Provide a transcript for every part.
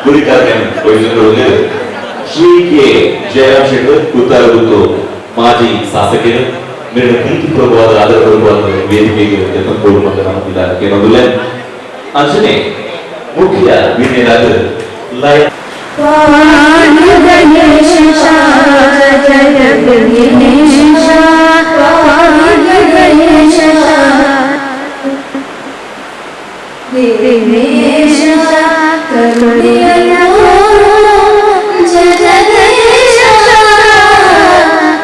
ಗುರಿಕಾರ್ಮೆನ್ ವಹಿಸಿಕೊಳ್ಳುವುದಿಲ್ಲ. Shri K Jayaram Shettar, ಕುತ್ತಾರಗುತ್ತು ಮಾಜಿ ಶಾಸಕರು, ಮೇರೆ ಪ್ರೀತಿಪೂರ್ವಕವಾದ, ಆದರಪೂರ್ವಕವಾದ ವೇದಿಕೆಗೆ ಎತ್ತೋಡು ಮತ್ತು ನಮ್ಮ ಕೇಳೋದಿಲ್ಲ. ಅಂಚನೆ ಮುಖ್ಯ ವಿನಯರಾದ ಲಯ ಗಣೇಶ ಜಯ ಗಣೇಶ, ಗಣೇಶ ವಿಘ್ನೇಶ, ಕರುಣೆಯ ಜಗದೀಶ,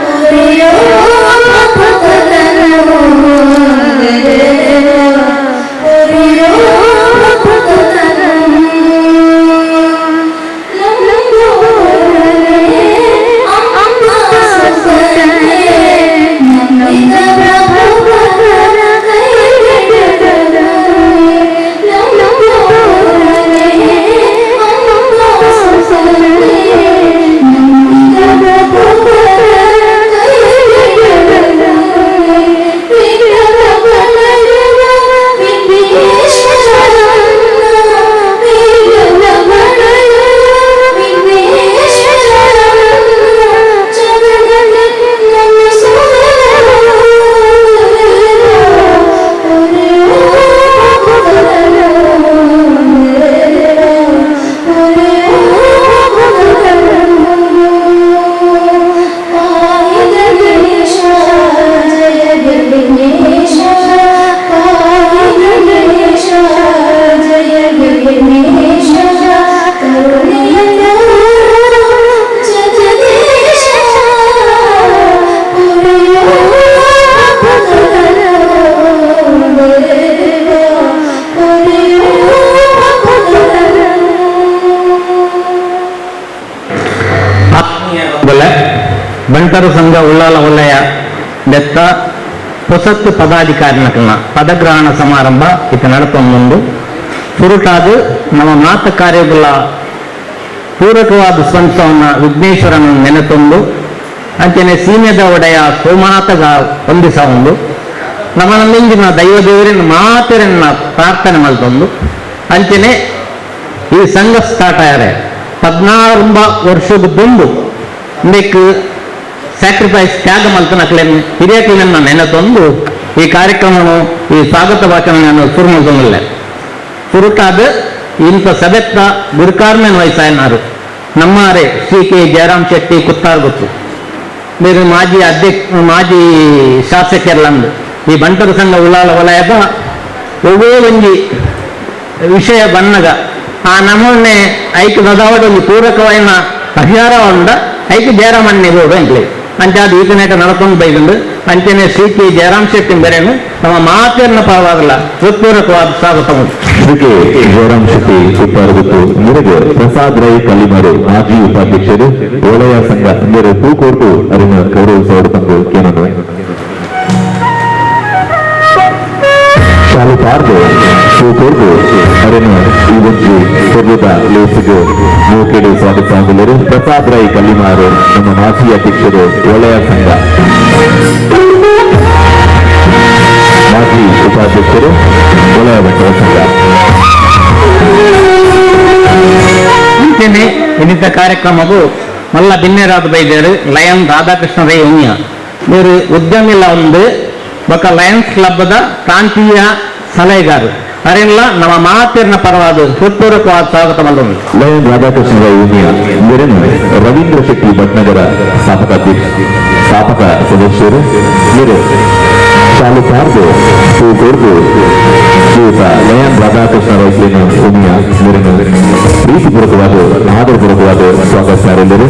ಪುರಿಯೋ ಭಕ್ತನು, ಪುರಿಯೋ ಭಕ್ತನು. ಅಮ್ಮ ಸುತನೆ, ನಂಬಿದ ಪ್ರಭುವರ ಕೈಬಿಡದನು. ಲಂಬೋದರನೇ, ಅಮ್ಮ ಸುತನೆ, ನಂಬಿದ ಪ್ರಭುವರ ಕೈಬಿಡದನು. ವಿಘ್ನ ಬಲಯುವ ವಿಘ್ನೇಶ್ವರನ, ವಿಘ್ನ ಬಲಯುವ ವಿಘ್ನೇಶ್ವರನ, ಚರಣಕ್ಕೆ ನಮಿಸುವೆನು. ಪುರಿಯೋ ಭಕ್ತನು, ಪುರಿಯೋ ಭಕ್ತನು. ಪಾಹಿ ಗಣೇಶ, ಜಯ ವಿಘ್ನೇಶ, ಪಾಹಿ ಗಣೇಶ, ಜಯ ವಿಘ್ನೇಶ, ಕರುಣೆಯ ಜಗದೀಶ, ಪುರಿಯೋ ಭಕ್ತನು, ದೇವ ಪುರಿಯೋ ಭಕ್ತನು. ಬಲೆ ಬಂಟರ ಸಂಘ ಉಳ್ಳಾಲ ವಲಯ ದೆತ್ತ ಹೊಸತ್ತು ಪದಾಧಿಕಾರಿನ ಪದಗ್ರಹಣ ಸಮಾರಂಭ ಇದು ನಡತೊಂದು. ಸುರುಟಾದ ನಮ್ಮ ಮಾತ ಕಾರ್ಯಗಳ ಪೂರಕವಾದ ಸ್ಪಂದಿಸವನ್ನ ವಿಘ್ನೇಶ್ವರನ ನೆನೆತೊಂದು, ಅಂಚನೆ ಸೀಮೆದ ಒಡೆಯ ಸೋಮನಾಥಗ ಹೊಂದಿಸ ಒಂದು ನಮ್ಮ ನಮ್ಮಿಂದಿನ ದೈವ ದೇವರನ್ನ ಮಾತೆರನ್ನ ಪ್ರಾರ್ಥನೆ ಮಲ್ತೊಂದು, ಅಂಚನೆ ಈ ಸಂಘ ಸ್ಟಾರ್ಟ್ ಆಯಾರೆ 16 ವರ್ಷದ ದುಂಬು ಇಂದಕ್ಕೆ ಸ್ಯಾಕ್ರಿಫೈಸ್ ತ್ಯಾಗ ಮಲ್ತನ ಹಿರಿಯಕ್ಲೆನ್ನ ನೆನೆತೊಂದು ಈ ಕಾರ್ಯಕ್ರಮವನ್ನು, ಈ ಸ್ವಾಗತ ಭಾಷಣವನ್ನು ಶುರು ಮಲ್ತೊಂದಿಲ್ಲ. ಸುರುಟಾದ ಇಂಥ ಸಭೆತ್ತ ಗುರುಕಾರ್ಮೆನ್ ವಯಸ್ಸಾಯನಾರು ನಮ್ಮಾರೆ ಶ್ರೀ ಕೆ ಜಯರಾಮ್ ಶೆಟ್ಟಿ ಕುತ್ತಾರ್ಗುತ್ತು, మీరు ಮಾಜಿ ಅಧ್ಯಕ್ಷ, ಮಾಜಿ ಶಾಸಕರ್ಲಂದು. ಈ ಬಂಟರ ಸಂಘ ಉಳ್ಳಾಲ ವಲಯದ ಒವ್ವೇ ಒಂಜಿ ವಿಷಯ ಬನ್ನಗ ಆ ನಮೂನೆ ಐಕ್ ದದಾವಡ ಒಂಜಿ ಪೂರಕವಾಯಿನ ಪರಿಹಾರ ಉಂಡ ಐಕ್ ಜಯರಾಮನ್ನೇ ಬೋಡು ಎಂಕ್ಲೆ. ಅಂಚ ಅದು ಈತನೇಟ ನಡತೊಂದು ಬೈದುಂಡು. ಅಂಚನೆ ಶ್ರೀ ಕೆ ಜಯರಾಮ್ ಶೆಟ್ಟಿ ಬೆರೆನು ನಮ್ಮ ಮಾತೆರ್ನ ಪರವಾಗಲ ಹೃತ್ಪೂರ್ವಕವಾದ ಸ್ವಾಗತ ಉಂಟು. ಶ್ರೀ ಕೆ ಜಯರಾಮ್ ಶೆಟ್ಟಿ ಕುತ್ತಾರಗುತ್ತು ಮೇರೆಗೆ ಪ್ರಸಾದ್ ರೈ ಕಲ್ಲಿಮಾರು, ಮಾಜಿ ಉಪಾಧ್ಯಕ್ಷರು, ವಲಯ ಸಂಘ ಮೇರೆ ತೂಕೋಟು ಅರಿನ ಗೌರವಿಸೋಡು ತಂದು ಕೇನನು. ಶಾಲು ಪಾರ್ದು ತೂಕೋರ್ದು ಅರಿನ ಈ ಒಂಜಿ ಪೊರ್ಲುದ ಲೇಸಿಗೆ ಮೂಕೆಡು ಸ್ವಾಗತ. ಪ್ರಸಾದ್ ರೈ ಕಲ್ಲಿಮಾರು, ನಮ್ಮ ಮಾಜಿ ಅಧ್ಯಕ್ಷರು, ವಲಯ ಸಂಘ, ಮಾಜಿ ಉಪಾಧ್ಯಕ್ಷರು, ವಲಯ ಬಂಟರ ಸಂಘ. ಅಂಚನೆ ಇನ್ನಿತ ಕಾರ್ಯಕ್ರಮವು ಮಲ್ಲ ಬಿನ್ನೆರಾದ ಬೈದೇರು ಲಯನ್ ರಾಧಾಕೃಷ್ಣ ರೈ ಉಣ್ಯ మీరు ಉದ್ಯಮಿಲ ಒಂದು ಬೊಕ ಲಯನ್ಸ್ ಕ್ಲಬ್ದ ಪ್ರಾಂತೀಯ ಸಲಹೆಗಾರರು ಅರೆಲ್ಲ ನಮ್ಮ ಮಾತಿರ್ನ ಪರವಾದ ಹೃತ್ಪೂರ್ವಕವಾದ ಸ್ವಾಗತ ಮಲ್ಲೊಂದು. ಲಯನ್ ರಾಧಾಕೃಷ್ಣ ರೈ ಉನಿಯ ಇವರನ್ನು ರವೀಂದ್ರ ಶೆಟ್ಟಿ ಭಟ್ನಗರ, ಸ್ಥಾಪಕ ಅಧ್ಯಕ್ಷ, ಸ್ಥಾಪಕ ಸದಸ್ಯರು, ಇವರು ಶಾಲು ಪಾರ್ದು ಕೊರ್ದು ಶ್ರೀಯುತ ಲಯನ್ ರಾಧಾಕೃಷ್ಣ ರೈ ಉನಿಯ ಇವರನ್ನು ಪ್ರೀತಿಪೂರ್ವಕವಾದ, ಆದರಪೂರ್ವಕವಾದ ಸ್ವಾಗತ ಸಾರಿದರು.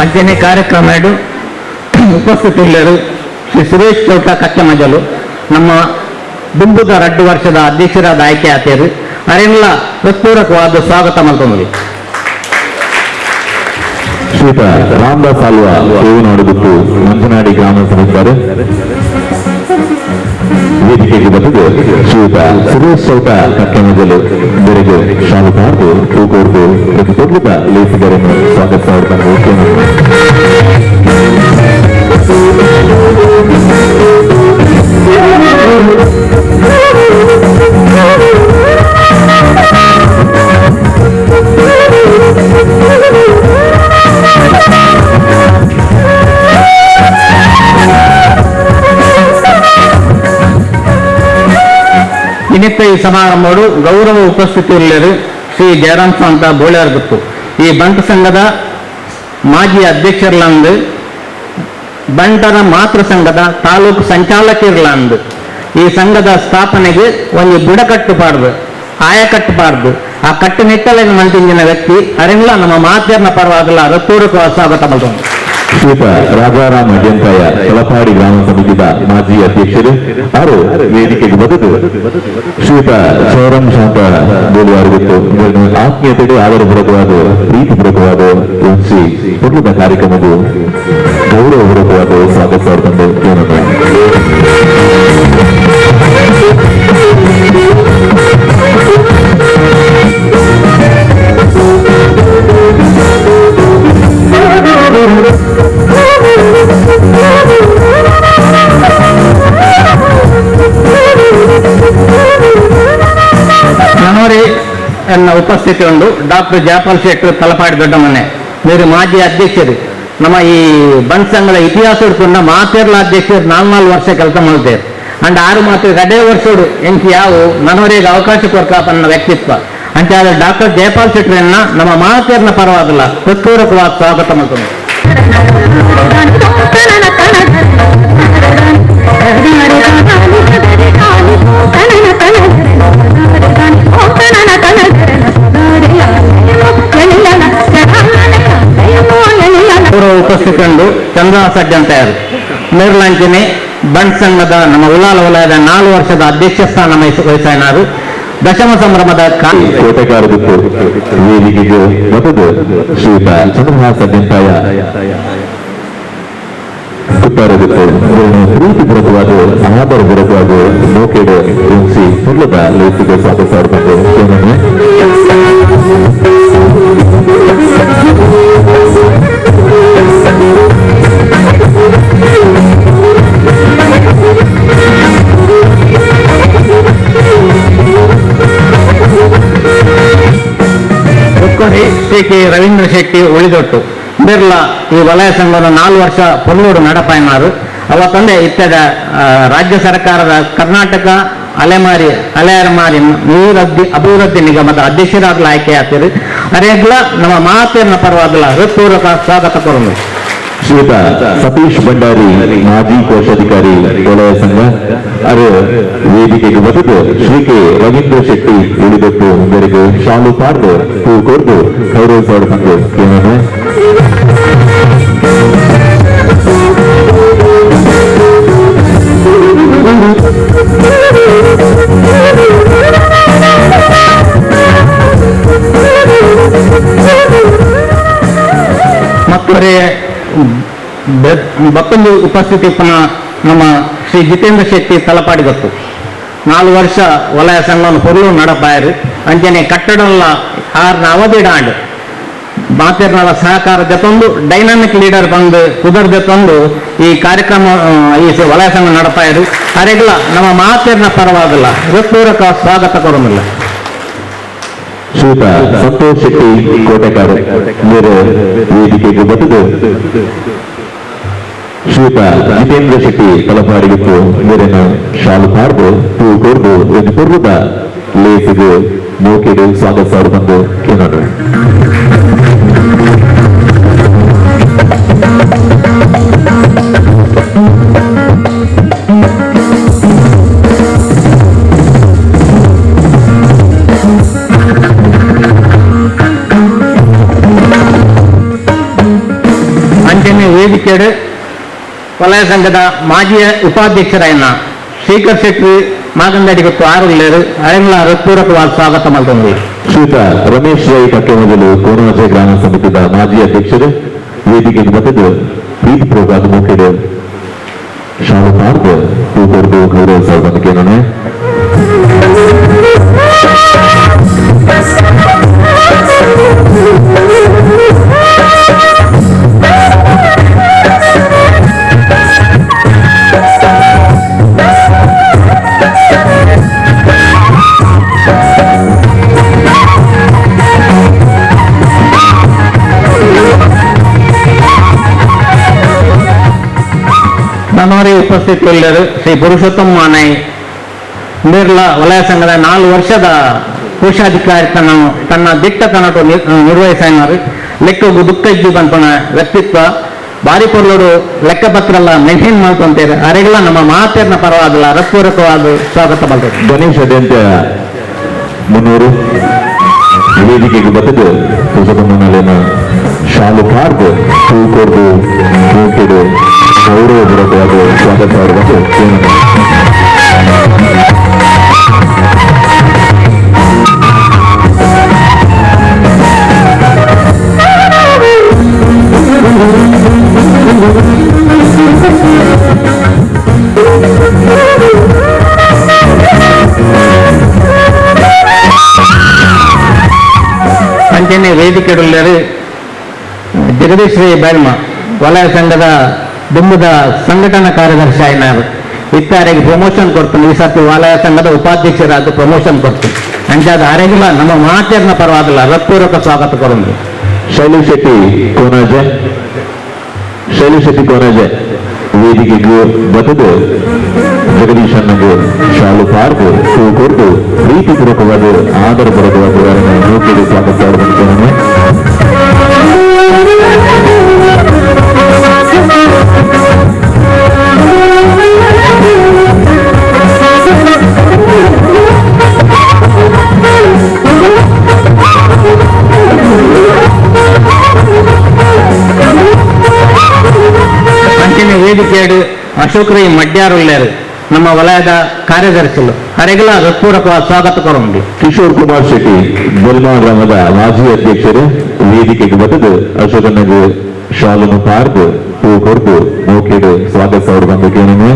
ಅಂಚನೆ ಕಾರ್ಯಕ್ರಮ ಎರಡು ಉಪಸ್ಥಿತರಿಲ್ಲರು ಶ್ರೀ ಸುರೇಶ್ ಚೌಟ ಕಚ್ಚಮಜಲು, ನಮ್ಮ ದುಂಬುದ 2 ವರ್ಷದ ಅಧ್ಯಕ್ಷರಾದ ಆಯ್ಕೆ ಆತೇರು, ಅರೆಲ್ಲ ಹೃತ್ಪೂರ್ವಕವಾದ ಸ್ವಾಗತ ಮಲ್ತೊಂದು. ಶ್ರೀಯುತ ರಾಮದಾಸ್ ಆಲ್ವಾ, ದೇವನಾಡುಗುತ್ತು, ಮಂಜನಾಡಿ ಗ್ರಾಮ ಸದಸ್ಯರು. ವೇದಿಕೆಗೆ ಬಂದು ಶ್ರೀಯುತ ಸುರೇಶ್ ಚೌಟ ಕಕ್ಕಮಜಲು ಬೆರೆಗೆ ಶಾಲು ಪಾರ್ದು ತೂಕೋರ್ದು ಪ್ರತಿಪೊರ್ಲುದ ಲೇಖಕರನ್ನು ಸ್ವಾಗತ ನಿಮಿತ್ತ ಈ ಸಮಾರಂಭವು ಗೌರವ ಉಪಸ್ಥಿತಿಯಲ್ಲಿರು ಶ್ರೀ ಜಯರಾಮ್ ಸ್ವಾಂತ ಬೋಳ್ಯಾರ್ಗುತ್ತು ಈ ಬಂಟ ಸಂಘದ ಮಾಜಿ ಅಧ್ಯಕ್ಷರ್ಲಂದು ಬಂಟರ ಮಾತೃ ಸಂಘದ ತಾಲೂಕು ಸಂಚಾಲಕಿರ್ಲಂದು ಈ ಸಂಘದ ಸ್ಥಾಪನೆಗೆ ಒಂದು ಬುಡಕಟ್ಟು ಪಾಡ್ದು ಆಯಕಟ್ಟು ಪಾಡ್ದು ಆ ಕಟ್ಟುನಿಟ್ಟಲಿನ ಮಂತಿಂಜಿನ ವ್ಯಕ್ತಿ ಅರೆಲ್ಲ ನಮ್ಮ ಮಾತೆರ್ನ ಪರವಾಗಲ್ಲ ರತ್ತೂರಕ್ಕೆ ಸ್ವಾಗತ ಮಾಡೋಣ. ಶ್ರೀಯುತ ರಾಜಾರಾಮ್ ಅಡ್ಯಂತಾಯ ತಲಪಾಡಿ ಗ್ರಾಮ ಸಮಿತಿಯ ಮಾಜಿ ಅಧ್ಯಕ್ಷರು ಆರು ವೇದಿಕೆಗೆ ಬದುಕು ಶ್ರೀಯುತ ಸೌರಂ ಶಾಂತ ಬೋಳುವಾರುಗಿತ್ತು ಆತ್ಮೀಯತೆಗೆ ಆದರಪೂರ್ವಕವಾದ ಪ್ರೀತಿಪೂರ್ವಕವಾದ ವಂಶಿ ಪುರ್ಲದ ಕಾರ್ಯಕ್ರಮವು ಗೌರವಪೂರ್ವಕವಾದ ಸ್ವಾಗತ ತಂದು. ಜನವರಿ ಎನ್ನ ಉಪಸ್ಥಿತಿ ಉಂಟು ಡಾಕ್ಟರ್ ಜಯಪಾಲ್ ಶೆಟ್ಟರು ತಲಪಾಡಿ ದೊಡ್ಡಮನೆ మీరు ಮಾಜಿ ಅಧ್ಯಕ್ಷರು ನಮ್ಮ ಈ ಬಂಟ್ ಸಂಘದ ಇತಿಹಾಸ ಹಿಡ್ಕೊಂಡ ಮಾತೇರ್ಲ ಅಧ್ಯಕ್ಷರು 4 ವರ್ಷ ಕೆಲಸ ಮಾಡ್ತೇವೆ ಅಂಡ್ 6 ಮಾತ್ರ ಕಡೆ ವರ್ಷೋಡು ಎಂಕ್ ಯಾವ ನನವರಿಗೆ ಅವಕಾಶ ಕೊರ್ಕಾಪನ್ನ ವ್ಯಕ್ತಿತ್ವ ಅಂತ ಡಾಕ್ಟರ್ ಜಯಪಾಲ್ ಶೆಟ್ಟರನ್ನ ನಮ್ಮ ಮಾತೇರ್ನ ಪರವಾಗಲ್ಲ ಹೃತ್ಪೂರ್ವಕವಾದ ಸ್ವಾಗತ ಮಾಡ್ಕೊಂಡು. ಗೌರವ ಉಪಸ್ಥಿತರು ಚಂದ್ರ ಸಜ್ಜಂತೆಯರು ಮೇರ್ಲಾಂಚನೆ ಬಂಟ್ ಸಂಘದ ನಮ್ಮ ಉಳ್ಳಾಲ ವಲಯದ 4 ವರ್ಷದ ಅಧ್ಯಕ್ಷ ಸ್ಥಾನ ವಹಿಸಿನಾರು ದಶಮ ಸಂಭ್ರಮದ ಕೋಟೆಗಾರದಿತ್ತು ವೇದಿಕೆಗೆ ಮೊದಲು ಶ್ರೀಯುತ ಚಂದ್ರಹಾಸ ಸಜ್ಜಂತಾಯ ಕುತ್ತಾರದಿತ್ತು ಪ್ರೀತಿಪೂರ್ವಕವಾದ ಆದರಪೂರ್ವಕವಾದ ಮೋಕೆಡು ವಂಶಿ ಪುರ್ಲದ ಲೇಖಿಗೆ ಸ್ವಾಗತ ಬಂದು. ಶ್ರೀ ಕೆ ರವೀಂದ್ರ ಶೆಟ್ಟಿ ಉಳಿದೊಟ್ಟು ಬಿರ್ಲಾ ಈ ವಲಯ ಸಂಘದ 4 ವರ್ಷ ಪೊನ್ನೂರು ನಡಪಾಯಮಾರು ಅವ ತಂದೆ ಇತ್ತದ ರಾಜ್ಯ ಸರ್ಕಾರದ ಕರ್ನಾಟಕ ಅಲೆಮಾರಿ ಅಲೆಮಾರಿ ಅಭಿವೃದ್ಧಿ ನಿಗಮದ ಅಧ್ಯಕ್ಷರಾಗಲ ಆಯ್ಕೆ ಆಗ್ತೀರಿ ಅರೇಗ್ಲ ನಮ್ಮ ಮಾತೇನ ಪರವಾಗಲ ಹೃತ್ಪೂರ್ವಕ ಸ್ವಾಗತ ಕೊಡೋಣ. ಶ್ರೀಯುತ ಸತೀಶ್ ಭಂಡಾರಿ ಮಾಜಿ ಕೋಶಾಧಿಕಾರಿ ವಲಯ ಸಂಘ ಅವರು ವೇದಿಕೆಗೆ ಬದುಕು ಶ್ರೀ ಕೆ ರವೀಂದ್ರ ಶೆಟ್ಟಿ ಉಳಿದೊಟ್ಟು ಮುಂದರಿಗೆ ಶಾಲು ಪಾರ್ದು ಹೂ ಕೊರ್ದು ಗೌರವಿಸೋಡು ಬಂದು ಕೇಳೋಣ. ಮತ್ತೊರೆ ಬಪ್ಪಂದು ಉಪಸ್ಥಿತಿ ಪುನಃ ನಮ್ಮ ಶ್ರೀ ಜಿತೇಂದ್ರ ಶೆಟ್ಟಿ ತಲಪಾಡಿ ಗೊತ್ತು 4 ವರ್ಷ ವಲಯ ಸಂಘವನ್ನು ಹೊರಲು ನಡಪಾಯರು ಅಂಚನೆ ಕಟ್ಟಡಲ್ಲ 6ನ ಅವಧಿ ಡಾಂಡ್ ಮಾತೇರ್ನಲ ಸಹಕಾರ ಜೊತೊಂದು ಡೈನಾಮಿಕ್ ಲೀಡರ್ ಬಂದು ಕುದರ್ ಜೊತೊಂದು ಈ ಕಾರ್ಯಕ್ರಮ ಈ ವಲಯ ಸಂಘ ನಡಪಾಯರು ಅರೆಗಲ ನಮ್ಮ ಮಾತೇರ್ನ ಪರವಾಗಲ್ಲ ಹೃತ್ಪೂರ್ವಕ ಸ್ವಾಗತ ಕೊಡೋದಿಲ್ಲ. ಶ್ರೀಯುತ ಸಂತೋಷ್ ಶೆಟ್ಟಿ ಕೋಟೆಕಾರು ಮೇರೆ ವೇದಿಕೆಗೆ ಬದುಕು ಶ್ರೀಯುತ ಜಿತೇಂದ್ರ ಶೆಟ್ಟಿ ತಲಪಾಡಿಗಿತ್ತು ಮೇರೆನ ಶಾಲು ಪಾರ್ದು ಹೂ ಕೊರ್ದು ಒಂದು ಪೂರ್ವದ ಲೇಖಿಗೆ ಮೋಕೆಡು ಸ್ವಾಗತ ಬಂದು ಕೇಳೋಣ. ಅಂಚನೆ ವೇದಿಕೆಡು ವಲಯ ಸಂಘದ ಮಾಜಿ ಉಪಾಧ್ಯಕ್ಷರಾಯನ ಶ್ರೀಕರ್ ಶೆಟ್ಟಿ ಮಾಗಂದಡಿ ಗೊತ್ತು ಆರುಳ್ಳೇರು ಅರೆಂಗ್ಲ ಹೃತ್ಪೂರ್ವಕವಾದ ಸ್ವಾಗತ ಮಾಡ್ತಂದ್ರು. ಶ್ರೀಯುತ ರಮೇಶ್ ರೈ ಕಕ್ಕೆ ಮೊದಲು ಕೋನವಜೆ ಗ್ರಾಮ ಸಮಿತಿಯ ಮಾಜಿ ಅಧ್ಯಕ್ಷರು ವೇದಿಕೆಗೆ ಬರೆದು ಪ್ರೀತಿಪೂರ್ವಕವಾದ ಮೋಕೆಡು ಶಾಲು ಪಾರ್ದು ಹೂ ಕೊರ್ದು ಗೌರವಿಸೋದು. ಬಂದಕೇನೆ. ನನ್ನವರೇ ಉಪಸ್ಥಿತರಿಲ್ಲರು ಶ್ರೀ ಪುರುಷೋತ್ತಮ ಮಾನೈ ಬಿರ್ಲಾ ವಲಯ ಸಂಘದ 4 ವರ್ಷದ ಕೋಶಾಧಿಕಾರಿ ತನ್ನ ದಿಟ್ಟತನಟು ನಿರ್ವಹಿಸಿದರು. ಲೆಕ್ಕಗೂ ದುಃಖಜ್ಜು ಬಂಪನ ವ್ಯಕ್ತಿತ್ವ ಬಾರಿ ಪೊರ್ಲೋಡು ಲೆಕ್ಕಪತ್ರ ಎಲ್ಲ ಮೇಂಟೈನ್ ಮಾಡ್ಕೊಂತಾರೆ. ಅರೆಗೆಲ್ಲ ನಮ್ಮ ಮಾತೇರ್ನ ಪರವಾಗಲ್ಲ ರತ್ಪೂರಕವಾದ ಸ್ವಾಗತ ಬರ್ತದೆ. ಗಣೇಶ ಜಯಂತಿಯ ಮುನ್ನೂರು ವೇದಿಕೆಗೆ ಬರ್ತದೆ ಪುರುಷೋತ್ತಮ ಶಾಲು ಪಾರ್ದು ಹೂ ಕೊಡ್ದು ಮೂಕಿಡು ಗೌರವಪೂರ್ವಕವಾಗಿ ಸ್ವಾಗತ ಮಾಡುವುದು. ಅಂಚನೆ ವೇದಿಕೆಡುಳ್ಳರು ಜಗದೀಶ್ ರೇ ಬೈಲ್ಮ ವಲಯ ಸಂಘದ ದುಂಬುದ ಸಂಘಟನಾ ಕಾರ್ಯದರ್ಶಿ ಆಯ್ನಾರು ಇತ್ತಾರಿಗೆ ಪ್ರಮೋಷನ್ ಕೊಡ್ತೀನಿ. ಈ ಸರ್ತಿ ವಲಯ ಸಂಘದ ಉಪಾಧ್ಯಕ್ಷರಾದ ಪ್ರಮೋಷನ್ ಕೊಡ್ತೀನಿ. ಅಂಚಾದ ಅರೆಗಿಲ್ಲ ನಮ್ಮ ಮಾತೇರ್ನ ಪರವಾದಲ್ಲ ಹೃತ್ಪೂರ್ವಕ ಸ್ವಾಗತ ಕೊಡೋದು. ಶೈಲು ಶೆಟ್ಟಿ ಕೋನಾಜೆ, ಶೈಲು ಶೆಟ್ಟಿ ಕೋನಾಜೆ ವೇದಿಕೆಗೆ ಬತದು ಜಗದೀಶ್ ಅಣ್ಣಗೆ ಶಾಲು ಪಾರ್ದು ಹೂ ಕೊಡ್ದು ಪ್ರೀತಿಪೂರ್ವಕವಾದ ಆದರಪೂರ್ವಕವಾದ ಮೂಕಿಗೆ ಸ್ವಾಗತ ಮಾಡುತ್ತೇನೆ. ಅಂಚಿನ ವೇದಿಕೆಯಡು ಅಶೋಕ್ ರೈ ಮಡ್ಯಾರುಳ್ಳರು ನಮ್ಮ ವಲಯದ ಕಾರ್ಯದರ್ಶಿಗಳು ಅರೆಗಲ ಹೃತ್ಪೂರ್ವಕವಾದ ಸ್ವಾಗತ ಕೊರೊಂಡು. ಕಿಶೋರ್ ಕುಮಾರ್ ಶೆಟ್ಟಿ ಬೆಲ್ಮಾ ಗ್ರಾಮದ ಮಾಜಿ ಅಧ್ಯಕ್ಷರು ವೇದಿಕೆಗೆ ಬತದು ಅಶೋಕನಿಗೆ ಶಾಲನ್ನು ಪಾರ್ದು ಹೂ ಕೊಡ್ದು ಮೂಕಿಡು ಸ್ವಾಗತ ಅವರು ಬಂದಕ್ಕೇನೆ.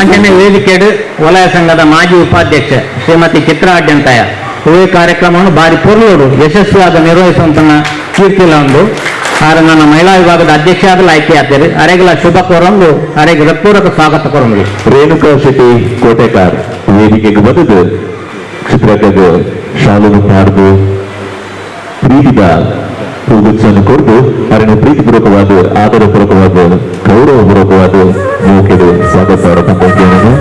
ಅಂಚನೆ ವೇದಿಕೆಡು ವಲಯ ಸಂಘದ ಮಾಜಿ ಉಪಾಧ್ಯಕ್ಷ ಶ್ರೀಮತಿ ಚಿತ್ರಾ ಅಡ್ಯಂತಾಯ ಈ ಕಾರ್ಯಕ್ರಮವನ್ನು ಬಾರಿ ಪೊರ್ಲೋಡು ಯಶಸ್ವಿಯಾದ ನಿರ್ವಹಿಸುವಂತ ಕೀರ್ತಿಲ ಒಂದು ಆರ ನನ್ನ ಮಹಿಳಾ ವಿಭಾಗದ ಅಧ್ಯಕ್ಷ ಆದಲು ಆಯ್ಕೆ ಆಗ್ತಾರೆ. ಅರೆಗಲ ಶುಭ ಕೋರೊಂದು ಅರೆಗೆ ಹೃತ್ಪೂರ್ವಕ ಸ್ವಾಗತ ಕೋರೊಂದು. ರೇಣುಕಾ ಶೆಟ್ಟಿ ಕೋಟೆಕಾರ್ ವೇದಿಕೆಗೆ ಬದದು ಚಿತ್ರಕಗೆ ಶಾಲನ್ನು ಪಾರ್ದು ಪ್ರೀತಿದ ಹೂಗುಚ್ಚನ್ನು ಕೊಟ್ಟು ಅವರನ್ನು ಪ್ರೀತಿಪೂರ್ವಕವಾದ ಆದರಪೂರ್ವಕವಾದ ಗೌರವಪೂರ್ವಕವಾದ ಮೂಕಿಡು ಸ್ವಾಗತ ತಂದಿದ್ದೇನೆ.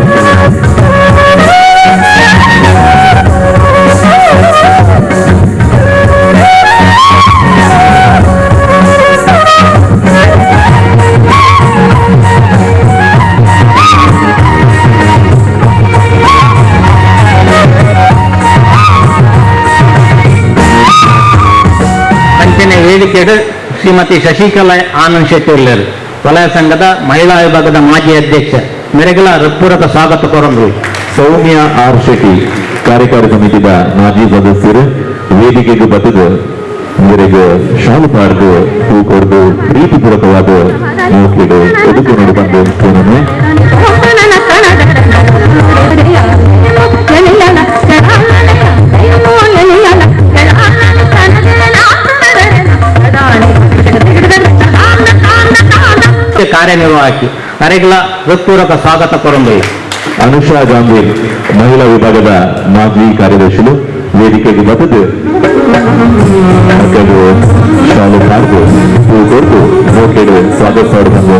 ಅಂಚನೆ ವೇದಿಕೆಡು ಶ್ರೀಮತಿ ಶಶಿಕಲಾ ಆನಂದ್ ಶೆಟ್ಟಿ ಉಳ್ಳರು ವಲಯ ಸಂಘದ ಮಹಿಳಾ ವಿಭಾಗದ ಮಾಜಿ ಅಧ್ಯಕ್ಷ ಮೆರೆಗಲ ಹೃತ್ಪೂರ್ವಕ ಸ್ವಾಗತ ಕೋರೊಂದು. ಸೌಮ್ಯ ಆರ್ ಶೆಟ್ಟಿ ಕಾರ್ಯಕಾರಿ ಸಮಿತಿಯ ಮಾಜಿ ಸದಸ್ಯರು ವೇದಿಕೆಗೆ ಬತದು ಇವರಿಗೆ ಶಾಲು ಪಾರ್ದು ಹೂ ಕೊಡ್ದು ಪ್ರೀತಿಪೂರ್ವಕವಾದ ಮೂಕಿಡು ಎದುಕು ನೋಡಿ ಬಂದು. ಕಾರ್ಯನಿರ್ವಾಹಕಿ ಅರೆಗಲ ಹೃತ್ಪೂರ್ವಕ ಸ್ವಾಗತ ಕೊರೊಂದು. ಅನುಷಾ ಗಾಂಧಿ ಮಹಿಳಾ ವಿಭಾಗದ ಮಾಜಿ ಕಾರ್ಯದರ್ಶಿಗಳು ವೇದಿಕೆಗೆ ಬತದು ಶಾಲು ಪಾರ್ದು ಹೂ ಕೊಡ್ದು ಮೂಕಿಡು ಸ್ವಾಗತ ಬಂದು.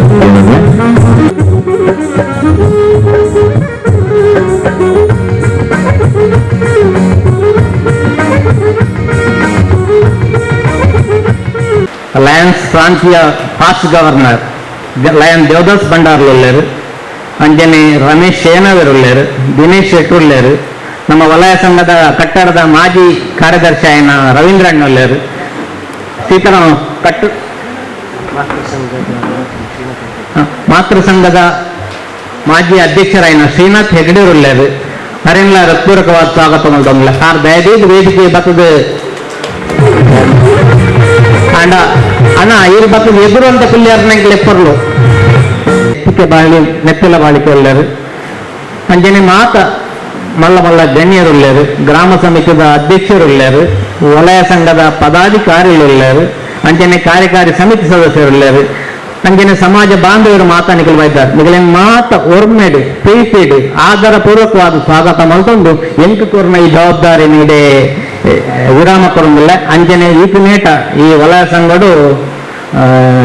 ಲಯನ್ಸ್ ಪ್ರಾಂತೀಯ past governor lion Devadas ಭಂಡಾರ್ಲು ಉಳ್ಳೇರು, ಅಂಜನೆ ರಮೇಶ್ ಶೇನವರ್ ಉಳ್ಳೇರು, ದಿನೇಶ್ ಶೆಟ್ಟಿ ಉಳ್ಳೇರು, ನಮ್ಮ ವಲಯ ಸಂಘದ ಕಟ್ಟಡದ ಮಾಜಿ ಕಾರ್ಯದರ್ಶಿ ಆಯನ ರವೀಂದ್ರ ಅಣ್ಣಲ್ಲೇರು ಸೀತಾರಾಮ ಕಟ್ಟು ಮಾತೃ ಸಂಘದ ಮಾಜಿ ಅಧ್ಯಕ್ಷರಾಯನ ಶ್ರೀನಾಥ್ ಹೆಗಡೆರುಳ್ಳೇರು ಅರೆನ್ಲ ಹೃತ್ಪೂರ್ವಕವಾದ ಸ್ವಾಗತ ಮಲ್ತೊಂದುಲ್ಲ ಆರ್ ದಯದೀದ್ ವೇದಿಕೆ ಬತ್ತದ ಅಂಡ ಅಣ್ಣ ಇರು ಬತ್ತದ ಎದುರು ಅಂತ ಕುಲ್ಯಾರ್ನಂಗೆ ಲೆಪ್ಪರ್ಲು ಬಾಳಿ ನೆತ್ತಿಲ ಬಾಳಿಕೆ ಉಳ್ಳೇರು ಅಂಜನೆ ಮಾತ ಮಲ್ಲ ಮಲ್ಲ ಗಣ್ಯರುಳ್ಳೇರು ಗ್ರಾಮ ಸಮಿತಿದ ಅಧ್ಯಕ್ಷರುಳ್ಳೇರು ವಲಯ ಸಂಘದ ಪದಾಧಿಕಾರಿಗಳುಳ್ಳೇರು ಅಂಜನೆ ಕಾರ್ಯಕಾರಿ ಸಮಿತಿ ಸದಸ್ಯರುಳ್ಳೇರು ಅಂಜನೆ ಸಮಾಜ ಬಾಂಧವರು ಮಾತಾ ನಿಗಲ್ ಬೈದಾರ್ ನಿಗಲಿನ ಮಾತ ಒರ್ಮೆಡು ಪ್ರೀತಿಡು ಆದರ ಪೂರ್ವಕವಾದ ಸ್ವಾಗತ ಮಲ್ತೊಂದು ಎಂಕು ಕೋರ್ನ ಈ ಜವಾಬ್ದಾರಿ ನೀಡೆ ವಿರಾಮ ಕೊರೊಂದಿಲ್ಲ ಅಂಜನೆ ಈಪುನೇಟ ಈ ವಲಯ ಸಂಘಡು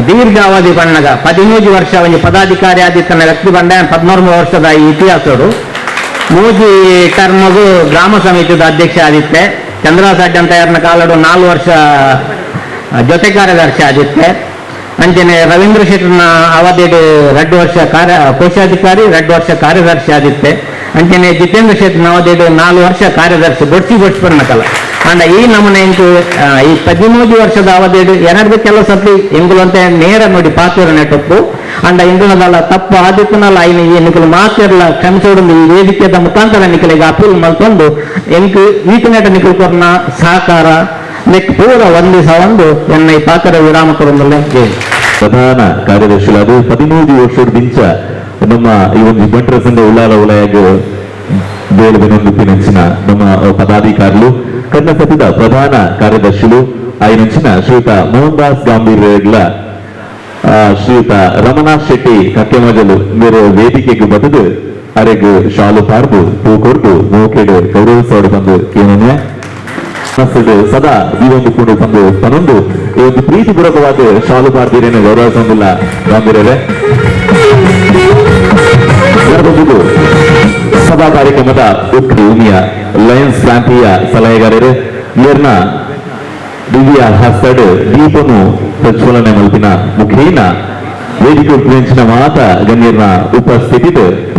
ದೀರ್ಘಾವಧಿ ಬಣ್ಣಗ 15 ವರ್ಷ ಒಂಜಿ ಪದಾಧಿಕಾರಿ ಆದಿತ್ತನ ವ್ಯಕ್ತಿ ಬಂದ 13 ವರ್ಷದ ಈ ಇತಿಹಾಸಡು ಮೂಜಿ ಟರ್ಮಗು ಗ್ರಾಮ ಸಮಿತಿದ ಅಧ್ಯಕ್ಷ ಆದಿತ್ತೆ ಚಂದ್ರಸಾಡ್ಯ ಅಂತ ಯಾರನ್ನ ಕಾಲಡು 4 ವರ್ಷ ಜೊತೆ ಕಾರ್ಯದರ್ಶಿ ಆದಿತ್ತೆ ಅಂಚನೆ ರವೀಂದ್ರ ಶೆಟ್ಟರ್ನ ಅವಧಿಡು 2 ವರ್ಷ ಕಾರ್ಯ ಕೋಶಾಧಿಕಾರಿ 2 ವರ್ಷ ಕಾರ್ಯದರ್ಶಿ ಆದಿತ್ತೆ ಅಂಚನೆ ಜಿತೇಂದ್ರ ಶೆಟ್ಟರ್ನ ಅವಧಿಡು 4 ವರ್ಷ ಕಾರ್ಯದರ್ಶಿ ಬೊಡ್ಸಿ ಬೊಡ್ಸಿ ಅಂಡ ಈ ನಮೂನೆ ಇಂಕು ಈ 13 ವರ್ಷದ ಅವಧಿಡು ಏನಾದ್ರು ಕೆಲವು ಸರ್ತಿ ಎಂಗುಲಂತೆ ನೇರ ನೋಡಿ ಪಾತ್ರ ನೆಟ್ಟಪ್ಪು ಅಂಡ ಇಂಗುಲದಲ್ಲ ತಪ್ಪು ಆದಿತ್ತನಲ್ಲ ಐನ ಈ ನಿಕಲು ಮಾತಿರಲ್ಲ ಕ್ಷಮಿಸೋಡು ಈ ವೇದಿಕೆದ ಮುಖಾಂತರ ನಿಕಲಿಗೆ ಅಪೀಲ್ ಮಲ್ತೊಂದು ಎಂಕು ಈತನೇಟ ನಿಕಲ್ ಕೊರ್ನ ಸಹಕಾರ ನೆಕ್ ಪೂರ ವಂದಿಸ ಒಂದು ಎನ್ನ ಈ ಪಾತ್ರ ವಿರಾಮ ಕೊರೊಂದಲ್ಲೇ. ಪ್ರಧಾನ ಕಾರ್ಯದರ್ಶಿಗಳಾದ 13 ವರ್ಷದ ದಿಂಚ ನಮ್ಮ ಈ ಒಂದು ಬಂಟರ ಸಂಘ ಉಳ್ಳಾಲ ವಲಯಗ್ ಬೇಳೆ ಬೆನೊಂದು ನಮ್ಮ ಪದಾಧಿಕಾರಿಗಳು ಕನ್ನಡ ಸತಿದ ಪ್ರಧಾನ ಕಾರ್ಯದರ್ಶಿಗಳು ಐನಂಚಿನ ಶ್ರೀಯುತ ಮೋಹನ್ ದಾಸ್ ಗಾಂಭೀರ್ಯಗಳ ಶ್ರೀಯುತ ರಮಣಾಥ್ ಶೆಟ್ಟಿ ಕಕ್ಕೆಮಜಲು ಮೇರೆ ವೇದಿಕೆಗೆ ಬದದು ಅರೆಗ್ ಶಾಲು ಪಾರ್ದು ಪೂ ಕೊರ್ದು ಮೋಕೆಡು ಗೌರವಿಸೋಡು ಬಂದು ಕೇಳನೆ ಸದಾ ಈ ಒಂದು ಕೂಡ ಬಂದು ತನ್ನೊಂದು ಈ ಒಂದು ಪ್ರೀತಿಪೂರ್ವಕವಾದ ಶಾಲು ಪಾರ್ದಿರೇನು ಗೌರವಿಸೋದಿಲ್ಲ ಗಾಂಭೀರ್ಯವೇ. ಸಭಾ ಕಾರ್ಯಕ್ರಮದ ಉಕ್ರೇನಿಯ ಲಯನ್ಸ್ ಪ್ರಾಂತೀಯ ಸಲಹೆಗಾರರು ಮೇರ್ನ ದಿವ್ಯ ಹಸ್ತಡ್ ದೀಪನು ಪ್ರಜ್ವಲನೆ ಮಲ್ಪಿನ ಮುಖೇನ ವೇದಿಕೆ ಉಪಯೋಗಿಸಿನ ಮಾತ ಗಣ್ಯರ್ನ ಉಪಸ್ಥಿತಿ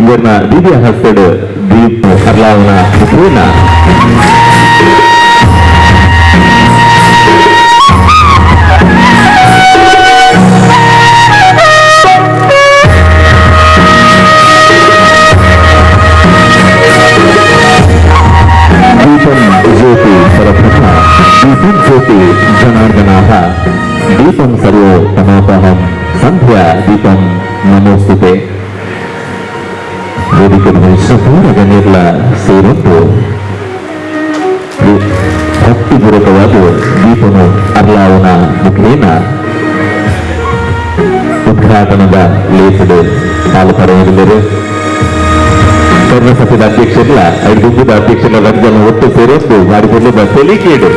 ಮೇರ್ನ ದಿವ್ಯ ಹಸ್ತಡ್ ದೀಪ ಅರ್ಲಾವನ ಮುಖೇನ ಜ್ಯೋತಿ ಪರಬ್ರಹ್ಮ ದೀಪಂ ಜ್ಯೋತಿ ಜನಾರ್ದನಾಃ ದೀಪಂ ಸರ್ವೋ ತಮೋಪಹಂ ಸಂಧ್ಯಾ ದೀಪಂ ನಮೋಸ್ತುತೆ. ವೇದಿಕೆ ಪೂರ್ಣ ಗಣ್ಯರ್ಲ ಸೇರೊಂದು ಭಕ್ತಿಪೂರ್ವಕವಾದ ದೀಪನು ಅರ್ಲಾವನ ಮುಖೇನ ಉದ್ಘಾಟನದ ಲೇಸಡು ಪಾಲು ಪಡೆಯಲಿದ್ದಾರೆ. ಕರ್ನಾಟಕದ ಅಧ್ಯಕ್ಷರಲ್ಲ ಐದು ಅಧ್ಯಕ್ಷರ ರಂಜನ ಒಟ್ಟು ಸೇರೋದು ಮಾಡಿಕೊಂಡು ಸೆಲಿಕೇಡು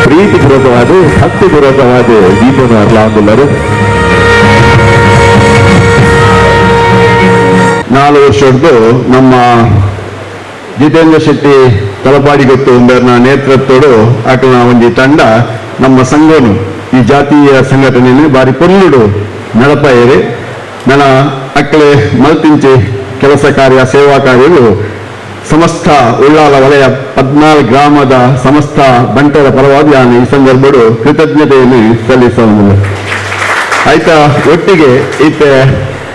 ಪ್ರೀತಿಪೂರ್ವಕವಾದ ಭಕ್ತಿಪೂರ್ವಕವಾದ ದೀಪನು ಅರ್ಲಾವಂದುಳ್ಳರು. 4 ವರ್ಷದ್ದು ನಮ್ಮ ಜಿತೇಂದ್ರ ಶೆಟ್ಟಿ ತಲಪಾಡಿ ಗೊತ್ತು ಒಂದರ ನೇತೃತ್ವಡು ಆಕನ ಒಂದು ತಂಡ ನಮ್ಮ ಸಂಘನು ಈ ಜಾತೀಯ ಸಂಘಟನೆಯನ್ನು ಬಾರಿ ಪೊನ್ನುಡು ನಡಪಾಯರಿ ನನ್ನ ಅಕ್ಕಲೆ ಮಲ್ತಿಂಚಿ ಕೆಲಸ ಕಾರ್ಯ ಸೇವಾ ಕಾರ್ಯಗಳು ಸಮಸ್ತ ಉಳ್ಳಾಲ ವಲಯ 14 ಗ್ರಾಮದ ಸಮಸ್ತ ಬಂಟರ ಪರವಾಗಿ ನಾನು ಈ ಸಂದರ್ಭಡು ಕೃತಜ್ಞತೆಯನ್ನು ಸಲ್ಲಿಸುವುದಿಲ್ಲ. ಆಯ್ತಾ ಒಟ್ಟಿಗೆ ಈತ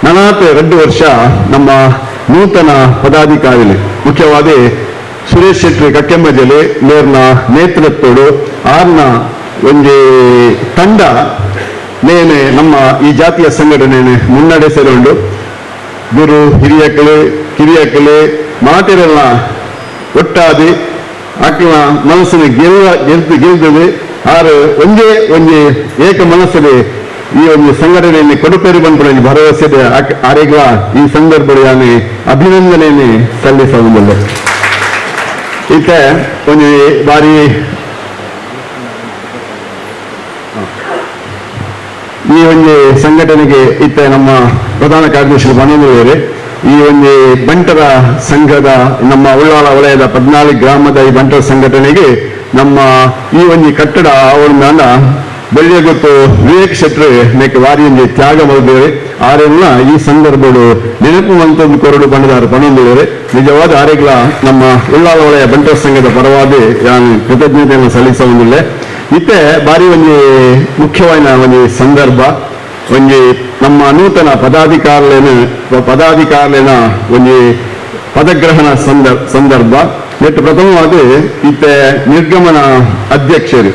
ನನಾತ್ 2 ವರ್ಷ ನಮ್ಮ ನೂತನ ಪದಾಧಿಕಾರಿ ಮುಖ್ಯವಾಗಿ ಸುರೇಶ್ ಶೆಟ್ಟಿ ಕಕ್ಕೆಮ್ಮಜಲಿ ಮೇರ್ನ ನೇತೃತ್ವಡು ಆರ್ನ ಒಂದು ತಂಡ ನೇನೆ ನಮ್ಮ ಈ ಜಾತಿಯ ಸಂಘಟನೆ ಮುನ್ನಡೆಸಲುಂಡು. ಗುರು ಹಿರಿಯಕಲೆ ಕಿರಿಯಕಲೆ ಮಾತಿರಲ್ಲ ಒಟ್ಟಾದಿ ಆಕಿನ ಮನಸ್ಸಿನ ಗೆಲ್ದು ಗೆಲ್ದದೆ ಆರು ಒಂದೇ ಒಂಜಿ ಏಕ ಮನಸ್ಸಲ್ಲಿ ಈ ಒಂದು ಸಂಘಟನೆಯನ್ನು ಕೊಡುಪೇರು ಬಂದ್ಬಿಡ ಭರವಸೆ ಆರೆಗಳ ಈ ಸಂದರ್ಭದಲ್ಲಿ ಅಭಿನಂದನೆಯನ್ನು ಸಲ್ಲಿಸುವುದಿಲ್ಲ. ಈತ ಒಂದು ಬಾರಿ ಈ ಒಂದು ಸಂಘಟನೆಗೆ ಇತ್ತ ನಮ್ಮ ಪ್ರಧಾನ ಕಾರ್ಯದರ್ಶಿ ಮನೋಜ್ ಈ ಒಂದು ಬಂಟರ ಸಂಘದ ನಮ್ಮ ಉಳ್ಳಾಲ ವಲಯದ 14 ಗ್ರಾಮದ ಈ ಬಂಟರ ಸಂಘಟನೆಗೆ ನಮ್ಮ ಈ ಒಂದು ಕಟ್ಟಡ ಅವರ ಬಳ್ಳಿಯ ಗೊತ್ತು ವಿವೇಕ್ ಶೆಟ್ರು ಮೇಕೆ ವಾರಿಯೊಂದು ತ್ಯಾಗ ಮಲ್ದೇವೆ ಆರೆಲ್ಲ ಈ ಸಂದರ್ಭಡು ನೆನಪು ಮಂತೊಂದು ಕೊರಡು ಬಣ್ಣದಾರು ಪಣೊಂದಿದ್ದಾರೆ. ನಿಜವಾದ ಆರೆಗ್ಲ ನಮ್ಮ ಉಳ್ಳಾಲ ವಲಯ ಬಂಟರ ಸಂಘದ ಪರವಾದ ನಾನು ಕೃತಜ್ಞತೆಯನ್ನು ಸಲ್ಲಿಸುವುದಿಲ್ಲ. ಇತ್ತೆ ಬಾರಿ ಒಂಜಿ ಮುಖ್ಯವಾದ ಒಂಜಿ ಸಂದರ್ಭ ಒಂಜಿ ನಮ್ಮ ನೂತನ ಪದಾಧಿಕಾರಿನ ಒಂಜಿ ಪದಗ್ರಹಣ ಸಂದರ್ಭ. ನೆಟ್ಟು ಪ್ರಥಮವಾದ ಇತ್ತೆ ನಿರ್ಗಮನ ಅಧ್ಯಕ್ಷರು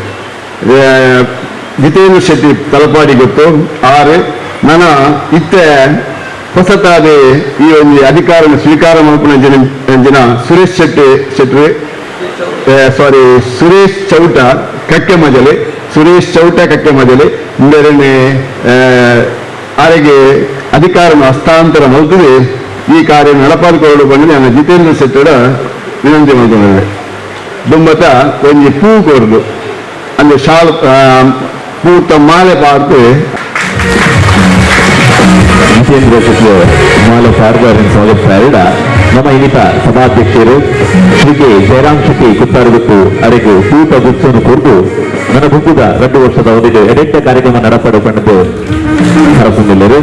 ಜಿತೇಂದ್ರ ಶೆಟ್ಟಿ ತಲಪಾಡಿ ಗೊತ್ತು ಆರು ನನ್ನ ಇತ್ತೆ ಹೊಸತಾದ ಈ ಒಂದು ಅಧಿಕಾರ ಸ್ವೀಕಾರ ಮಲ್ಪುನ ಜನ ಸುರೇಶ್ ಶೆಟ್ಟಿ ಸಾರಿ ಸುರೇಶ್ ಚೌಟ ಕಕ್ಕೆಮಜಲೆ ಸುರೇಶ್ ಚೌಟ ಕಕ್ಕೆಮಜಲೆ ಇಂದರನೆ ಆರೆಗೆ ಅಧಿಕಾರ ಹಸ್ತಾಂತರ ಮಲ್ತದೆ. ಈ ಕಾರ್ಯ ನಡಪಾದುಕೊಳ್ಳಲು ಬಂದು ನಾನು ಜಿತೇಂದ್ರ ಶೆಟ್ಟಿಡ ವಿನಂತಿ ಮಾಡಿಕೊಂಡೆ. ದುಂಬತ ಒಂಜಿ ಪೂ ಕೊರ್ದು ಅಂದ್ರೆ ಶಾಲ್ ಪೂತ ಮಾಲೆ ಪಾರ್ತು ಜಿತೇಂದ್ರ ಶೆಟ್ಟಿ ಮಾಲೆ ಪಾರ್ದಾರನ್ ಸ್ವಾಗತಿಸ್ತಾ ನಮ್ಮ ಇನ್ನಿತ ಸಭಾಧ್ಯಕ್ಷರು ಶ್ರೀ ಕೆ ಜಯರಾಮ್ ಶೆಟ್ಟಿ ಕುತ್ತಾರಗುತ್ತು ಅರೆಗೂ ಪೂತ ಗುಚ್ಚನ್ನು ಕೊರ್ದು ನನ್ನ ಬುಕ್ಕುದ 2 ವರ್ಷದ ಅವಧಿಗೆ ಎಡೆಟ್ಟ ಕಾರ್ಯಕ್ರಮ ನಡಪಡು ಪಡೆದು ಹರಸೊಂದಿಲ್ಲರು.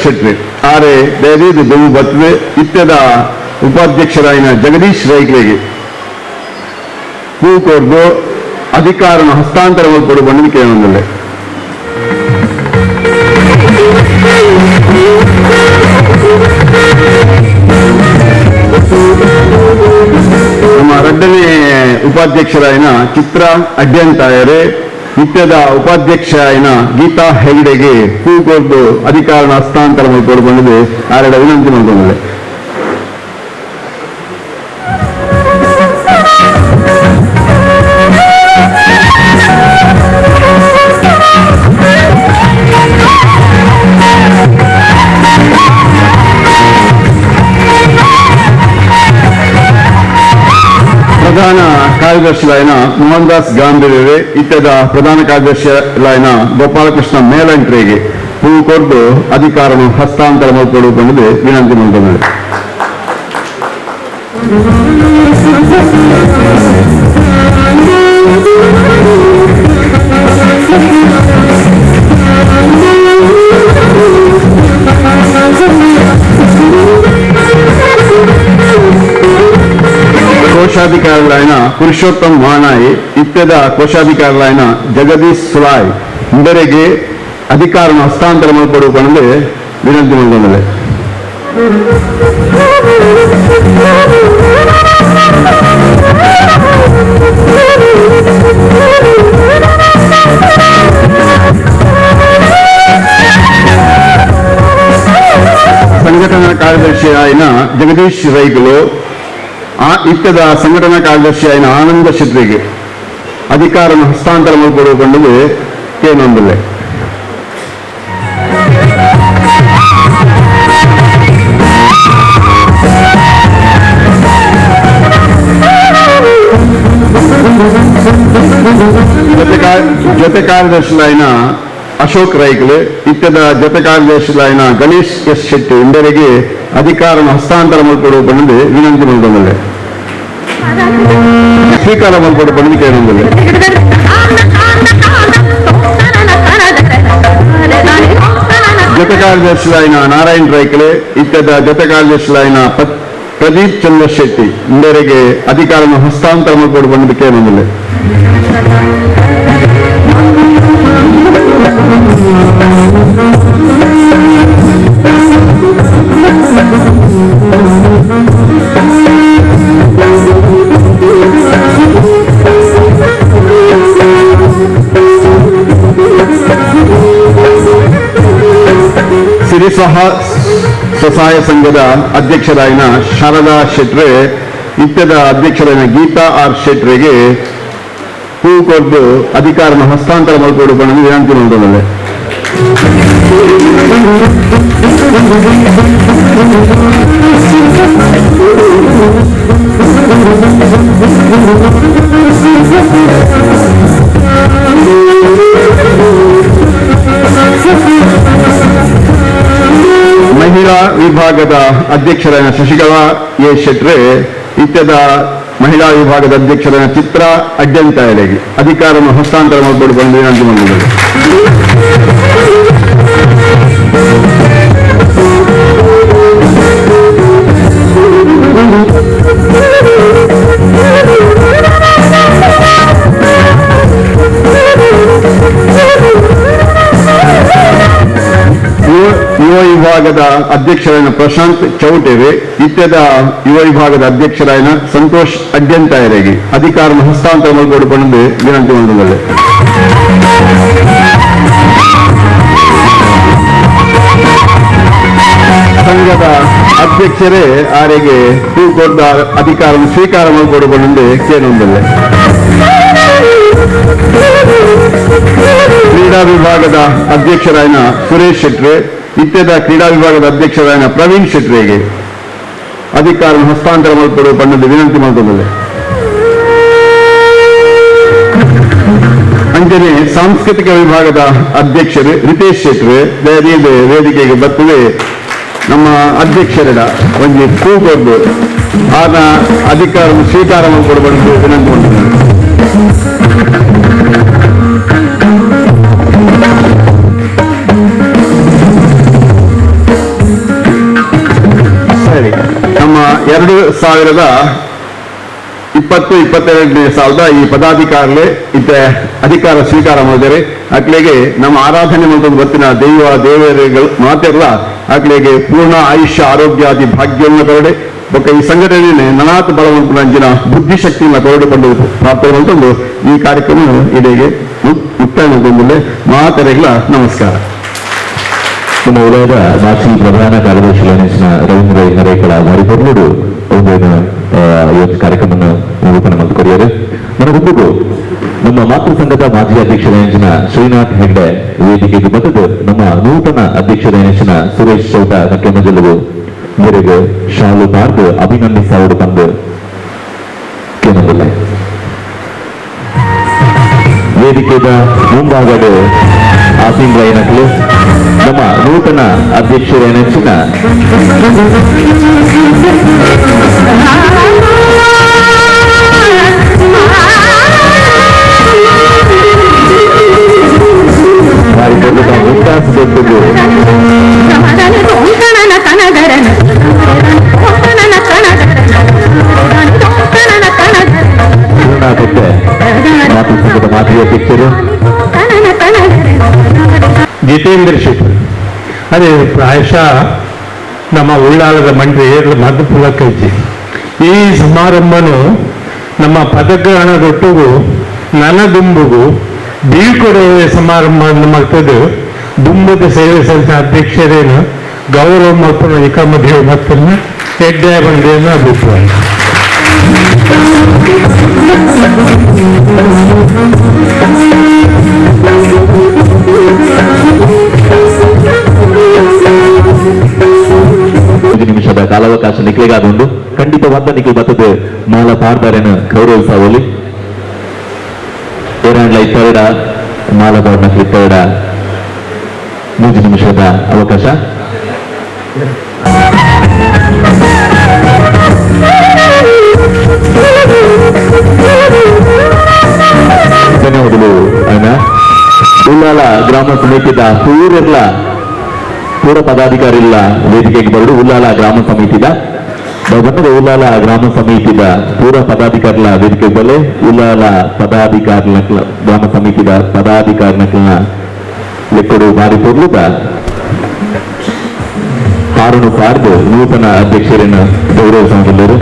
ಶೆಟ್ಟಿ ಆರೆ ದಯದೀದು ದುಂಬು ಬರ್ತದೆ. ಇತ್ಯದ ಉಪಾಧ್ಯಕ್ಷರಾಯಿನ ಜಗದೀಶ್ ರೈಕ್ಲೆಗೆ ಪೂ ಕೊರ್ದು ಅಧಿಕಾರನ ಹಸ್ತಾಂತರ ಕೊಡು ಬಂದು ಕೇಳೊಂದಿಲ್ಲ. ನಮ್ಮ ಎರಡನೇ ಉಪಾಧ್ಯಕ್ಷರಾಯಿನ ಚಿತ್ರ ಅಡ್ಯಂತಾಯರೇ ನಿತ್ಯದ ಉಪಾಧ್ಯಕ್ಷರಾಯಿನ ಗೀತಾ ಹೆಗಡೆಗೆ ಪೂ ಕೊರ್ದು ಅಧಿಕಾರನ ಹಸ್ತಾಂತರ ಕೊಡು ಬಂದಿದೆ ಆರೆಡ ವಿನಂತಿ ಮಾಡಿಕೊಂಡಿದೆ. ಪ್ರಧಾನ ಕಾರ್ಯದರ್ಶಿಲಾಯನ ಮೋಹನ್ ದಾಸ್ ಗಾಂಧಿರೇ ಇತ್ಯದ ಪ್ರಧಾನ ಕಾರ್ಯದರ್ಶಿಲಾಯನ ಗೋಪಾಲಕೃಷ್ಣ ಮೇಲಂಟ್ರಿಗೆ ಹೂ ಕೊರ್ದು ಅಧಿಕಾರವನ್ನು ಹಸ್ತಾಂತರ ಮಾಡಿಕೊಡು ಬಂದು ವಿನಂತಿ ಮಾಡಿಕೊಂಡಿದೆ. ಕೋಶಾಧಿಕಾರಿಗಳಾಯನ ಪುರುಷೋತ್ತಮ್ ಮಾನಾಯಿ ಇತ್ಯದ ಕೋಶಾಧಿಕಾರಿಗಳಾಯನ ಜಗದೀಶ್ ಸುಲಾಯ್ ಇಂದರೆಗೆ ಅಧಿಕಾರವನ್ನು ಹಸ್ತಾಂತರ ಮಾಡಿಕೊಡುವಂತೆ ವಿನಂತಿ ಮಾಡಿಕೊಂಡಿದೆ. ಸಂಘಟನಾ ಕಾರ್ಯದರ್ಶಿ ಆಯ್ನ ಜಗದೀಶ್ ರೈಗಳು ಇತ್ಯದ ಸಂಘಟನಾ ಕಾರ್ಯದರ್ಶಿ ಆಯ್ನ ಆನಂದ ಶೆಟ್ಟಿಗೆ ಅಧಿಕಾರವನ್ನು ಹಸ್ತಾಂತರ ಮಾಡಿಕೊಡುವಂತೆ ಕೇನೊಂದಿಲ್ಲ. ಜೊತೆ ಕಾರ್ಯದರ್ಶಿಲಾಯನ ಅಶೋಕ್ ರೈಕ್ಲೆ ಇತ್ಯದ ಜೊತೆ ಕಾರ್ಯದರ್ಶಿಲಾಯನ ಗಣೇಶ್ ಎಸ್ ಶೆಟ್ಟಿ ಇಂದರಿಗೆ ಅಧಿಕಾರವನ್ನು ಹಸ್ತಾಂತರ ಮಾಡಿಕೊಡುವಂತೆ ವಿನಂತಿ ಮಾಡಿಕೊಂಡಿದೆ. ಸ್ವೀಕಾರ ಮಾಡಿಕೊಡುವಂತೆ ಕೇಳಿಕೊಂಡಿದೆ. ಜೊತೆ ಕಾರ್ಯದರ್ಶಿಲಾಯನ ನಾರಾಯಣ್ ರೈಕ್ಲೆ ಇತ್ಯದ ಜೊತೆ ಕಾರ್ಯದರ್ಶಿಲಾಯನ ಪ್ರದೀಪ್ ಚಂದ್ರ ಶೆಟ್ಟಿ ಇಂದರಿಗೆ ಅಧಿಕಾರವನ್ನು ಹಸ್ತಾಂತರ ಮಾಡಿಕೊಡುವಂತೆ ಕೇಳಿಕೊಂಡಿದೆ. ಸಿರಿಸಹ ಸ್ವಸಹಾಯ ಸಂಘದ ಅಧ್ಯಕ್ಷರಾಯಿನ ಶಾರದಾ ಶೆಟ್ರೆ ನಿತ್ಯದ ಅಧ್ಯಕ್ಷರಾಯಿನ ಗೀತಾ ಆರ್ ಶೆಟ್ರೆಗೆ ಹೂ ಕೊಟ್ಟು ಅಧಿಕಾರವನ್ನು ಹಸ್ತಾಂತರ ಮಾಡಿಕೊಡುವಂತೆ ವಿನಂತಿ ಮಾಡಿಕೊಂಡಿದೆ. ಮಹಿಳಾ ವಿಭಾಗದ ಅಧ್ಯಕ್ಷರಾದ ಶಶಿಕಲಾ ಎ ಶೆಟ್ರೆ, ನಿತ್ಯದ ಮಹಿಳಾ ವಿಭಾಗದ ಅಧ್ಯಕ್ಷರಾದ ಚಿತ್ರಾ ಅಡ್ಯಂತಾಯರಿಗೆ ಅಧಿಕಾರವನ್ನು ಹಸ್ತಾಂತರ ಮಾಡಿಕೊಂಡು ಬಂದು ವಿನಂತಿ ಮಾಡಿದರು. ಯುವ ವಿಭಾಗದ ಅಧ್ಯಕ್ಷರಾದ ಪ್ರಶಾಂತ್ ಚೌಟೇವೆ, ಇತ್ಯದ ಯುವ ವಿಭಾಗದ ಅಧ್ಯಕ್ಷರಾದ ಸಂತೋಷ್ ಅಡ್ಯಂತಾಯರಿಗೆ ಅಧಿಕಾರವನ್ನು ಹಸ್ತಾಂತರ ಮಾಡಿಕೊಂಡು ವಿನಂತಿ ಮಾಡಿದ್ದಾರೆ. ಸಂಘದ ಅಧ್ಯಕ್ಷರೇ ಆರೆಗೆ ಹೂಕೊಡ್ದ ಅಧಿಕಾರವನ್ನು ಸ್ವೀಕಾರ ಮಾಡಿಕೊಂಡು ಕೇಳೊಂದಲ್ಲೇ. ಕ್ರೀಡಾ ವಿಭಾಗದ ಅಧ್ಯಕ್ಷರಾದ ಸುರೇಶ್ ಶೆಟ್ರೆ, ಇತ್ಯದ ಕ್ರೀಡಾ ವಿಭಾಗದ ಅಧ್ಯಕ್ಷರಾದ ಪ್ರವೀಣ್ ಶೆಟ್ರೆಗೆ ಅಧಿಕಾರ ಹಸ್ತಾಂತರ ಮಾಡಿಕೊಡುವ ಬಣ್ಣದ ವಿನಂತಿ ಮಾಡಿಕೊಂಡಿದೆ. ಅಂಜನೆ ಸಾಂಸ್ಕೃತಿಕ ವಿಭಾಗದ ಅಧ್ಯಕ್ಷರು ರಿತೇಶ್ ಶೆಟ್ರೆ ದಯದೀದ ವೇದಿಕೆಗೆ ಬರ್ತದೆ. ನಮ್ಮ ಅಧ್ಯಕ್ಷರ ಒಂದು ಕೂಗೊದ್ದು ಆದ ಅಧಿಕಾರವನ್ನು ಸ್ವೀಕಾರ ಮಾಡಿಕೊಡುವ ವಿನಂತಿ ಮಾಡಿದ್ದಾರೆ. ಸರಿ, ನಮ್ಮ 2020-22 ಸಾಲದ ಈ ಪದಾಧಿಕಾರಿಗಳೇ ಇತ್ತ ಅಧಿಕಾರ ಸ್ವೀಕಾರ ಮಾಡಿದರೆ ಅಕ್ಲೆಗೆ ನಮ್ಮ ಆರಾಧನೆ ಮತ್ತು ಗೊತ್ತಿನ ದೈವ ದೇವರುಗಳು ಮಾತಿರಲ್ಲ, ಅಕ್ಲೆಗೆ ಪೂರ್ಣ ಆಯುಷ್ಯ ಆರೋಗ್ಯಾದಿ ಭಾಗ್ಯವನ್ನು ಕೊರಡೆ ಬೊಕ್ಕ ಈ ಸಂಘಟನೆ ನನಾತ ಬಲವಂತನ ಬುದ್ಧಿಶಕ್ತಿಯನ್ನು ಕೊರಡಿಕೊಂಡು ಪ್ರಾರ್ಥನೆ ಅಂತಂದು ಈ ಕಾರ್ಯಕ್ರಮ ಇಡೆಗೆ ಮುಕ್ತಾಯಗೊಂಡಿಲ್ಲ. ಮಾತರೆಗಳ ನಮಸ್ಕಾರ. ನಮ್ಮ ಉಲಗದ ಮಾಜಿ ಪ್ರಧಾನ ಕಾರ್ಯದರ್ಶಿ ರವೀಂದ್ರ ಹರೇಕಳ ಮರಿಪೊರ್ಲುಡು ಒಂದು ಇವತ್ತು ಕಾರ್ಯಕ್ರಮವನ್ನು ನಿರೂಪಣೆ ಮಾಡಿಕೊರಿಯರು. ನನಗೊಬ್ಬರು ನಮ್ಮ ಮಾತೃ ಸಂಘದ ಮಾಜಿ ಅಧ್ಯಕ್ಷರಾದ ಶ್ರೀನಾಥ್ ಹೆಗ್ಡೆ ವೇದಿಕೆಗೆ ಬಂದದ್ದು ನಮ್ಮ ನೂತನ ಅಧ್ಯಕ್ಷರಾದ ಸುರೇಶ್ ಚೌಟ ಕಟ್ಟೆಮಜಲುವು ಮೇರೆಗೆ ಶಾಲು ಪಾರ್ದು ಅಭಿನಂದಿಸಾವರು ಬಂದು ಕೇಳಬಲ್ಲೆ. ವೇದಿಕೆಯ ಮುಂಭಾಗದ ಆಸೀನರಾಯಿನಕ್ಲು ನಮ್ಮ ನೂತನ ಅಧ್ಯಕ್ಷರೇನೆಚ್ಚಿನ ಮಾತೃ ಸಂಘದ ಮಾಜಿ ಅಧ್ಯಕ್ಷರು ಜಿತೇಂದ್ರ ಶೆಟ್ಟಿ. ಅದೇ ಪ್ರಾಯಶಃ ನಮ್ಮ ಉಳ್ಳಾಲದ ಮಂಡ್ರಿ ಮಧುಪುಲಕ್ಕಜ್ಜಿ ಈ ಸಮಾರಂಭನು ನಮ್ಮ ಪದಗ್ರಹಣದೊಟ್ಟಿಗೂ ನನದುಂಬುಗು ಬೀಳ್ಕೊಡುವ ಸಮಾರಂಭ ಮಾಡ್ತದೆ. ದುಂಬದ ಸೇವೆ ಸಲ್ಲಿಸಿದ ಅಧ್ಯಕ್ಷರೇನು ಗೌರವ ಮತ್ತು ಇಕಮದೇವ ಮತ್ತನ್ನು ಹೆಡ್ಡೆ ಬಂದೇನು ಅಭಿಪ್ರಾಯ. ಐದು ನಿಮಿಷದ ಕಾಲಾವಕಾಶ ನಿಕ್ಲಿಗಾದೊಂದು ಖಂಡಿತವಾದ ನಿಖಿಲ್ ಬರ್ತದೆ ಮಾಲ ಪಾಡ್ದಾರೇನು ಗೌರವಿಸಾವಲಿ ಏರಾಂಡ್ಲ ಇತ್ತೆರಡ ಮಾಲ ಪಾಡ್ನ ಇತ್ತೆರಡ 3 ನಿಮಿಷದ ಅವಕಾಶ. ಧನ್ಯವಾದಗಳು ಅಣ್ಣ. ಉಳ್ಳಾಲ ಗ್ರಾಮ ಸಮಿತಿದ ಪೂರೆಲ್ಲ ಪೂರ ಪದಾಧಿಕಾರಿ ಇಲ್ಲ ವೇದಿಕೆಗೆ ಬರಡು. ಉಳ್ಳಾಲ ಗ್ರಾಮ ಸಮಿತಿದ ಬಂದರೆ ಉಳ್ಳಾಲ ಗ್ರಾಮ ಸಮಿತಿದ ಪೂರ ಪದಾಧಿಕಾರಿಗಳ ವೇದಿಕೆಗೆ ಬರಲೆ. ಉಳ್ಳಾಲ ಪದಾಧಿಕಾರಿ ಗ್ರಾಮ ಸಮಿತಿದ ಪದಾಧಿಕಾರಿನ ಲೆಕ್ಕಡು ಬಾರಿ ಪೊರ್ಲುದ ಹಾರನು ಪಾರ್ದು ನೂತನ ಅಧ್ಯಕ್ಷರನ್ನು ಗೌರವಿಸಿದರು.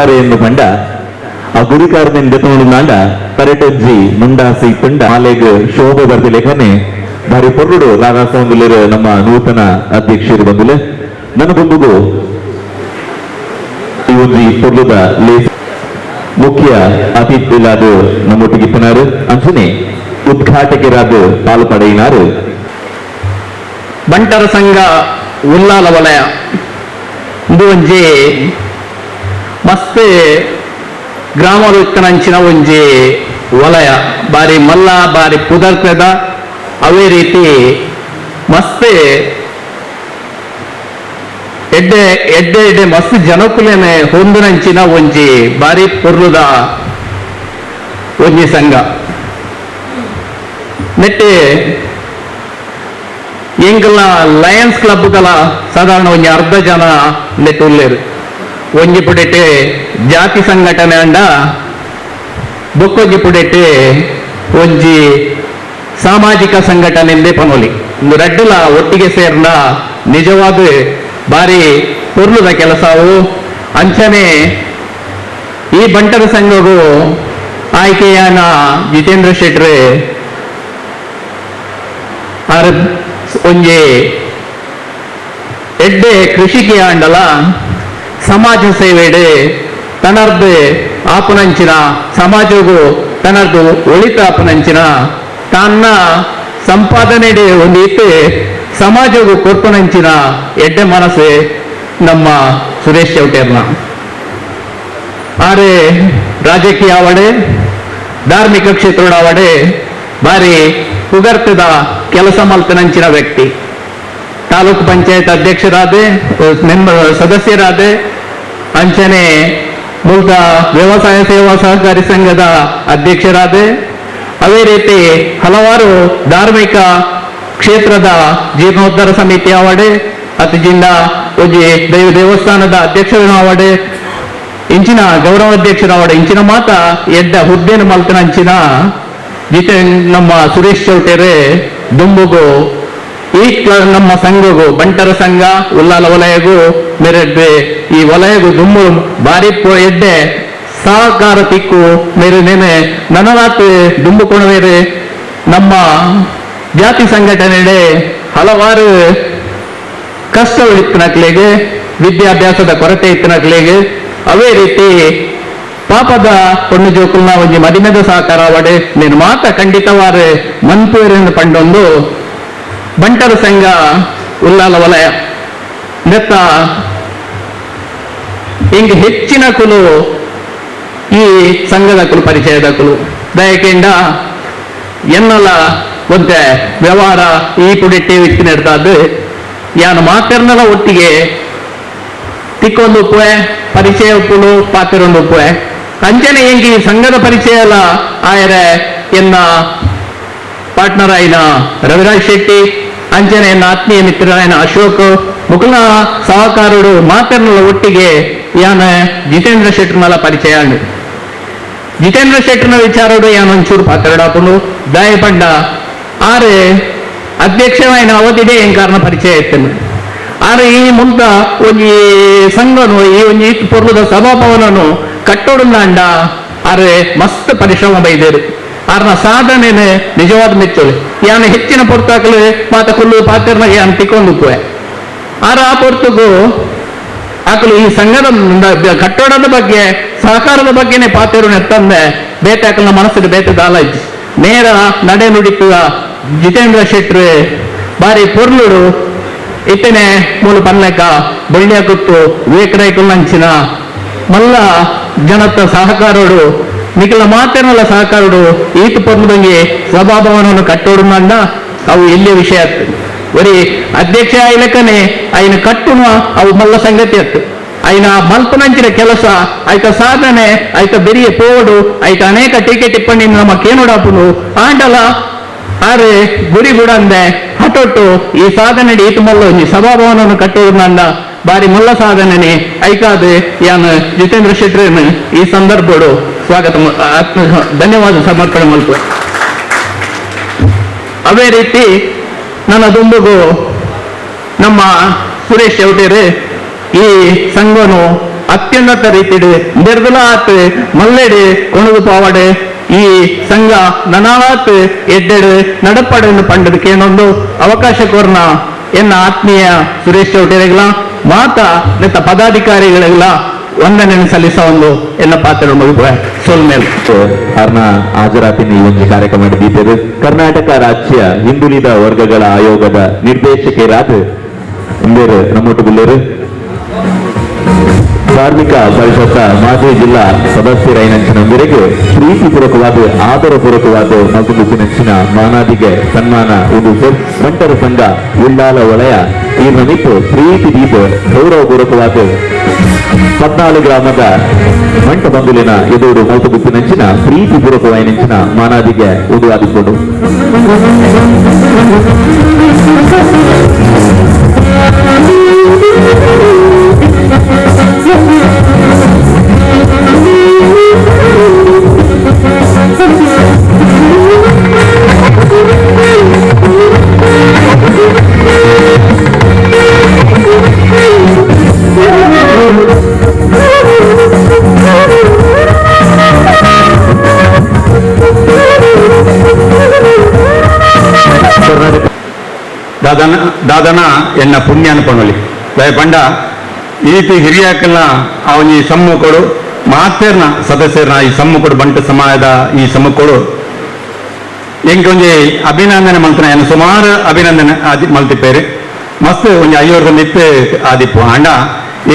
ಗುರಿಕಾರೆ ಎಂದು ಪಂಡ ಆ ಗುರಿಕಾರನ ದೆತ್ತೊಂಡು ಪರೆಟೊಂಜಿ ಮುಂಡಾಸಿ ಪಂಡ ಮಾಲೆಗ್ ಶೋಭೆ ಬರ್ದಿಲೇಖನೆ ಬಾರಿ ಪೊರ್ಲುಡು ರಾಧಾಸೌಂದುಲೇರು ನಮ್ಮ ನೂತನ ಅಧ್ಯಕ್ಷರು ಬಂದುಲೆ ನನ್ನ ಬಂದುಗು ಈ ಒಂಜಿ ಪೊರ್ಲುದ ಲೇಸ್ ಮುಖ್ಯ ಅತಿಥಿಲಾದ ನಮ್ಮೊಟ್ಟಿಗೆ ಇಪ್ಪನಾರು ಅಂಚನೆ ಉದ್ಘಾಟಕರಾದ ಪಾಲು ಪಡೆಯಿನಾರು. ಬಂಟರ ಸಂಘ ಉಲ್ಲಾಲ ವಲಯ ಇದು ಒಂಜಿ ಮಸ್ತ್ ಗ್ರಾಮದ ಒಂಜಿ ವಲಯ ಬಾರಿ ಮಲ್ಲ ಬಾರಿ ಪುದರ್ತದ ಅವೇ ರೀತಿ ಮಸ್ತ್ ಎಡ್ಡೆ ಎಡ್ಡೆ ಎಡ್ಡೆ ಮಸ್ತ್ ಜನಕುಲೇನೆ ಹೊಂದಿನಂಚಿನ ಒಂಜಿ ಬಾರಿ ಪೊರ್ಲುದ ಒಂಜಿ ಸಂಘ. ನೆಟ್ಟೆ ಎಂಕಲ್ನ ಲಯನ್ಸ್ ಕ್ಲಬ್ ಕಲ ಸಾಧಾರಣ ಒಂಜಿ ಅರ್ಧ ಜನ ನೆಟ್ಟು ಉಲ್ಲೇರು. ಒಂಜಿ ಪುಡೆಟೆ ಜಾತಿ ಸಂಘಟನೆ ಅಂಡ ಬೊಕ್ಕೊಂಜಿ ಪುಡೆಟೆ ಒಂಜಿ ಸಾಮಾಜಿಕ ಸಂಘಟನೆಂದೇ ಪನೋಲಿ ಒಂದು ರಡ್ಡುಲ ಒಟ್ಟಿಗೆ ಸೇರ್ನ ನಿಜವಾದ ಬಾರಿ ಪೊರ್ಲುದ ಕೆಲಸವು. ಅಂಚನೆ ಈ ಬಂಟರ ಸಂಘವು ಆಯ್ಕೆಯಾನ ಜಿತೇಂದ್ರ ಶೆಟ್ರೆ ಆರ್ ಒಂಜಿ ಎಡ್ಡೆ ಕೃಷಿಕೆ ಆಂಡಲ ಸಮಾಜ ಸೇವೆಡೆ ತನರ್ದು ಆಪುನಂಚಿನ ಸಮಾಜಗೂ ತನರ್ದು ಒಳಿತ ಆಪುನಂಚಿನ ತನ್ನ ಸಂಪಾದನೆಡೆ ಒಂದು ಇತ್ತು ಸಮಾಜಗೂ ಕೊರ್ಪುನಂಚಿನ ಎಡ್ಡೆ ಮನಸ್ಸು ನಮ್ಮ ಸುರೇಶ್ ಚೌಟೇರ್ನ. ಆರೆ ರಾಜಕೀಯ ಅವಡೆ ಧಾರ್ಮಿಕ ಕ್ಷೇತ್ರೋಡಾವಡೆ ಬಾರಿ ಪುಗರ್ತದ ಕೆಲಸ ಮಲ್ತನಂಚಿನ ವ್ಯಕ್ತಿ. ತಾಲೂಕು ಪಂಚಾಯತ್ ಅಧ್ಯಕ್ಷರಾದೆ, ಮೆಂಬರ್ ಸದಸ್ಯರಾದೆ, ಅಂಚನೆ ಮೂಲತ ವ್ಯವಸಾಯ ಸೇವಾ ಸಹಕಾರಿ ಸಂಘದ ಅಧ್ಯಕ್ಷರಾದೆ. ಅದೇ ರೀತಿ ಹಲವಾರು ಧಾರ್ಮಿಕ ಕ್ಷೇತ್ರದ ಜೀರ್ಣೋದ್ಧಾರ ಸಮಿತಿ ಅವಡೆ ಅತಿಜಿಂದ ಒಂಜಿ ದೇವಸ್ಥಾನದ ಅಧ್ಯಕ್ಷರ ಅವಡೆ ಇಂಚಿನ ಗೌರವಾಧ್ಯಕ್ಷರ ಅವಡೆ ಇಂಚಿನ ಮಾತ ಎಡ್ಡ ಹುದ್ದೆನ ಮಲ್ತನಂಚಿನ ಜಿತೆ ನಮ್ಮ ಸುರೇಶ್ ಚೌಟೇರೆ ದುಂಬುಗು ಈ ನಮ್ಮ ಸಂಘಗೂ ಬಂಟರ ಸಂಘ ಉಲ್ಲಾಲ ವಲಯಗೂ ಮೇರೆಡ್ಡೆ ಈ ವಲಯಗೂ ದುಂಬು ಬಾರಿ ಎಡ್ಡೆ ಸಹಕಾರ ತಿಕ್ಕು ಮೇರೆ ನೆನೆ ನನನಾತ್ ದುಂಬು ಕೊಣವೇರೆ ನಮ್ಮ ಜಾತಿ ಸಂಘಟನೆಡೆ ಹಲವಾರು ಕಷ್ಟವಿತ್ತನಕ್ಲೆಗೆ ವಿದ್ಯಾಭ್ಯಾಸದ ಕೊರತೆ ಇತ್ತನಕ್ಲೆಗೆ ಅವೇ ರೀತಿ ಪಾಪದ ಪೊಣ್ಣು ಜೋಕುಲ್ನ ಒಂಜಿ ಮದಿಮೆದ ಸಹಕಾರ ಅವಡೆ ನೀನು ಮಾತ ಖಂಡಿತವಾರ ಮನ್ಪೂರಿನ ಪಂಡೊಂದು ಬಂಟರ ಸಂಘ ಉಲ್ಲಾಲ ವಲಯ ನೆತ್ತ ಹಿಂಗೆ ಹೆಚ್ಚಿನ ಕುಲು ಈ ಸಂಘದ ಕುಲು ಪರಿಚಯದ ಕುಲು ದಯಕೆಂಡ ಎನ್ನಲ ಒಂತೆ ವ್ಯವಹಾರ ಈ ಪುಡಿಟ್ಟೆ ವ್ಯಕ್ತಿ ನಡ್ತಾದ್ದು ಯಾನು ಮಾತೆರ್ನಲ ಒಟ್ಟಿಗೆ ತಿಕ್ಕೊಂದು ಉಪ್ಪುವೆ ಪರಿಚಯ ಉಪ್ಪುಲು ಪಾತಿರೊಂದು ಉಪ್ಪುವೆ ಅಂಚನೆ ಎಂಗೆ ಈ ಸಂಘದ ಪರಿಚಯ ಅಲ್ಲ ಆಯರೆ ಎನ್ನ ಪಾರ್ಟ್ನರ್ ಆಯ್ನ ರವಿರಾಜ್ ಶೆಟ್ಟಿ ಅಂಚನೆ ಎನ್ನ ಆತ್ಮೀಯ ಮಿತ್ರರಾಯನ ಅಶೋಕ್ ಮುಕುಲ ಸಹಕಾರರು ಮಾತೆರ್ನಲ ಒಟ್ಟಿಗೆ ಯಾನ ಜಿತೇಂದ್ರ ಶೆಟ್ಟರ್ನಲ ಪರಿಚಯ ಅಂಡು. ಜಿತೇಂದ್ರ ಶೆಟ್ಟರ್ನ ವಿಚಾರಡು ಯಾನೊಂಚೂರು ಪಾತ್ರಡಾಪುಂಡು ದಯಪಂಡ ಆರೆ ಅಧ್ಯಕ್ಷವಾಯಿನ ಅವಧಿಡೆ ಏನ್ ಕಾರಣ ಪರಿಚಯ ಇತ್ತನು. ಆರೆ ಈ ಮುಂತ ಒಂಜಿ ಸಂಘನು ಈ ಒಂಜಿ ಪೊರ್ಲುದ ಸಭಾಭವನನು ಕಟ್ಟೋಡುಂಡ ಆರೆ ಮಸ್ತ್ ಪರಿಶ್ರಮ ಬೈದೇರು. ಆರ್ನ ಸಾಧನೆನೆ ನಿಜವಾದ ಮೆಚ್ಚೋಳು. ಯಾನ ಹೆಚ್ಚಿನ ಪೊರ್ತಾಕಲು ಮಾತ ಕುಲ್ಲು ಪಾತ್ರನ ಯಾನ್ ತಿಕ್ಕೊಂಡು ಪೋಯೆ. ಆರ ಆ ಪೊರ್ತುಗು ಆಕಲು ಈ ಸಂಘದ ಕಟ್ಟೋಡದ ಬಗ್ಗೆ ಸಹಕಾರದ ಬಗ್ಗೆನೆ ಪಾತೆರು ನೆತ್ತಂದೆ ಬೇತೆ ಆಕಲ್ನ ಮನಸ್ಸಿನ ಬೇತೆ ದಾಲಜ್ ನೇರ ನಡೆ ನುಡಿತುವ ಜಿತೇಂದ್ರ ಶೆಟ್ರು ಬಾರಿ ಪೊರ್ಲುಡು ಇತ್ತನೆ ಮೂಲ ಪನ್ಲೆಕ ಬೊಳ್ಳಿಯ ಕುತ್ತು ವಿವೇಕ ರೈಕುಲ್ನಂಚಿನ ಮಲ್ಲ ಜನತ ಸಹಕಾರೋಡು ನಿಖಲ ಮಾತೇನಲ್ಲ ಸಹಕಾರೋಡು ಈತ ಪೊರ್ಲುದಂಗೆ ಸಭಾಭವನವನ್ನು ಕಟ್ಟೋಡು ಅವು ಎಲ್ಲಿಯ ವಿಷಯ ಒರಿ ಅಧ್ಯಕ್ಷ ಆಯ್ಲಕ್ಕನೆ ಆಯ್ನ ಕಟ್ಟುನ ಅವು ಮಲ್ಲ ಸಂಗತಿ ಅತ್ತು. ಆಯ್ನ ಮಲ್ಪನಂಚಿನ ಕೆಲಸ ಆಯ್ತ ಸಾಧನೆ ಆಯ್ತ ಬೆರಿಯ ಪೋಡು ಆಯ್ತ ಅನೇಕ ಟೀಕೆ ಟಿಪ್ಪಣಿ ನಮ್ಮ ಕೇನುಡಾಪುನು ಆಂಡಲ ಆರೆ ಗುರಿ ಬುಡಂದೆ ಹಟೊಟ್ಟು ಈ ಸಾಧನೆ ಈತ ಮಲ್ಲ ಒಂಜಿ ಸಭಾಭವನವನ್ನು ಕಟ್ಟೋದು ಬಾರಿ ಮಲ್ಲ ಸಾಧನೆ ಐಕಾದ ಯಾನ್ ಜಿತೇಂದ್ರ ಶೆಟ್ಟರನ್ನು ಈ ಸಂದರ್ಭಡು ಸ್ವಾಗತ ಆತ್ಮ ಧನ್ಯವಾದ ಸಮರ್ಪಣೆ ಮಲ್ಪ. ಅದೇ ರೀತಿ ನನ್ನ ದುಂಬುಗು ನಮ್ಮ ಸುರೇಶ್ ಚೌಟೇರು ಈ ಸಂಘನು ಅತ್ಯುನ್ನತ ರೀತಿಡು ನಿರ್ದಲಾತ್ ಮಲ್ಲೆಡು ಕೊಣದು ಪಾವಡೆ ಈ ಸಂಘ ನನಾತ್ ಎಡ್ಡೆಡು ನಡಪಡೆಯನ್ನು ಪಂಡದಕ್ಕೆ ಏನೊಂದು ಅವಕಾಶ ಕೋರ್ನ ಎನ್ನ ಆತ್ಮೀಯ ಸುರೇಶ್ ಚೌಟೆರೆಗಳ ಮಾತಾ ನೆತ್ತ ಪದಾಧಿಕಾರಿಗಳಿಗೆಲ್ಲ ವಂದನೆ ಸಲ್ಲಿಸ ಒಂದು ಎಲ್ಲ ಪಾತ್ರ ಮುಗಿಬ ಸೋಲ್ಮೇಲ್ ಅರ್ನ ಹಾಜರಾತಿನ ಈ ಒಂದು ಕಾರ್ಯಕ್ರಮ ದೀಪರು ಕರ್ನಾಟಕ ರಾಜ್ಯ ಹಿಂದುಳಿದ ವರ್ಗಗಳ ಆಯೋಗದ ನಿರ್ದೇಶಕರಾದ ಇಂದೇರು ನಮ್ಮೊಟ್ಟುಗುಲ್ಲೇರು ಧಾರ್ಮಿಕ ಪರಿಷತ್ತ ಮಾಜಿ ಜಿಲ್ಲಾ ಸದಸ್ಯರೈನಂಚಿನಂದರಿಗೆ ಪ್ರೀತಿಪೂರ್ವಕವಾದ ಆದರಪೂರ್ವಕವಾದ ಮಗುಪಿನಂಚಿನ ಮಾನಾದಿಗೆ ಸನ್ಮಾನ ಇದು ಬಂಟರ ಸಂಘ ಉಳ್ಳಾಲ ವಲಯ ಈ ನಮಿತ್ತು ಪ್ರೀತಿ ದೀಪ ಗೌರವಪೂರ್ವಕವಾದ 14 ಗ್ರಾಮದ ಮಂಟ ಬಂದುಲಿನ ಎದುರು ಮೌತುಗುಪ್ಪಿನಂಚಿನ ಪ್ರೀತಿಪೂರ್ವಕವಾಯಿನಂಚಿನ ಮಾನಾದಿಗೆ ಉದುವಾದಿಕೊಂಡು ದಾದನ ಎನ್ನ ಪುಣ್ಯ ಅನ್ಕೊಂಡೊಲಿ ಪಂಡ ಈತಿ ಹಿರಿಯಾಕಲ್ಲ ಅವನ ಈ ಸಮ್ಮುಖಡು ಮಾತೇರ್ನ ಸದಸ್ಯರ್ನ ಈ ಸಮ್ಮುಖಡು ಬಂಟ ಸಮಾಜದ ಈ ಸಮ್ಮುಖಡು ಎಂಕೊಂಜಿ ಅಭಿನಂದನೆ ಮಲ್ತನ ಎನ್ನ ಸುಮಾರು ಅಭಿನಂದನೆ ಆದಿ ಮಲ್ತಿಪ್ಪೇರು ಮಸ್ತ್ ಒಂಜಿ ಐವರ್ದ ಮಿತ್ತು ಆದಿಪ್ಪು ಅಂಡ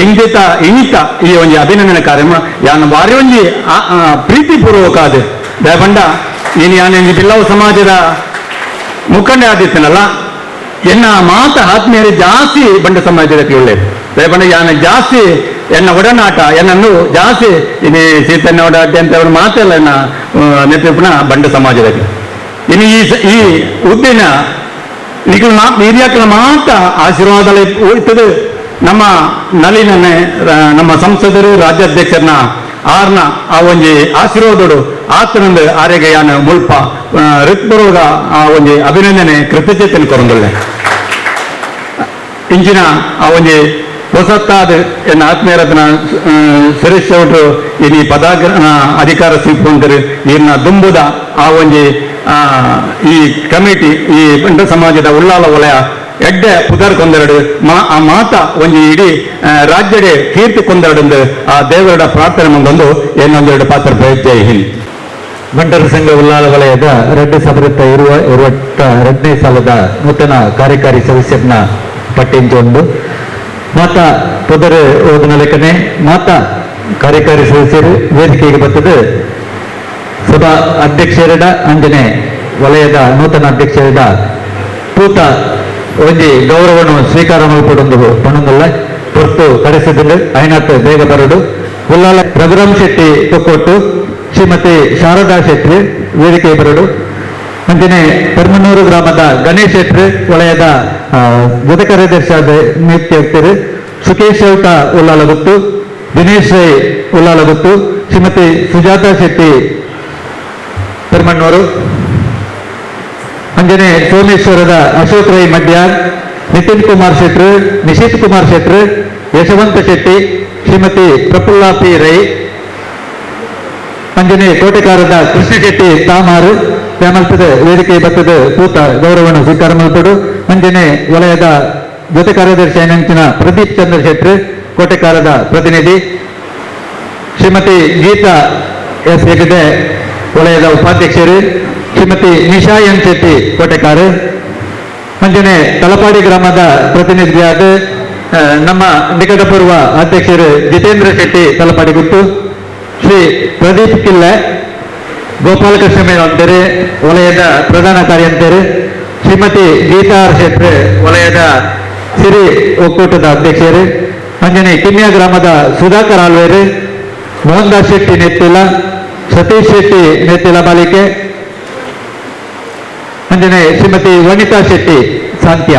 ಎಂಗಿತ ಇನಿತ ಈ ಒಂಜಿ ಅಭಿನಂದನೆ ಕಾರ್ಯಕ್ರಮ ಯಾನ ಬಾರಿ ಒಂಜಿ ಪ್ರೀತಿಪೂರ್ವಕ ಅದು ದಯಪಂಡ ಇನಿ ಯಾನ ಒಂಜಿ ಬಿಲ್ಲವ ಸಮಾಜದ ಮುಖಂಡ ಆದಿತ್ತನಲ್ಲ ಎನ್ನ ಮಾತ ಆತ್ಮೀಯರು ಜಾಸ್ತಿ ಬಂಡ ಸಮಾಜದ ಒಳ್ಳೆಯದು ದಯಪಂಡ ಯಾನ ಜಾಸ್ತಿ ಎನ್ನ ಒಡನಾಟ ಎನ್ನನ್ನು ಜಾಸ್ತಿ ಇನಿ ಸೀತಣ್ಣ ಒಡಾಟ ಅಂತ ಅವ್ರ ಮಾತೆಲ್ಲ ಎನ್ನ ನೆನಪಿನ ಬಂಡ ಸಮಾಜದಲ್ಲಿ ಇನ್ನು ಈ ಉದ್ದಿನ ನಿಖಿಲ್ ಹಿರಿಯಾಕಲ ಮಾತ ಆಶೀರ್ವಾದ ಹೋಯ್ತದೆ. ನಮ್ಮ ನಳಿನನ್ನೇ ನಮ್ಮ ಸಂಸದರು ರಾಜ್ಯಾಧ್ಯಕ್ಷರನ್ನ ಆರ್ನ ಆ ಒಂಜಿ ಆಶೀರ್ವಾದೋಡು ಆತನಂದು ಆರೆಗೆ ಯಾನ ಮುಲ್ಪ ಋತ್ಪೂರ್ವಕ ಆ ಒಂಜಿ ಅಭಿನಂದನೆ ಕೃತಜ್ಞತೆಯನ್ನು ಕೊರಂದುಳ್ಳೆ. ಇಂಚಿನ ಆ ಒಂಜಿ ಹೊಸತ್ತಾದ ಎನ್ನ ಆತ್ಮೀಯರತ್ನ ಸುರೇಶ್ ಚೌಟ್ರು ಇನಿ ಪದಾಗ್ರ ಅಧಿಕಾರ ಸ್ವೀಕರಿಸಿದರು. ಇನ್ನ ದುಂಬುದ ಆ ಒಂಜಿ ಈ ಕಮಿಟಿ ಈ ಬಂಟ ಸಮಾಜದ ಉಳ್ಳಾಲ ವಲಯ ಎಡ್ಡೆ ಪುದರ್ ಕೊಂದೆರಡು ಆ ಮಾತ ಒಂಜಿ ಇಡೀ ರಾಜ್ಯಡೆ ಕೀರ್ತಿ ಕೊಂದೆರಡು ಆ ದೇವರ ಪ್ರಾರ್ಥನೆ ಮುಂದೊಂದು ಏನೊಂದೆರಡು ಪಾತ್ರ. ಜೈ ಹಿಂದ್. ಬಂಟರ ಸಂಘ ಉಳ್ಳಾಲ ವಲಯದ ರೆಡ್ಡಿ ಸದೃತ ಇರುವ 22ನೇ ಸಾಲದ ನೂತನ ಕಾರ್ಯಕಾರಿ ಸದಸ್ಯರನ್ನ ಪಟ್ಟಿಂಚೊಂದು ಮಾತಾ ಪುದರ್ ಓದಿನ ಲೆಕ್ಕನೆ ಮಾತಾ ಕಾರ್ಯಕಾರಿ ಸದಸ್ಯರು ವೇದಿಕೆಗೆ ಬರ್ತದೆ. ಸಭಾ ಅಧ್ಯಕ್ಷರಡ ಅಂಜನೆ ವಲಯದ ನೂತನ ಅಧ್ಯಕ್ಷರಡ ಪೂತ ಒಂಜಿ ಗೌರವವನ್ನು ಸ್ವೀಕಾರ ಮಲ್ಪಡೊಂದು ಪಣೊಂದುಲ್ಲ ಹೊರತು ಕರೆಸಿದ್ದು ಐನಾತ್ ಬೇಗ ಬರಡು. ಉಲ್ಲಾಲ ರಘುರಾಮ್ ಶೆಟ್ಟಿ ಕೊಕ್ಕೋಟು, ಶ್ರೀಮತಿ ಶಾರದಾ ಶೆಟ್ಟಿ ವೇದಿಕೆ ಬರಡು. ಅಂಜನೆ ಪರ್ಮನೂರು ಗ್ರಾಮದ ಗಣೇಶ್ ಶೆಟ್ಟಿ ವಲಯದ ಜೊತೆ ಕಾರ್ಯದರ್ಶಿ ಆದ ನಿಯುಕ್ತಿ ಆಗ್ತಾರೆ. ಸುಕೇಶ್ ಚೌಟ ಉಲ್ಲಾಲಗುತ್ತು, ದಿನೇಶ್ ರೈ ಉಲ್ಲಾಲಗುತ್ತು, ಶ್ರೀಮತಿ ಸುಜಾತಾ ಶೆಟ್ಟಿ ಪೆರ್ಮಣ್ಣೂರು, ಅಂಜನೆ ಸೋಮೇಶ್ವರದ ಅಶೋಕ್ ರೈ ಮಡ್ಯಾರ್, ನಿತಿನ್ ಕುಮಾರ್ ಶೆಟ್ರು, ನಿಶಿತ್ ಕುಮಾರ್ ಶೆಟ್ರು, ಯಶವಂತ ಶೆಟ್ಟಿ, ಶ್ರೀಮತಿ ಪ್ರಫುಲ್ಲಾ ಪಿ ರೈ, ಅಂಜನೆ ಕೋಟೆಕಾರದ ಕೃಷ್ಣ ಶೆಟ್ಟಿ ತಾಮಾರು ಶ್ಯಾಮಲ್ಪದ ವೇದಿಕೆ ಬತ್ತದ ಪೂತ ಗೌರವವನ್ನು ಸ್ವೀಕಾರ ಮಲ್ಪಡು. ಅಂಜನೆ ವಲಯದ ಜೊತೆ ಕಾರ್ಯದರ್ಶಿ ಐನಂಚಿನ ಪ್ರದೀಪ್ ಚಂದ್ರ ಶೆಟ್ರು ಕೋಟೆಕಾರದ ಪ್ರತಿನಿಧಿ, ಶ್ರೀಮತಿ ಗೀತಾ ಎಸ್ ಹೆಗಡೆ ವಲಯದ ಉಪಾಧ್ಯಕ್ಷರು, ಶ್ರೀಮತಿ ನಿಶಾ ಎನ್ ಶೆಟ್ಟಿ ಕೋಟೆಕಾರು, ಅಂಜನೆ ತಲಪಾಡಿ ಗ್ರಾಮದ ಪ್ರತಿನಿಧಿಯಾದ ನಮ್ಮ ನಿಕಟಪೂರ್ವ ಅಧ್ಯಕ್ಷರು ಜಿತೇಂದ್ರ ಶೆಟ್ಟಿ ತಲಪಾಡಿ ಗುತ್ತು, ಶ್ರೀ ಪ್ರದೀಪ್ ಕಿಲ್ಲೆ ಗೋಪಾಲಕೃಷ್ಣ ಮೇನನ್ ಅಂತೇರಿ ವಲಯದ ಪ್ರಧಾನ ಕಾರ್ಯಂತೇರಿ, ಶ್ರೀಮತಿ ಗೀತಾ ಆರ್ ಶೆಟ್ಟಿ ವಲಯದ ಸಿರಿ ಒಕ್ಕೂಟದ ಅಧ್ಯಕ್ಷರು, ಅಂಜನೆ ಕಿನ್ಯಾ ಗ್ರಾಮದ ಸುಧಾಕರ್ ಆಲ್ವೇರು, ಮೋಹನ್ ದಾಸ್ ಶೆಟ್ಟಿ ನೆತ್ತಿಲ, ಸತೀಶ್ ಶೆಟ್ಟಿ ನೆತ್ತಿಲ ಬಾಲಿಕೆ, ಅಂಜನೆ ಶ್ರೀಮತಿ ವನಿತಾ ಶೆಟ್ಟಿ ಸಾಂತ್ಯ,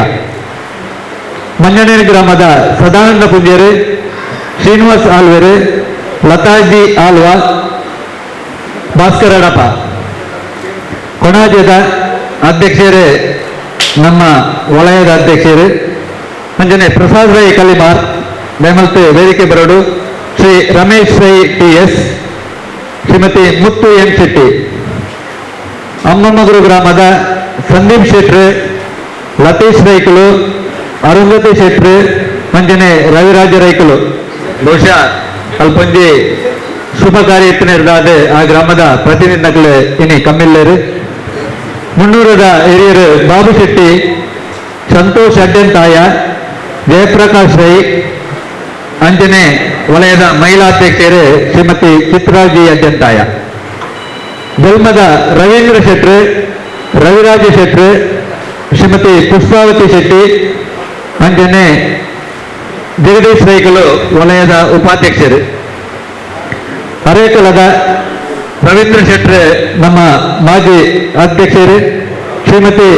ಮಂಜನೇರ ಗ್ರಾಮದ ಸದಾನಂದ ಪುಂಜೇರು, ಶ್ರೀನಿವಾಸ್ ಆಲ್ವೇರು, ಲತಾಜಿ ಆಲ್ವಾ, ಭಾಸ್ಕರ ಅಡಪ. ಕೊಣಾಜದ ಅಧ್ಯಕ್ಷರೇ ನಮ್ಮ ವಲಯದ ಅಧ್ಯಕ್ಷರು ಅಂಜನೆ ಪ್ರಸಾದ್ ರೈ ಕಲಿಮಾರ್ ನೇಮಲ್ತೆ ವೇದಿಕೆ ಬರಡು, Shri Ramesh Rai T S, Shrimati Muttu N Shetty. Ammamaguru ಗ್ರಾಮದ ಸಂದೀಪ್ ಶೆಟ್ರು, ಲತೀಶ್ ರೈಕುಲು, ಅರುಂಧತಿ ಶೆಟ್ರು, ಮಂಜನೆ ರವಿರಾಜ ರೈಕುಲು. ಬಹುಶಃ ಅಲ್ಪೊಂಜಿ ಶುಭ ಕಾರ್ಯ ಇತ್ತಿನಿರ್ದಾದ ಆ ಗ್ರಾಮದ ಪ್ರತಿನಿಧಿಗಳು ಇನಿ ಕಮ್ಮಿಲ್ಲೇರು. ಮುನ್ನೂರದ ಹಿರಿಯರು ಬಾಬು ಶೆಟ್ಟಿ, ಸಂತೋಷ್ ಅಡ್ಡಂತಾಯ, ಜಯಪ್ರಕಾಶ್ ರೈ, ಅಂಜನೆ ವಲಯದ ಮಹಿಳಾಧ್ಯಕ್ಷರು ಶ್ರೀಮತಿ ಚಿತ್ರಾಜಿ ಅಡ್ಡಂತಾಯ. ಬೆಲ್ಮದ ರವೀಂದ್ರ ಶೆಟ್ರು, ರವಿರಾಜ ಶೆಟ್ರು, ಶ್ರೀಮತಿ ಪುಷ್ಪಾವತಿ ಶೆಟ್ಟಿ, ಅಂಜನೆ ಜಗದೀಶ್ ರೈಕಲು ವಲಯದ ಉಪಾಧ್ಯಕ್ಷರು. ಅರೇಕಲದ ರವೀಂದ್ರ ಶೆಟ್ರು ನಮ್ಮ ಮಾಜಿ ಅಧ್ಯಕ್ಷರು, ಶ್ರೀಮತಿ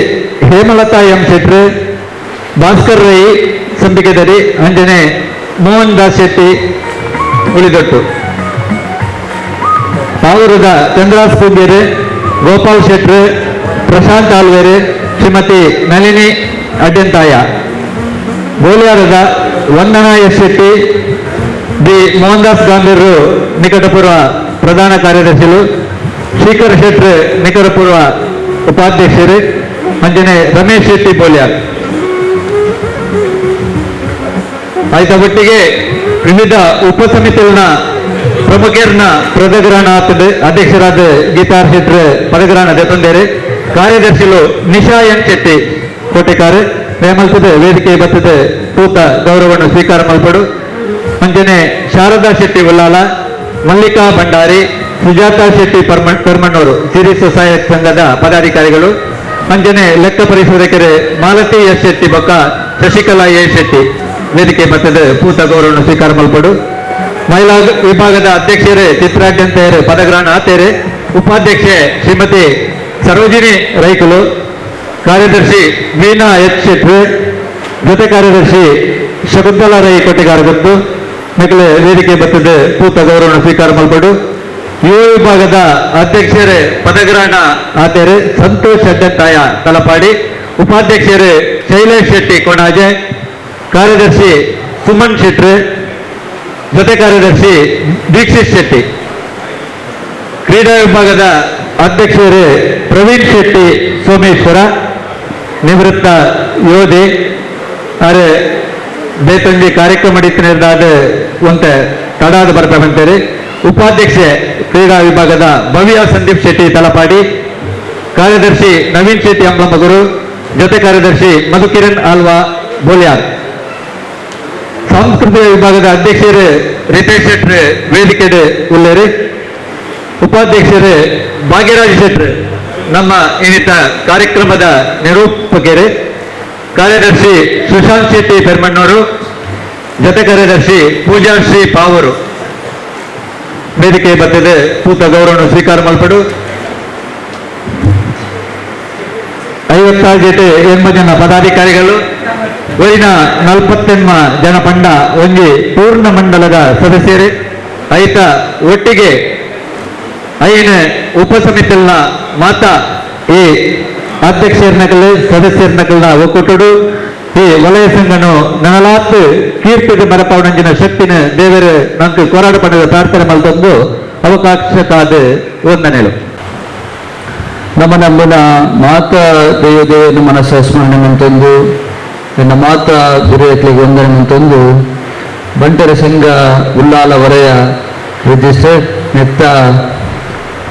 ಹೇಮಲತಾ ಎಂ ಶೆಟ್ರು, ಭಾಸ್ಕರ್ ರೈ ಸಂಬಿಕೆದರಿ, ಅಂಜನೆ ಮೋಹನ್ ದಾಸ್ ಶೆಟ್ಟಿ ಉಳಿದೊಟ್ಟು. ಪಾವೂರದ ಚಂದ್ರಾಸ್ ಪೂಂಜೇರು, ಗೋಪಾಲ್ ಶೆಟ್ರು, ಪ್ರಶಾಂತ್ ಆಲ್ವೇರು, ಶ್ರೀಮತಿ ನಳಿನಿ ಅಡ್ಡಂತಾಯ. ಗೋಲಿಯಾರದ ವಂದನಾ ಎಸ್ ಶೆಟ್ಟಿ, ಬಿ ಮೋಹನ್ ದಾಸ್ ಗಾಂಧೀರು ನಿಕಟಪೂರ್ವ ಪ್ರಧಾನ ಕಾರ್ಯದರ್ಶಿಗಳು, ಶ್ರೀಕರ್ ಶೆಟ್ರು ನಿಕಟಪೂರ್ವ ಉಪಾಧ್ಯಕ್ಷರು, ಅಂಜನೆ ರಮೇಶ್ ಶೆಟ್ಟಿ ಬೋಲ್ಯಾರ್. ಆಯ್ತ ಒಟ್ಟಿಗೆ ವಿವಿಧ ಉಪಸಮಿತಿಗಳ ಪ್ರಮುಖರನ್ನ ಪದಗ್ರಹಣ ಆತದೆ. ಅಧ್ಯಕ್ಷರಾದ ಗೀತಾ ಶೆಟ್ರು ಪದಗ್ರಹಣ ದೆತೊಂದೇರು. ಕಾರ್ಯದರ್ಶಿಗಳು ನಿಶಾ ಎನ್ ಶೆಟ್ಟಿ ಕೋಟೆಕಾರು ನೇಮಲ್ತದೆ ವೇದಿಕೆ ಬತ್ತದೆ ತೂತ ಗೌರವವನ್ನು ಸ್ವೀಕಾರ ಮಲ್ಪಡು. ಅಂಜನೆ ಶಾರದಾ ಶೆಟ್ಟಿ ಉಲ್ಲಾಲ, ಮಲ್ಲಿಕಾ ಭಂಡಾರಿ, ಸುಜಾತಾ ಶೆಟ್ಟಿ ಪರ್ಮಣ್ಣೂರು ಸಿರಿ ಸ್ವಸಹಾಯ ಸಂಘದ ಪದಾಧಿಕಾರಿಗಳು, ಅಂಜನೆ ಲೆಕ್ಕ ಪರಿಶೋಧಕರು ಮಾಲತಿ ಎಸ್ ಶೆಟ್ಟಿ ಬೊಕ್ಕ ಶಶಿಕಲಾ ಎ ಶೆಟ್ಟಿ ವೇದಿಕೆ ಬತ್ತದೆ ಪೂತ ಗೌರವವನ್ನು ಸ್ವೀಕಾರ ಮಲ್ಪಡು. ಮಹಿಳಾ ವಿಭಾಗದ ಅಧ್ಯಕ್ಷರೇ ಚಿತ್ರಾಡ್ಯಂತೆಯರು ಪದಗ್ರಹಣ ಆತೇರೆ. ಉಪಾಧ್ಯಕ್ಷೆ ಶ್ರೀಮತಿ ಸರೋಜಿನಿ ರೈಕುಲು, ಕಾರ್ಯದರ್ಶಿ ವೀಣಾ ಎಚ್ ಶೆಟ್ರು, ಜೊತೆ ಕಾರ್ಯದರ್ಶಿ ಶಕುಂತಲಾ ರೈ ಕೊಟ್ಟೆಗಾರ ಗೊತ್ತು ಮೆಕ್ಕಲೆ ವೇದಿಕೆ ಬತ್ತದೆ ಪೂತ ಗೌರವವನ್ನು ಸ್ವೀಕಾರ ಮಲ್ಪಡು. ಯುವ ವಿಭಾಗದ ಅಧ್ಯಕ್ಷರೇ ಪದಗ್ರಹಣ ಆತೇರೆ ಸಂತೋಷ್ ಅಡ್ಡಂತಾಯ ತಲಪಾಡಿ, ಉಪಾಧ್ಯಕ್ಷರೇ ಶೈಲೇಶ್ ಶೆಟ್ಟಿ ಕೊಣಾಜೆ, ಕಾರ್ಯದರ್ಶಿ ಸುಮನ್ ಶೆಟ್ರು, ಜೊತೆ ಕಾರ್ಯದರ್ಶಿ ದೀಕ್ಷಿತ್ ಶೆಟ್ಟಿ. ಕ್ರೀಡಾ ವಿಭಾಗದ ಅಧ್ಯಕ್ಷರೇ ಪ್ರವೀಣ್ ಶೆಟ್ಟಿ ಸೋಮೇಶ್ವರ, ನಿವೃತ್ತ ಯೋಧಿ, ಅರೆ ಬೇತಂಜಿ ಕಾರ್ಯಕ್ರಮ ಇತ್ತಿನಿರ್ದಾದ ಒಂತೆ ತಡಾದ ಬರ್ಪಂತೇರಿ. ಉಪಾಧ್ಯಕ್ಷೆ ಕ್ರೀಡಾ ವಿಭಾಗದ ಭವ್ಯ ಸಂದೀಪ್ ಶೆಟ್ಟಿ ತಲಪಾಡಿ, ಕಾರ್ಯದರ್ಶಿ ನವೀನ್ ಶೆಟ್ಟಿ ಅಂಬಲಮಗುರು, ಜೊತೆ ಕಾರ್ಯದರ್ಶಿ ಮಧುಕಿರಣ್ ಆಲ್ವಾ ಬೋಲ್ಯಾರ್. ಸಾಂಸ್ಕೃತಿಕ ವಿಭಾಗದ ಅಧ್ಯಕ್ಷರು ರಿತೇಶ್ ಶೆಟ್ರು ವೇದಿಕೆ ಉಲ್ಲೇರಿ. ಉಪಾಧ್ಯಕ್ಷರು ಭಾಗ್ಯರಾಜ್ ಶೆಟ್ರು ನಮ್ಮ ಇನ್ನಿತ ಕಾರ್ಯಕ್ರಮದ ನಿರೂಪಕರು. ಕಾರ್ಯದರ್ಶಿ ಸುಶಾಂತ್ ಶೆಟ್ಟಿ ಪೆರ್ಮಣ್ಣೂರು, ಜೊತೆ ಕಾರ್ಯದರ್ಶಿ ಪೂಜಾ ಶ್ರೀ ಪಾವೂರು ವೇದಿಕೆ ಬತ್ತದೆ ಪೂತ ಗೌರವವನ್ನು ಸ್ವೀಕಾರ ಮಲ್ಪಡು. 56 ಜೊತೆ 80 ಜನ ಪದಾಧಿಕಾರಿಗಳು, ಒರಿನ 48 ಜನ ಪಂಡ ಒಂಜಿ ಪೂರ್ಣ ಮಂಡಲದ ಸದಸ್ಯರು, ಐತ ಒಟ್ಟಿಗೆ 5 ಉಪಸಮಿತಿನ ಮಾತಾ ಈ ಅಧ್ಯಕ್ಷರನಕಲ್ ಸದಸ್ಯರನಕಲ್ನ ಒಕ್ಕೂಟಡು ಈ ವಲಯ ಸಂಘನು ನನಲಾತ್ ಕೀರ್ತಿದ ಮರಪವನಂಜಿನ ಶಕ್ತಿನ ದೇವರು ನಂಗೆ ಹೋರಾಟ ಪಡೆದ ಪ್ರಾರ್ಥನೆ ಮಲ್ತೊಂದು ಅವಕಾಶಕ್ಕಾದ ವಂದನೆಗಳು. ನಮ್ಮ ನಮ್ಮನ ಮಾತಾ ದೇವದೇವನ ಮನಸ್ಸ ಸ್ಮರಣೆ ಮಂತೊಂದು ನನ್ನ ಮಾತಾ ಗುರುಯಕ್ಲಿಗೆ ವಂದನೆ ಮಂತೊಂದು ಬಂಟರ ಸಂಘ ಉಲ್ಲಾಲ ವಲಯ ರಿಜಿಸ್ಟರ್ ನೆತ್ತ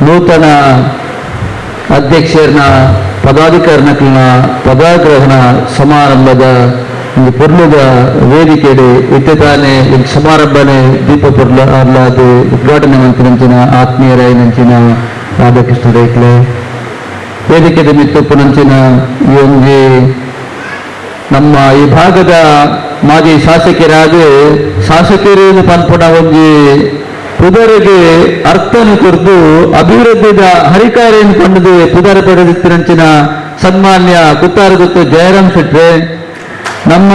ನೂತನ ಅಧ್ಯಕ್ಷರನ್ನ ಪದಾಧಿಕಾರಿನ ಪದಾಗ್ರಹಣ ಸಮಾರಂಭದ ಒಂದು ಪೊರ್ಲುದ ವೇದಿಕೆಡೆ ಇತ್ತೆ ತಾನೆ ಸಮಾರಂಭನೆ ದೀಪ ಪೊರ್ಲ ಅರ್ಲಾದ ಉದ್ಘಾಟನೆ ಮಂತಿನಂಚಿನ ಆತ್ಮೀಯರಾಯಿನಂಚಿನ ರಾಧಾಕೃಷ್ಣ ರೈಕ್ಲೆ ವೇದಿಕೆದ ಮಿತ್ತುಪ್ಪುನಂಚಿನ ಈ ಒಂಜಿ ನಮ್ಮ ಈ ಭಾಗದ ಮಾಜಿ ಶಾಸಕರಾದ ಶಾಸಕರು ಪನ್ಪುನ ಒಂಜಿ ಪುದರಿಗೆ ಅರ್ಥನು ಕೊರ್ದು ಅಭಿವೃದ್ಧಿದ ಹರಿಕಾರೆಯನ್ನು ಕೊಂಡದು ಪುದರ ಪಡೆದಿತ್ತಿನಂಚಿನ ಸನ್ಮಾನ್ಯ ಕುತ್ತಾರಗುತ್ತು ಜಯರಾಮ್ ಶೆಟ್ರೆ, ನಮ್ಮ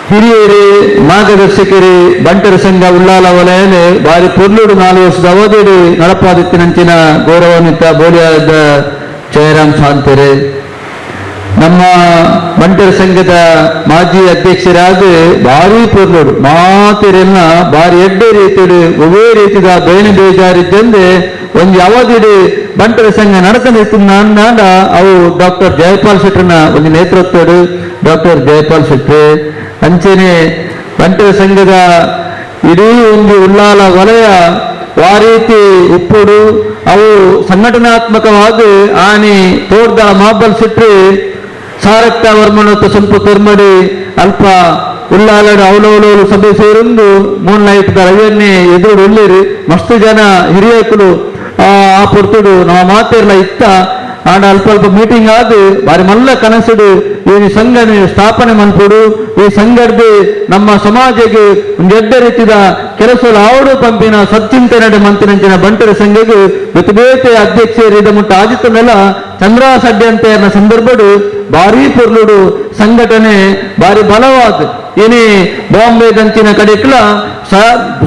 ಹಿರಿಯರು ಮಾರ್ಗದರ್ಶಕರು ಬಂಟರ ಸಂಘ ಉಲ್ಲಾಲ ವಲಯನೆ ಬಾರಿ ಪೊರ್ಲುಡು 4 ವರ್ಷದ ಅವಧಿಡು ನಡಪಾದಿತ್ತಿನಂಚಿನ ಗೌರವಾನ್ವಿತ ಬೋಲಿಯಾದ ಜಯರಾಮ್ ಶಾಂತರೆ, ನಮ್ಮ ಬಂಟರ ಸಂಘದ ಮಾಜಿ ಅಧ್ಯಕ್ಷರಾದ ಭಾರಿ ಪೊರ್ಲೋಡು ಮಾತೆರೆಲ್ಲ ಭಾರಿ ಎಡ್ಡೆ ರೀತಿಡು ಒವ್ವೇ ರೀತಿದ ಬೇನೆ ಬೇಜಾರಿದ್ದಂದೆ ಒಂದು ಯಾವದಿಡು ಬಂಟರ ಸಂಘ ನಡತಂದ ಅವು ಡಾಕ್ಟರ್ ಜಯಪಾಲ್ ಶೆಟ್ಟರ್ನ ಒಂದು ನೇತೃತ್ವಡು ಡಾಕ್ಟರ್ ಜಯಪಾಲ್ ಶೆಟ್ಟಿ ಅಂಚನೆ ಬಂಟರ ಸಂಘದ ಇಡೀ ಒಂದು ಉಳ್ಳಾಲ ವಲಯ ವಾರೀತಿ ಉಪ್ಪುಡು ಅವು ಸಂಘಟನಾತ್ಮಕವಾದ ಆನೆ ತೋರ್ದ ಮಾಬಲ್ ಶೆಟ್ಟಿ ಸಾರಕ್ತ ವರ್ಮನ ಸಂಪು ತೋರ್ಮಡಿ ಅಲ್ಪ ಉಳ್ಳಾಲಡು ಅವಲವಲೋಲು ಸಭೆ ಸೇರೊಂದು ಮೂರ್ನಾಯ್ತು ರವಿಯನ್ನೇ ಎದುರು ಉಳ್ಳೇರು ಮಸ್ತು ಜನ ಹಿರಿಯಕುಲು ಆ ಪೊರ್ತುಡು ನಮ್ಮ ಮಾತೆರ್ಲ ಇತ್ತ ಆಂಡ ಅಲ್ಪ ಅಲ್ಪ ಮೀಟಿಂಗ್ ಆದು ಬಾರಿ ಮಲ್ಲ ಕನಸುಡು ಈ ಸಂಘ ಸ್ಥಾಪನೆ ಮನ್ಪುಡು ಈ ಸಂಘದ ನಮ್ಮ ಸಮಾಜಕ್ಕೆ ಒಂದು ಎಡ್ಡೆ ರೀತಿದ ಕೆಲಸ ಆವಡು ಪಂಪಿನ ಸಚ್ಚಿಂತನೆ ಮಂತಿನಂಚಿನ ಬಂಟರ ಸಂಘಕ್ಕೆ ಬೇತೆ ಬೇತೆ ಅಧ್ಯಕ್ಷರು ಮುಟ್ಟ ಆದಿತ್ತನೆಲ್ಲ ಚಂದ್ರ ಸಡ್ಡೆ ಅಂತ ಸಂದರ್ಭಡು ಭಾರಿ ಪೊರ್ಲುಡು ಸಂಘಟನೆ ಭಾರಿ ಬಲವಾದ ಏನೇ ಬಾಂಬೆ ದಂಚಿನ ಕಡೆಕ್ಲ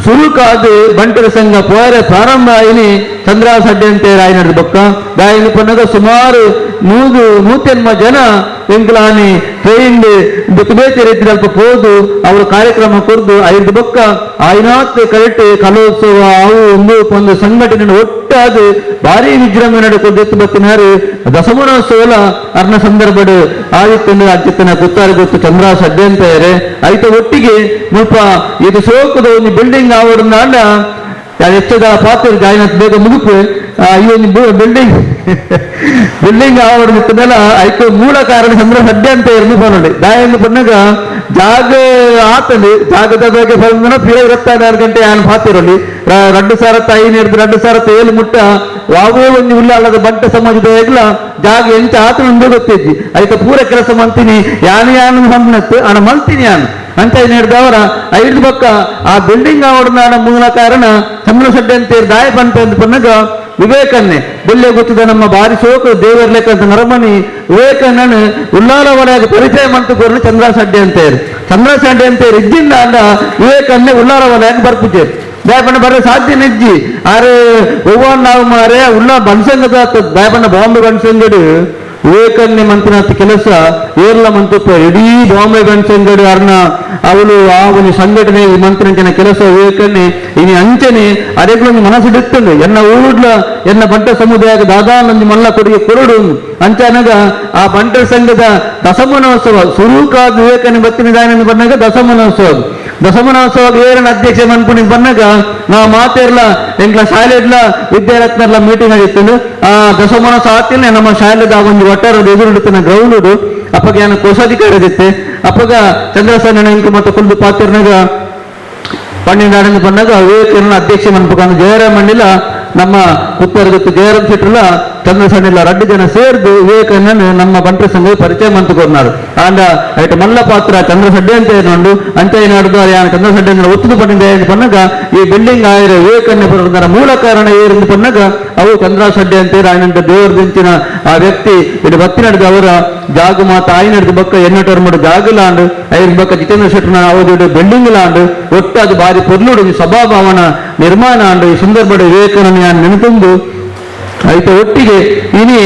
ಸುರುಕಾದ ಬಂಟರ ಸಂಘ ಪೋರೆ ಪ್ರಾರಂಭ ಆಯಿನಿ ಚಂದ್ರ ಸಡ್ಡೆ ಅಂತ ರಾಯನದ ಬೊಕ್ಕ ದಾಯಿನ ಪನ್ನಗ ಸುಮಾರು 180 ಜನ ಎಂಕ್ಲಾನಿ ಟ್ರೈನ್ ಬೇತೆ ಬೇತೆ ರೀತಿ ಅಲ್ಪ ಪೋದು ಅವರು ಕಾರ್ಯಕ್ರಮ ಕೊರ್ದು ಐದು ಬೊಕ್ಕ ಆಯ್ನಾತ್ ಕರೆಕ್ಟ್ ಕಲೋತ್ಸವ ಅವು ಒಂದು ಒಂದು ಸಂಘಟನೆ ಒಟ್ಟಾದ ಭಾರಿ ವಿಜೃಂಭಣೆ ಕೊಡ್ದಿತ್ತು ಬತ್ತಿನಾರು ದಸಮನೋತ್ಸವ ಅರ್ನ ಸಂದರ್ಭಡು ಆದಿತ್ಯನ ಅಜ್ಜಿತ್ತನ ಕುತ್ತಾರು ಗೊತ್ತು ಚಂದ್ರ ಸಡ್ಡೆ ಅಂತ ಐತ ಒಟ್ಟಿಗೆ ಮುಲ್ಪ ಇದು ಸೋಕದ ಒಂದು ಬಿಲ್ಡಿಂಗ್ ಆವಡನ್ನ ಹೆಚ್ಚದ ಪಾತ್ರ ಜಾಯಿನ ಬೇಗ ಮುಗುಪು ಈ ಒಂದು ಬಿಲ್ಡಿಂಗ್ ಬಿಲ್ಡಿಂಗ್ ಆವಡನ್ನೆಲ್ಲ ಐಕ ಮೂಲ ಕಾರಣ ಚಂದ್ರ ಸಡ್ಡೆ ಅಂತ ಇருந்து ಪನ್ನೊಂಡು ದಾಯಂದು ಪನ್ನಗ ಜಾಗ ಆತಂದು ಜಾಗದ ಬಗ್ಗೆ ಬಂದನ ಪಿರ 24 ಗಂಟೆ ಆನ್ ಪಾತಿರಲಿ 2005 2007 ಮುಟ್ಟ ವಾವೇ ಒಂದು ಉಳ್ಳಾಲದ ಬಂಟ ಸಮಾಜದ ಎಗ್ಲ ಜಾಗ ಎಂಚ ಆತನ ಗೊತ್ತಿದ್ದಿ ಐತ ಪೂರ ಕೆಲಸ ಮಂತೀನಿ ಯಾನು ಯಾನು ಹಮ್ಮನತ್ತು ಅಣ ಮಲ್ತೀನಿ ಯಾನು ಅಂತ ಹಿಡಿದವರ ಐದು ಪಕ್ಕ ಆ ಬಿಲ್ಡಿಂಗ್ ಆವಡನ ಮೂಲ ಕಾರಣ ಚಂದ್ರ ಸಡ್ಡೆ ಅಂತ ದಾಯ ಬಂತ ಅಂತ ಪನ್ನಗ ವಿವೇಕನ್ನೇ ಬುಲ್ಲೆ ಗೊತ್ತಿದ್ದ ನಮ್ಮ ಬಾರಿ ಸೋಕು ದೇವರ ಲೆಕ್ಕ ನರಮಣಿ ವಿವೇಕಣ್ಣನ ಉಳ್ಳಾಲ ವಲಯದ ಪರಿಚಯ ಮಂತುಕೋರ್ಲು ಚಂದ್ರ ಸಡ್ಡೆ ಅಂತ ಹೇಳಿ ಚಂದ್ರ ಸಡ್ಡೆ ಅಂತ ಹೇಳಿ ಇದ್ದಿಂದ ಅಂದ ವಿವೇಕನ್ನೇ ಉಳ್ಳಾಲ ವಲಯಕ್ಕೆ ಬರ್ಪುಜೆ ದಯಪಣ್ಣ ಬರೋ ಸಾಧ್ಯ ನಿಜ್ಜಿ ಆರೆ ಒವ್ವ ನಾವು ಮಾರೆ ಉಳ್ಳ ಬನ್ಸಂಗದ ದಯಪಣ್ಣ ಬಾಂಬೆ ಬನ್ಸಂಗಡು ವಿವೇಕನ್ನೇ ಮಂತಿನಾಥ ಕೆಲಸ ಏರ್ಲ ಮಂತುಪ್ಪ ಇಡೀ ಬಾಂಬೆ ಬನ್ಸಂಗಡು ಅರ್ನ ಅವಳು ಆ ಒಂದು ಸಂಘಟನೆ ಮಂತ್ರಂಚಿನ ಕೆಲಸ ವಿವೇಕನ್ನೇ ಇನಿ ಅಂಚನೆ ಅದೇಗ್ಲೊಂದು ಮನಸ್ಸು ಎನ್ನ ಊರ್ಲ ಎನ್ನ ಬಂಟ ಸಮುದಾಯದ ದಾದಾನಂದಿ ಮಲ್ಲ ಕೊಡುಗೆ ಕೊರಡು ಅಂಚನಗ ಆ ಬಂಟರ ಸಂಘದ ದಸಮನೋತ್ಸವ ಸುರೂಕಾದ ವಿವೇಕನೆ ಬತ್ತಿನ ದಾನ ಬಂದಾಗ ದಸಮನೋತ್ಸವ ದಸಮನೋತ್ಸವ ಏರನ ಅಧ್ಯಕ್ಷ ಮನ್ಪುಣಿ ಬಂದಾಗ ನಾವು ಮಾತೇರ್ಲ ಎಂಕ್ಲ ಶಾಲೆಡ್ಲ ವಿದ್ಯಾರತ್ನರ್ಲ ಮೀಟಿಂಗ್ ಆಗಿತ್ತು ಆ ದಸಮನೋತ್ಸವ ಆತಿಲ್ಲ ನಮ್ಮ ಶಾಲೆದ ಒಂದು ಒಟ್ಟಾರದ ಎದುರುಡುತ್ತಿನ ಗ್ರೌಂಡ್ ಅಪ್ಪಗೆ ಏನ ಕೋಶಾಧಿಕಾರಿ ಇರುತ್ತೆ ಅಪ್ಪಗ ಚಂದ್ರಸೇನ ಇಂಕು ಮತ್ತು ಕುಲ್ದು ಪಾತಿರ್ನಾಗ ಪನ್ನೆಂಡು ಬಂದಾಗ ವಿವೇಕನ ಅಧ್ಯಕ್ಷ ಮನ್ಪುಕಾನು ಜಯರಾಮ್ ಅಣ್ಣಿಲ್ಲ ನಮ್ಮ ಪುತ್ತರ್ ಗೊತ್ತು ಜಯರಾಮ್ ಶೆಟ್ಟರ್ಲ ಚಂದ್ರಸಣ್ಣಿಲ್ಲ ರಡ್ಡು ಜನ ಸೇರ್ದು ವಿವೇಕನನ್ನು ನಮ್ಮ ಬಂಟರ ಸಂಘ ಪರಿಚಯ ಮಂತುಕೊರ್ನಾರು ಆಂಡ ಐಟ ಮಲ್ಲ ಪಾತ್ರ ಚಂದ್ರ ಸಡ್ಡೆ ಅಂತ ಏನುಂಡು ಅಂತ ಏನಾಡ್ದು ಯಾನ್ ಚಂದ್ರ ಸಡ್ಡೆ ಅಂದ್ರೆ ಒತ್ತುದು ಪನ್ನಿಂದ ಏನು ಪನ್ನಗ ಈ ಬಿಲ್ಡಿಂಗ್ ಆಯಿರ ವಿವೇಕನ್ನೇ ಬರೋದರ ಮೂಲ ಕಾರಣ ಏರಿಂದ ಪನ್ನಗ ಅವು ಚಂದ್ರ ಸಡ್ಡೆ ಅಂತ ಆಯ್ನಂತ ದೇವರ ದಿಂಚಿನ ಆ ವ್ಯಕ್ತಿ ಇಡು ಬತ್ತಿ ನಡೆದ ಅವರ ಜಾಗು ಮಾತ ಆಯಿ ನಡೆದ ಬಕ್ಕ ಎನ್ನಟೋರ್ ಮಾಡು ಜಾಗಲಾಂಡು ಐರ್ ಬಕ್ಕ ಜಿತೇಂದ್ರ ಶೆಟ್ಟರ್ನ ಅವಧಿ ಬಿಲ್ಡಿಂಗ್ ಲಾಂಡು ಒಟ್ಟಾದ ಬಾರಿ ಪೊರ್ಲುಡು ಸಭಾಭವನ ನಿರ್ಮಾಣ ಆಂಡು ಈ ಸಂದರ್ಭದ ವಿವೇಕನನ್ನು ನಾನು ನೆನಪೊಂದು ಐತ ಒಟ್ಟಿಗೆ ಇನಿ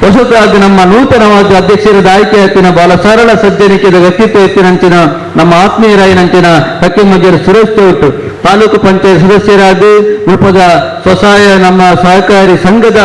ಹೊಸತಾದ ನಮ್ಮ ನೂತನವಾದ ಅಧ್ಯಕ್ಷರ ಆಯ್ಕೆ ಆಯ್ತಿನ ಬಹಳ ಸರಳ ಸಜ್ಜನಿಕೆದ ವ್ಯಕ್ತಿತ್ವ ಎತ್ತಿನಂಚಿನ ನಮ್ಮ ಆತ್ಮೀಯರಾಯಿನಂಚಿನ ಕಕ್ಕಿಮಜ್ಜರ ಸುರೇಶ್ ಚೌಟ್ ತಾಲೂಕು ಪಂಚಾಯತ್ ಸದಸ್ಯರಾದ ಮುಲ್ಪದ ಸ್ವಸಹಾಯ ನಮ್ಮ ಸಹಕಾರಿ ಸಂಘದ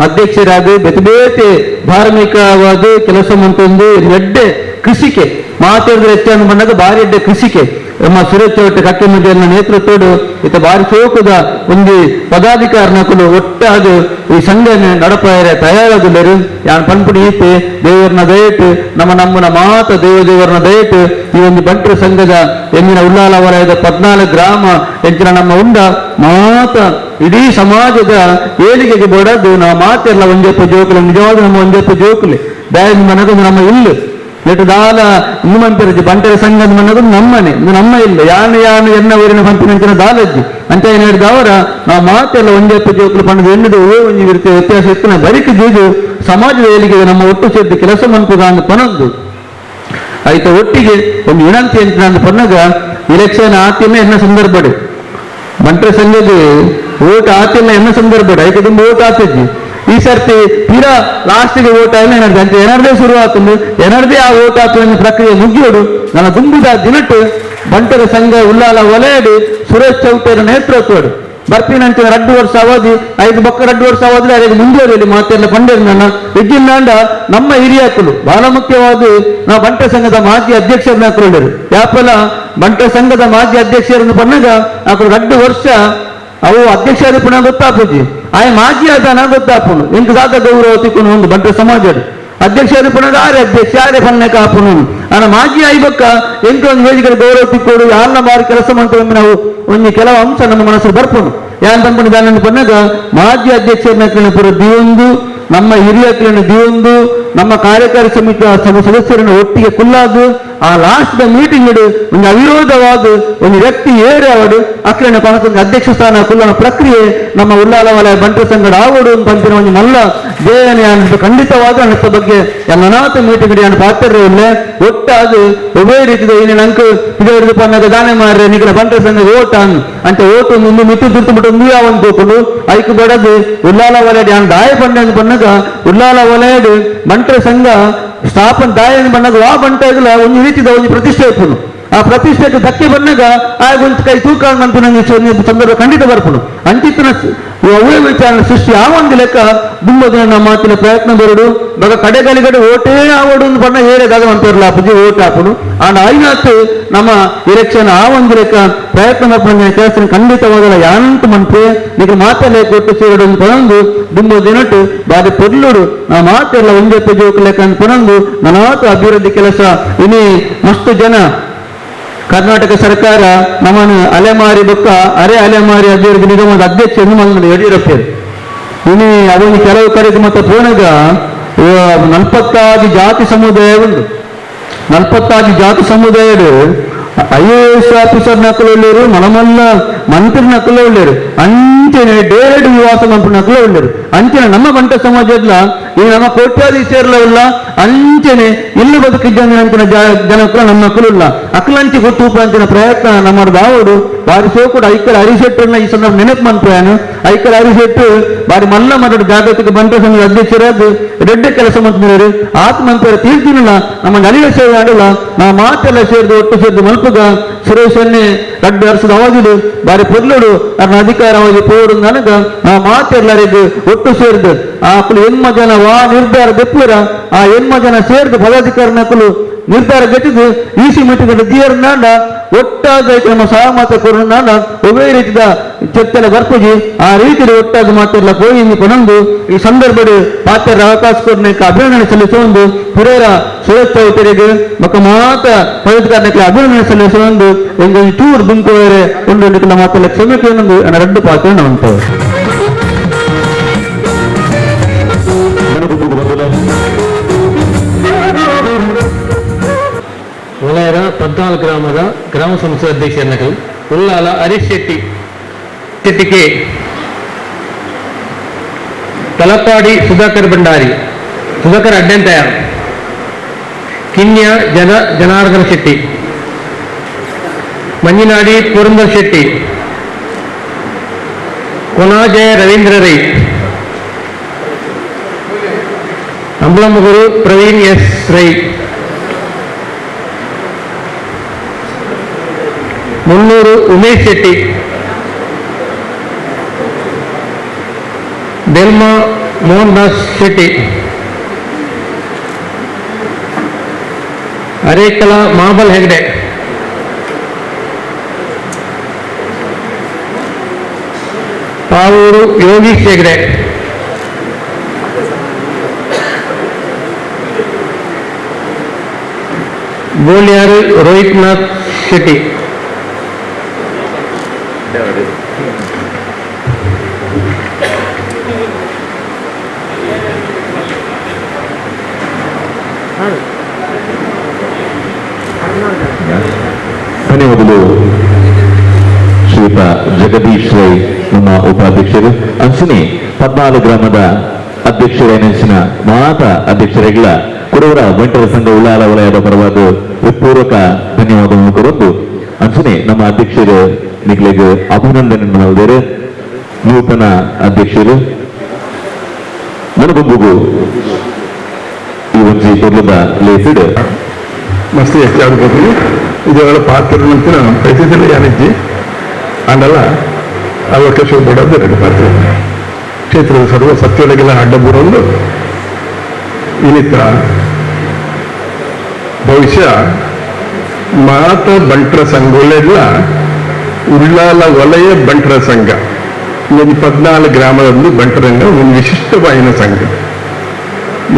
ಅಧ್ಯಕ್ಷರಾದ ಬೇತೆ ಬೇತೆ ಧಾರ್ಮಿಕವಾದ ಕೆಲಸ ಮಂತೊಂದು ಎಡ್ಡೆ ಕೃಷಿಕೆ ಮಾತಾಡಿದ್ರೆ ಹೆಚ್ಚನ್ನು ಬಂದಾಗ ಭಾರಿ ಎಡ್ಡೆ ಕೃಷಿಕೆ ನಮ್ಮ ಸುರೇಶ್ ಚೌಟ ಕಕ್ಕಿಮಜ್ಜನ ನೇತೃತ್ವಡು ಇತ ಭಾರಿ ಸೋಕದ ಒಂದು ಪದಾಧಿಕಾರನಕುಲು ಒಟ್ಟಾದ ಈ ಸಂಘನೆ ನಡಪಾಯರೆ ತಯಾರಾದಿಲ್ಲರು ಯಾನ್ ಪನ್ಪುಡಿ ಈತೆ ದೇವರನ್ನ ದಯಟು ನಮ್ಮ ನಮ್ಮನ ಮಾತ ದೇವ ದೇವರನ್ನ ದಯಟು ಈ ಒಂದು ಬಂಟರ ಸಂಘದ ಎಂದಿನ ಉಲ್ಲಾಲ ವಲಯದ 14 ಗ್ರಾಮ ಎಂಚಿನ ನಮ್ಮ ಉಂಡ ಮಾತ ಇಡೀ ಸಮಾಜದ ಏಳಿಗೆಗೆ ಬೋಡದ್ದು ನಾವು ಮಾತೆಲ್ಲ ಒಂಜೆಪ್ಪ ಜೋಕುಲು ನಿಜವಾದ ನಮ್ಮ ಒಂಜೆಪ್ಪ ಜೋಕುಲಿ ದಯ ಮನಗೊಂದು ನಮ್ಮ ಇಲ್ಲು ದಾಲ ಮಂತಿರಜ್ಜಿ ಬಂಟರ ಸಂಘದ ಮನದು ನಮ್ಮನೆ ನಮ್ಮ ಇಲ್ಲ ಯಾನು ಯಾನು ಎನ್ನ ಊರಿನ ಪಂಪಿನಂಚಿನ ದಾಲಜ್ಜಿ ಅಂತ ಏನು ಹೇಳಿದವರ ನಾವು ಮಾತೆಲ್ಲ ಒಂಜೆಪ್ಪ ಜೋಕುಲು ಪಂಡದ ಎಣ್ಣದು ಒಂಜಿ ಇರುತ್ತೆ ವ್ಯತ್ಯಾಸ ಇತ್ತು ಬರಿಕೆ ಜೀಜು ಸಮಾಜದ ಏಳಿಗೆಗೆ ನಮ್ಮ ಒಟ್ಟು ಸೇರಿದ ಕೆಲಸ ಮನ್ಪುಗ ಅಂದ್ ಪನದ್ದು ಆಯ್ತ ಒಟ್ಟಿಗೆ ಒಂದು ವಿನಂತಿ ಅಂತ ನಾನು ಪನ್ನಗ ಎಲೆಕ್ಷನ್ ಆತಿನ ಎನ್ನ ಸಂದರ್ಭಡು ಬಂಟರ ಸಂಘದ ಓಟ್ ಆತಿಲ್ಲ ಎನ್ನ ಸಂದರ್ಭಡು ಐತೆ ತುಂಬ ಓಟ್ ಆತಿದ್ವಿ ಈ ಈ ಸರ್ತಿ ತೀರಾ ಲಾಸ್ಟ್ಗೆ ಓಟ್ ಆಗಿ ಏನರ್ದೆ ಅಂತ ಏನರ್ದೇ ಶುರು ಆತಂದು ಏನರ್ದೇ ಆ ಓಟ್ ಹಾಕುವ ಪ್ರಕ್ರಿಯೆ ಮುಗಿಯೋಡು ನನ್ನ ದುಂಬಿದ ದಿನಟ್ಟು ಬಂಟರ ಸಂಘ ಉಲ್ಲಾಲ ವಲಯಡು ಸುರೇಶ್ ಚೌಟರ ನೇತೃತ್ವಡು ಬರ್ಪಿನಂಚಿನ 2 ವರ್ಷ ಅವಧಿ 5 ಬೊಕ್ಕ 2 ವರ್ಷ ಅವಧಿ ಅದಕ್ಕೆ ಮುಂದುವರಿಯಲಿ ಮಾತೆಲ್ಲ ಪಂಡೇರು ನನ್ನ ವಿದ್ಯುನ್ನಾಂಡ ನಮ್ಮ ಹಿರಿಯಾಕಲು ಬಹಳ ಮುಖ್ಯವಾದ ನಾವು ಬಂಟ ಸಂಘದ ಮಾಜಿ ಅಧ್ಯಕ್ಷರನ್ನ ಹಾಕೊಳ್ಳರು ಯಾಪಲ ಬಂಟ ಸಂಘದ ಮಾಜಿ ಅಧ್ಯಕ್ಷರನ್ನು ಪಣ್ಣಗ ಆಕಳು 2 ವರ್ಷ ಅವು ಅಧ್ಯಕ್ಷರು ಪುನಃ ಗೊತ್ತಾಪುಜಿ ಆಯ್ ಮಾಜಿ ಆದಾನ ಗೊತ್ತಾಪುನು ಇಂಕ ದಾದ ಗೌರವ ತಿಕ್ಕೊಂಡು ಒಂದು ಬಂಟ ಸಮಾಜ ಅಧ್ಯಕ್ಷರು ಪುನಃ ಆರೆ ಅಧ್ಯಕ್ಷ ಆರೆ ಪಣ್ಣಕ ಹಾಪುನು ಆನ ಮಾಜಿ ಆಯ್ಬಕ್ಕ ಎಂಕ ಒಂದು ವೇದಿಕೆ ಗೌರವ ತಿಕ್ಕೋಡು ಯಾರನ್ನ ಬಾರಿ ಕೆಲಸ ಮಾಡ್ತೀವಿ ನಾವು ಒಂದು ಕೆಲವು ಅಂಶ ನಮ್ಮ ಮನಸ್ಸು ಬರ್ಪುನು ಯಾನ್ ಪಂಪುನಿ ಪನ್ನಾಗ ಮಾಜಿ ಅಧ್ಯಕ್ಷರನ್ನ ಪೂರ ದಿಯೊಂದು ನಮ್ಮ ಹಿರಿಯಕರನ್ನು ದಿಯೊಂದು ನಮ್ಮ ಕಾರ್ಯಕಾರಿ ಸಮಿತಿಯ ಸದಸ್ಯರನ್ನು ಒಟ್ಟಿಗೆ ಕುಲ್ಲಾದು ಆ last the meeting ಇಡು ಒಂದು ಅವಿರೋಧವಾದ ಒಂದು ವ್ಯಕ್ತಿ ಏರೆ ಅವಡು ಅಕ್ರಣ ಕೊನಸಂಘ ಅಧ್ಯಕ್ಷ ಸ್ಥಾನ ಕುಲ್ಲನ ಪ್ರಕ್ರಿಯೆ ನಮ್ಮ ಉಲ್ಲಾಲ ವಲಯ ಬಂಟರ ಸಂಘದ ಆವಡು ಪಂಪಿನ ಒಂದು ಮಲ್ಲ ದೇವನೆ ಖಂಡಿತವಾದ ಅನ್ನೋ ಬಗ್ಗೆ ಅನಾಥ ಮೀಟಿಂಗ್ ಇಡಿ ಪಾತ್ರ ಇಲ್ಲ ಒಟ್ಟಾದು ಒಬ್ಬೇ ರೀತಿಯ ಏನೇನು ಅಂಕ ಇದು ಪನ್ನಾಗ ದಾನೆ ಮಾರ್ರೆ ನಿಖರ ಬಂಟರ ಸಂಘದ ಓಟ್ ಅಂತ ಓಟು ಮುಂದೆ ಮಿತ್ತು ದುರ್ತು ಬಿಟ್ಟು ಒಂದು ಯಾವನ್ ತೋಕೊಂಡು ಐಕು ಬಡದು ಉಲ್ಲಾಲ ವಲಯ ದಾಯ ಪಂಡ ಪನ್ನಾಗ ಉಲ್ಲಾಲ ವಲಯಡು ಬಂಟರ ಸಂಘ ಸ್ಥಾಪನೆ ದಾಯ ಬಣ್ಣಗ ವಾ ಬಂಟ ಒಂದು ರೀತಿದ ಒಂದು ಪ್ರತಿಷ್ಠೆ ಇಪ್ಪುನು ಆ ಪ್ರತಿಷ್ಠೆಗೆ ಧಕ್ಕೆ ಬಂದಾಗ ಆ ಒಂದು ಕೈ ತೂಕ ನಂಗೆ ಸಂದರ್ಭ ಖಂಡಿತ ಬರ್ಪುನು ಅಂಚಿತ್ತಿನ ಅವೇ ವಿಚಾರಣೆ ಸೃಷ್ಟಿ ಆ ಒಂದು ಲೆಕ್ಕ ದುಂಬದಿನ ನಮ್ಮ ಮಾತಿನ ಪ್ರಯತ್ನ ಬರಡು ಬಗ ಕಡೆಗಲಿಗಡೆ ಓಟೇ ಆವಡು ಒಂದು ಬಣ್ಣ ಏರಿದಾಗ ಅಂತಾರಲ್ಲ ಅಪ್ಪಜಿ ಓಟ್ ಹಾಪುನು ಆಂಡ ಐನಾತ್ ನಮ್ಮ ಎಲೆಕ್ಷನ್ ಆ ಒಂದು ಲೆಕ್ಕ ಪ್ರಯತ್ನ ಮಾಡ್ಕೊಂಡು ಕೆಲಸ ಖಂಡಿತವಾಗಲ್ಲ ಯಾಂತ ಮನ್ಪೆ ಈಗ ಮಾತಲ್ಲೇ ಕೊಟ್ಟು ಸೇರಡು ಒಂದು ಪನೊಂದು ದುಂಬ ದಿನಟ್ಟು ಬಾರಿ ಪೊರ್ಲುಡು ನಾ ಮಾತೆಲ್ಲ ಒಂದೇ ಪೆಜೋಕ್ ಲೆಕ್ಕ ಅಂತ ಪನೊಂದು ನನಾತು ಅಭಿವೃದ್ಧಿ ಕೆಲಸ ಇನಿ ಮಸ್ತು ಜನ ಕರ್ನಾಟಕ ಸರ್ಕಾರ ನಮ್ಮನ್ನು ಅಲೆಮಾರಿ ಬೊಕ್ಕ ಅರೆ ಅಲೆಮಾರಿ ಅಭಿವೃದ್ಧಿ ನಿಗಮದ ಅಧ್ಯಕ್ಷ ಎಂದು ಯಡಿಯೂರಪ್ಪ ಇನಿ ಅದೊಂದು ಕೆಲವು ಕಡೆಗೆ ಮತ್ತೆ ಪೋನಗ 46 ಜಾತಿ ಸಮುದಾಯ ಉಂಟು 46 ಜಾತಿ ಸಮುದಾಯಡು IAS officer ನಕಲು ಉಳ್ಳೇರು ಮನಮಲ್ಲ ಮಂತ್ರಿ ನಕಲು ಉಳ್ಳೇರು ಅಂಚನೆ ಡೇರೆಡ್ ನಿವಾಸ ಮಂತ್ರಿ ನಕಲು ಉಳ್ಳೇರು ಅಂಚನೆ ನಮ್ಮ ಬಂಟ ಸಮಾಜದ ಈ ನಮ್ಮ ಕೋಟ್ಯಾಧೀಶರ್ಲ ಉಲ್ಲ ಅಂಚನೆ ಇಲ್ಲಿ ಬದುಕಿದ್ದ ಅಂಚಿನ ಜನಕ್ಕೂ ನಮ್ಮ ನಕಲು ಅಕ್ಲಂಚಿ ಗೊತ್ತೂಪ ಅಂಚಿನ ಪ್ರಯತ್ನ ನಮ್ಮ ದಾವಡು ಬಾರಿ ಸೋಕುಡು ಐಕಲ್ ಹರಿಶೆಟ್ಟನ್ನ ಈ ಸಂದರ್ಭ ನೆನಪು ಮನ್ಪಯಾನು ಐಕಲ್ ಹರಿಶೆಟ್ಟು ಬಾರಿ ಮಲ್ಲ ಮರಡು ಜಾಗತಿಕ ಬಂಟ ಸಂಘದ ಅಧ್ಯಕ್ಷರಾದ ರೆಡ್ಡ ಕೆಲಸ ಮಂತ್ರಿಯರು ಆತ್ಮಂತರ ತೀರ್ತಿನಲ್ಲ ನಮ್ಮ ನಲಿಯ ಸೇವೆ ಆಡಲ್ಲ ನಾ ಮಾತೆಲ್ಲ ಸೇರಿದು ಒಟ್ಟು ಸೇರಿದು ಮಲ್ಪುಗ ಸುರೇಶನ್ನೇ 2 ವರ್ಷದ ಅವಧಿಡು ಬಾರಿ ಪೊರ್ಲುಡು ಅರ್ನ ಅಧಿಕಾರ ಅವಧಿ ಪೋಡು ನನಗ ನಾ ಮಾತೆಲ್ಲರಿಗೂ ಒಟ್ಟು ಸೇರಿದು ಆ ಅಕ್ಕಲು ಎನ್ಮ ಜನ ವಾ ನಿರ್ಧಾರ ದೆಪ್ಪುರ ಆ ಎನ್ಮ ಜನ ಸೇರಿದು ಪದಾಧಿಕಾರಿ ನಕಲು ನಿರ್ಧಾರ ಗಟ್ಟಿದ್ದು ಈಸಿ ಮೀಟಿಂಗ್ ದಿಯರ್ನಾಂಡ ಒಟ್ಟಾದ ನಮ್ಮ ಸಹಮತ ಕೊರುನಾಂಡ ಒಬ್ಬೇ ರೀತಿಯ ಚರ್ಚೆಲ ಬರ್ಪುಜಿ ಆ ರೀತಿಯ ಒಟ್ಟಾದ ಮಾತೆಲ್ಲ ಪೋಯಿ ಕೊನಂದು ಈ ಸಂದರ್ಭದ ಪಾತ್ರ ಅವಕಾಶ ಕೊಡ್ನೇಕ ಅಭಿನಂದನೆ ಸಲ್ಲಿಸುವಂದು ಪುರೇರ ಸುರೇಶ್ ಚೌಟರಿಗೆ ಮಕ್ಕ ಮಾತ ಪದಾಧಿಕಾರಿನಕ್ಕೆ ಅಭಿನಂದನೆ ಸಲ್ಲಿಸುವಂದು ಒಂದು ಚೂರು ದುಂಕುವರೆ ಒಂದು ಮಾತೆಲ್ಲ ಕ್ಷಮೆ ಕೇಳೊಂದು ಎರಡು ಪಾತ್ರ ಉಂಟು. ವಲಯದ 14 ಗ್ರಾಮದ ಗ್ರಾಮ ಸಂಸ್ಥೆ ಅಧ್ಯಕ್ಷ ಉಲ್ಲಾಲ ಹರೀಶ್ ಶೆಟ್ಟಿ ಶೆಟ್ಟಿಕೆ ತಲಪಾಡಿ ಸುಧಾಕರ್ ಭಂಡಾರಿ ಸುಧಾಕರ್ ಅಡ್ಡಂತಯ ಕಿನ್ಯ ಜನಾರ್ದನ ಶೆಟ್ಟಿ ಮಂಜಿನಾಡಿ ಪುರಂದರ್ ಶೆಟ್ಟಿ ಕೊನಾಜಯ ರವೀಂದ್ರ ರೈ ಅಂಬಲಮಗುರು ಪ್ರವೀಣ್ ಎಸ್ ರೈ ಮುನ್ನೂರು ಉಮೇಶ್ ಶೆಟ್ಟಿ ಬೆಲ್ಮಾ ಮೋಹನ್ ದಾಸ್ ಶೆಟ್ಟಿ ಅರೇಕಲ ಮಾಬಲ್ ಹೆಗ್ಡೆ ಪಾವೂರು ಯೋಗೀಶ್ ಹೆಗ್ಡೆ ಬೋಲ್ಯಾರು ರೋಹಿತ್ನಾಥ್ ಶೆಟ್ಟಿ. ಧನ್ಯವಾದಗಳು ಶ್ರೀಯುತ ಜಗದೀಶ್ ರೈ ನಮ್ಮ ಉಪಾಧ್ಯಕ್ಷರು. ಅಂಚನೆ 14 ಗ್ರಾಮದ ಅಧ್ಯಕ್ಷರೇನೆಂಚಿನ ಮಾತ ಅಧ್ಯಕ್ಷರುಗಳ ಕುರುವರ ಬಂಟರ ಸಂಘ ಉಳ್ಳಾಲ ವಲಯದ ಪರವಾದ ಹೃತ್ಪೂರ್ವಕ ಧನ್ಯವಾದವನ್ನು ಕೊರೊಂದು ಅಂಚನೆ ನಮ್ಮ ಅಧ್ಯಕ್ಷರು ನಿಕ್ಲೆಗ್ ಅಭಿನಂದನೆ ಮಾಡಿದರು. ನೂತನ ಅಧ್ಯಕ್ಷರು ನನಗೊಂಬುಗು ಈ ಒಂಜಿ ಪೊರ್ಲುದ ಲೇಸಿಡ್ ಮಸ್ತ್ ಹೆಚ್ಚಾಗಬಹುದು. ಇದರ ಪಾತ್ರ ನಂತರ ಪ್ರತಿದಿನ ಯಾನಿಜ್ಜಿ ಅಂಡಲ್ಲ ಅವಕಾಶ ಬಿಡೋದು ಎರಡು ಪಾತ್ರ ಕ್ಷೇತ್ರದ ಸರ್ವ ಸತ್ಯೊಳಗೆಲ್ಲ ಅಡ್ಡ ಬರೋದು ಇನ್ನಿತ ಬಹುಶಃ ಮಾತ ಬಂಟರ ಸಂಘಗಳೆಲ್ಲ ಉಳ್ಳಾಲ ವಲಯ ಬಂಟರ ಸಂಘ ಒಂದು 14 ಗ್ರಾಮದಲ್ಲಿ ಬಂಟರಂಗ ಒಂದು ವಿಶಿಷ್ಟವಾಯಿನ ಸಂಘ.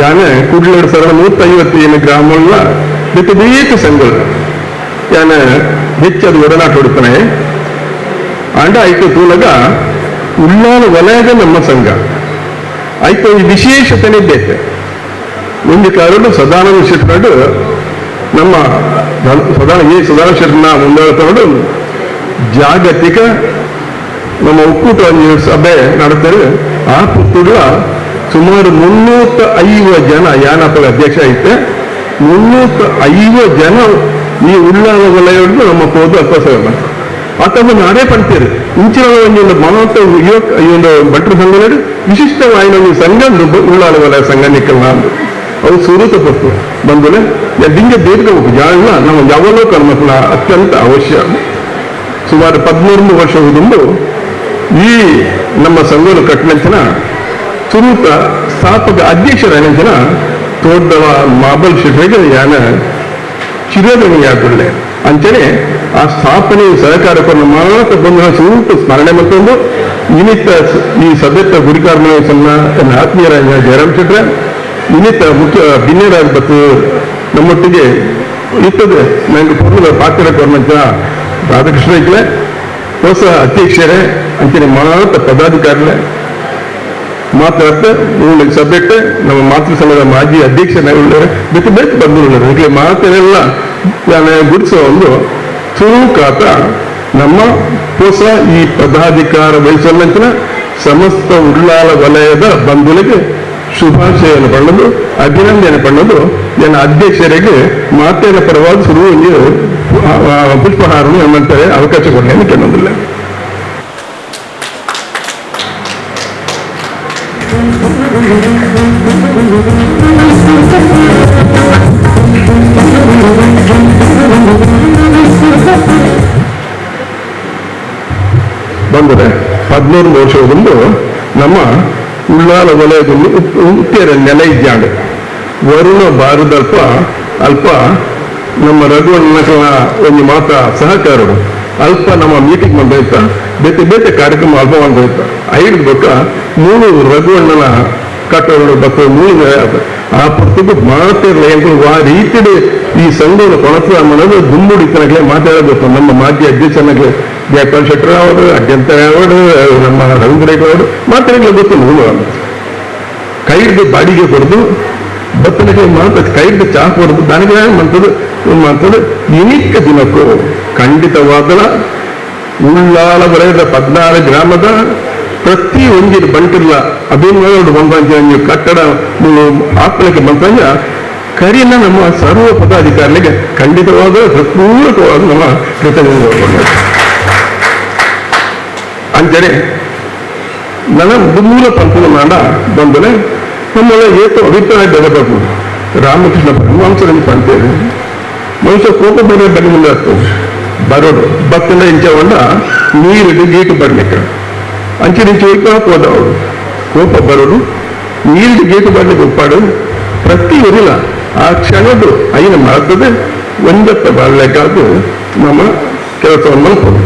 ಯಾನೆ ಕೂಡ್ಲೂರು ಸರಳ 157 ಗ್ರಾಮಗಳ ಬೇತೆ ಬೇತೆ ಸಂಘಗಳು ಯಾನೆ ಹೆಚ್ಚು ಒಡನಾಟ ಹೊಡ್ತಾನೆ ಅಂಡ ಆಯ್ತು ತೂಲಗ ಉಳ್ಳಾಲ ವಲಯದ ನಮ್ಮ ಸಂಘ ಆಯ್ತು ಈ ವಿಶೇಷತೆನೇ ಬೇತೆ. ಒಂದು ಕಾರಣ ಸದಾನಂದ ಶೆಟ್ಟರು ನಮ್ಮ ಸದಾನಂದ ಶೆಟ್ಟರ್ನ ಮುಂದಾಳತನಡು ಜಾಗತಿಕ ನಮ್ಮ ಒಕ್ಕೂಟ ಸಭೆ ನಡೆದರೆ ಆ ಪುತ್ತೂರ ಸುಮಾರು 350 ಜನ ಯಾನಪ್ಪಳ ಅಧ್ಯಕ್ಷ ಐತೆ 350 ಜನ ಈ ಉಳ್ಳಾಲ ವಲಯವನ್ನು ನಮ್ಮ ಹೋದ ಅಲ್ಪ ಸೇವೆ ಅಥವಾ ನಾನೇ ಪಡ್ತೀರಿ ಇಂಚಿನ ಒಂದು ಮಾನವ ಈ ಒಂದು ಭಟ್ರ ಸಂಘ ವಿಶಿಷ್ಟವಾಯಿನ ಒಂದು ಸಂಘ ಉಳ್ಳಾಲ ವಲಯ ಸಂಘ ನಿಕ್ಕಲ್ಲ ಅವು ಸುರೂತ ಪಟ್ಟು ಬಂದರೆ ದಿಂಗೆ ದೀರ್ಘ ಜಾಗ ನಮ್ಮ ಯಾವಲೋಕನ ಮಕ್ಕಳ ಅತ್ಯಂತ ಅವಶ್ಯ. ಸುಮಾರು 13 ವರ್ಷ ದುಂಬು ಈ ನಮ್ಮ ಸಂಘವನ್ನು ಕಟ್ಟಿನಂಚಿನ ಸುರೂತ ಸ್ಥಾಪಕ ಅಧ್ಯಕ್ಷರಾಗಿನ ತೋಟದವ ಮಾಬಲ್ ಶೆಟ್ಟರಿಗೆ ಯಾನ ಚಿರಋಣಿಯಾಗುಳ್ಳೆ ಅಂಚನೆ ಆ ಸ್ಥಾಪನೆ ಸಹಕಾರವನ್ನು ಮಾತ್ರ ಬಂದ ಸುರೂಪ ಸ್ಮರಣೆ ಮತ್ತೊಂದು ನಿಮಿತ್ತ ಈ ಸಭೆತ್ತ ಗುರಿಕಾರ್ಮಣ ಆತ್ಮೀಯರಾದ ಜಯರಾಮ್ ಶೆಟ್ರೆ ನಿಮಿತ್ತ ಮುಖ್ಯ ಬಿನ್ನೇರಾಜ್ ಬತ್ತು ನಮ್ಮೊಟ್ಟಿಗೆ ಇರ್ತದೆ ನನಗೆ ಪೂರ್ಣ ಪಾತ್ರ ಕೊರ್ಮಂಚ ರಾಧಾಕೃಷ್ಣ ಇಕ್ಲೆ ಹೊಸ ಅಧ್ಯಕ್ಷರೇ ಅಂಚನೆ ಮಾತ್ರ ಪದಾಧಿಕಾರಿಗಳೇ ಮಾತಾಡ್ತಾ ಇವಳಿಗೆ ಸಭೆಟ್ಟೆ ನಮ್ಮ ಮಾತೃ ಸಂಘದ ಮಾಜಿ ಅಧ್ಯಕ್ಷನಾಗಿ ಬೇತೆ ಬೇತೆ ಬಂಧುಗಳು ಈಗಲೇ ಮಾತೆಲ್ಲ ಗುಡಿಸೋ ಒಂದು ಚುರುಕಾತ ನಮ್ಮ ಹೊಸ ಈ ಪದಾಧಿಕಾರ ವಹಿಸಲ್ಲಂಚಿನ ಸಮಸ್ತ ಉಳ್ಳಾಲ ವಲಯದ ಬಂಧುಗಳಿಗೆ ಶುಭಾಶಯನ್ನು ಪಣ್ಣದು ಅಭಿನಂದನೆ ಪಣ್ಣದು ನನ್ನ ಅಧ್ಯಕ್ಷರಿಗೆ ಮಾತಿನ ಪರವಾಗಿ ಶುರು ಪುಷ್ಪಹಾರನು ಎಂಬಂತಾರೆ ಅವಕಾಶ ಕೊಡಲಿ ಕೇಳೋದಿಲ್ಲ. ಬಂದರೆ 13 ವರ್ಷದಂದು ನಮ್ಮ ಉಳ್ಳಾಲ ವಲಯದಲ್ಲಿ ಉತ್ತರ ನೆಲೆ ಇದ್ದಾಂಡು ವರುಣ ಬಾರದಲ್ಪ ಅಲ್ಪ ನಮ್ಮ ರಘುವಣ್ಣನ ಒಂದು ಮಾತ ಸಹಕಾರರು ಅಲ್ಪ ನಮ್ಮ ಮೀಟಿಂಗ್ ಬಂದೋಯ್ತ ಬೇತೆ ಬೇತೆ ಕಾರ್ಯಕ್ರಮ ಅಲ್ಪ ಬಂದೋಯ್ತ ಐದು ಬಕ್ಕ ಮೂರು ರಘುವಣ್ಣನ ಕಟ್ಟಡ ಬಕ್ಕ ಮೂರು ಆ ಪುರ್ತಕ್ಕೂ ಮಾತಿರಲಿಲ್ಲ. ಆ ರೀತಿ ಈ ಸಂಘದ ಕೊಳತು ಅನ್ನೋದು ದುಂಬುಡಿತನಾಗಲೇ ಮಾತಾಡಬೇಕು. ನಮ್ಮ ಮಾಜಿ ಅಧ್ಯಕ್ಷನಾಗಲೇ ಜಯಪಾಲ್ ಶೆಟ್ಟರ್ ಅವರು, ಅಡ್ಯಂತ ಅವರು, ನಮ್ಮ ರವೀಂದ್ರ ಅವರು ಮಾತಾಡಲಿಲ್ಲ ಗೊತ್ತಿಲ್ಲ. ಕೈ ಹಿಡಿದು ಬಾಡಿಗೆ ಕೊಡದು ಬತ್ತನಿಗೆ ಮಾತು ಕೈ ಹಿಡಿದು ಚಾ ಕೊಡದು ನನಗೆ ಮಂತದ್ದು ಮಾತದ್ದು ಇನಿಕ್ಕ ದಿನಕ್ಕೂ ಖಂಡಿತವಾದ ಉಳ್ಳಾಲ ವಲಯದ 14 ಗ್ರಾಮದ ಪ್ರತಿ ಒಂದಿನ ಬಂಟಿಲ್ಲ ಅಭಿಮಾನಗಳು ಬಂದ ಕಟ್ಟಡ ಆತ್ಮಕ್ಕೆ ಬಂದಾಗ ಕರಿನ ನಮ್ಮ ಸರ್ವ ಪದಾಧಿಕಾರಿಗಳಿಗೆ ಖಂಡಿತವಾದ ಪೂರಕವಾದ ನಮ್ಮ ಕೃತಜ್ಞತೆ. ಅಂಚನೆ ನನ್ನ ಮೂಲ ಪಂಥದ ಮಾಡ ಬಂದರೆ ನಮ್ಮೆಲ್ಲ ಏತು ಅಭಿಪ್ರಾಯ ಬೆಳಬೇಕು. ರಾಮಕೃಷ್ಣ ಪರಮಹಂಸರಲ್ಲಿ ಪಂತೇವೆ ಮನುಷ್ಯ ಕೋಪ ಬರೋ ಬರಿ ಮುಂದೆ ಆಗ್ತದೆ ಬರೋಡು ಬತ್ತಿಂದ ಇಂಚವಂಡ ನೀರು ಗೀಟು ಬರ್ಲಿಕ್ಕೆ ಅಂಚಿನಿಂಚು ಹೋದವರು ಕೋಪ ಬರೋಡು ನೀರು ಗೀಟು ಬರ್ಲಿಕ್ಕೆ ಒಪ್ಪಾಡು ಪ್ರತಿ ಇರಲಿಲ್ಲ ಆ ಕ್ಷಣದ್ದು ಐನ ಮಾಡ್ತದೆ ಒಂದತ್ತ ಬರಲಿಕ್ಕಾದ್ರು ನಮ್ಮ ಕೆಲಸವನ್ನು ಮಾಡ್ಬೋದು.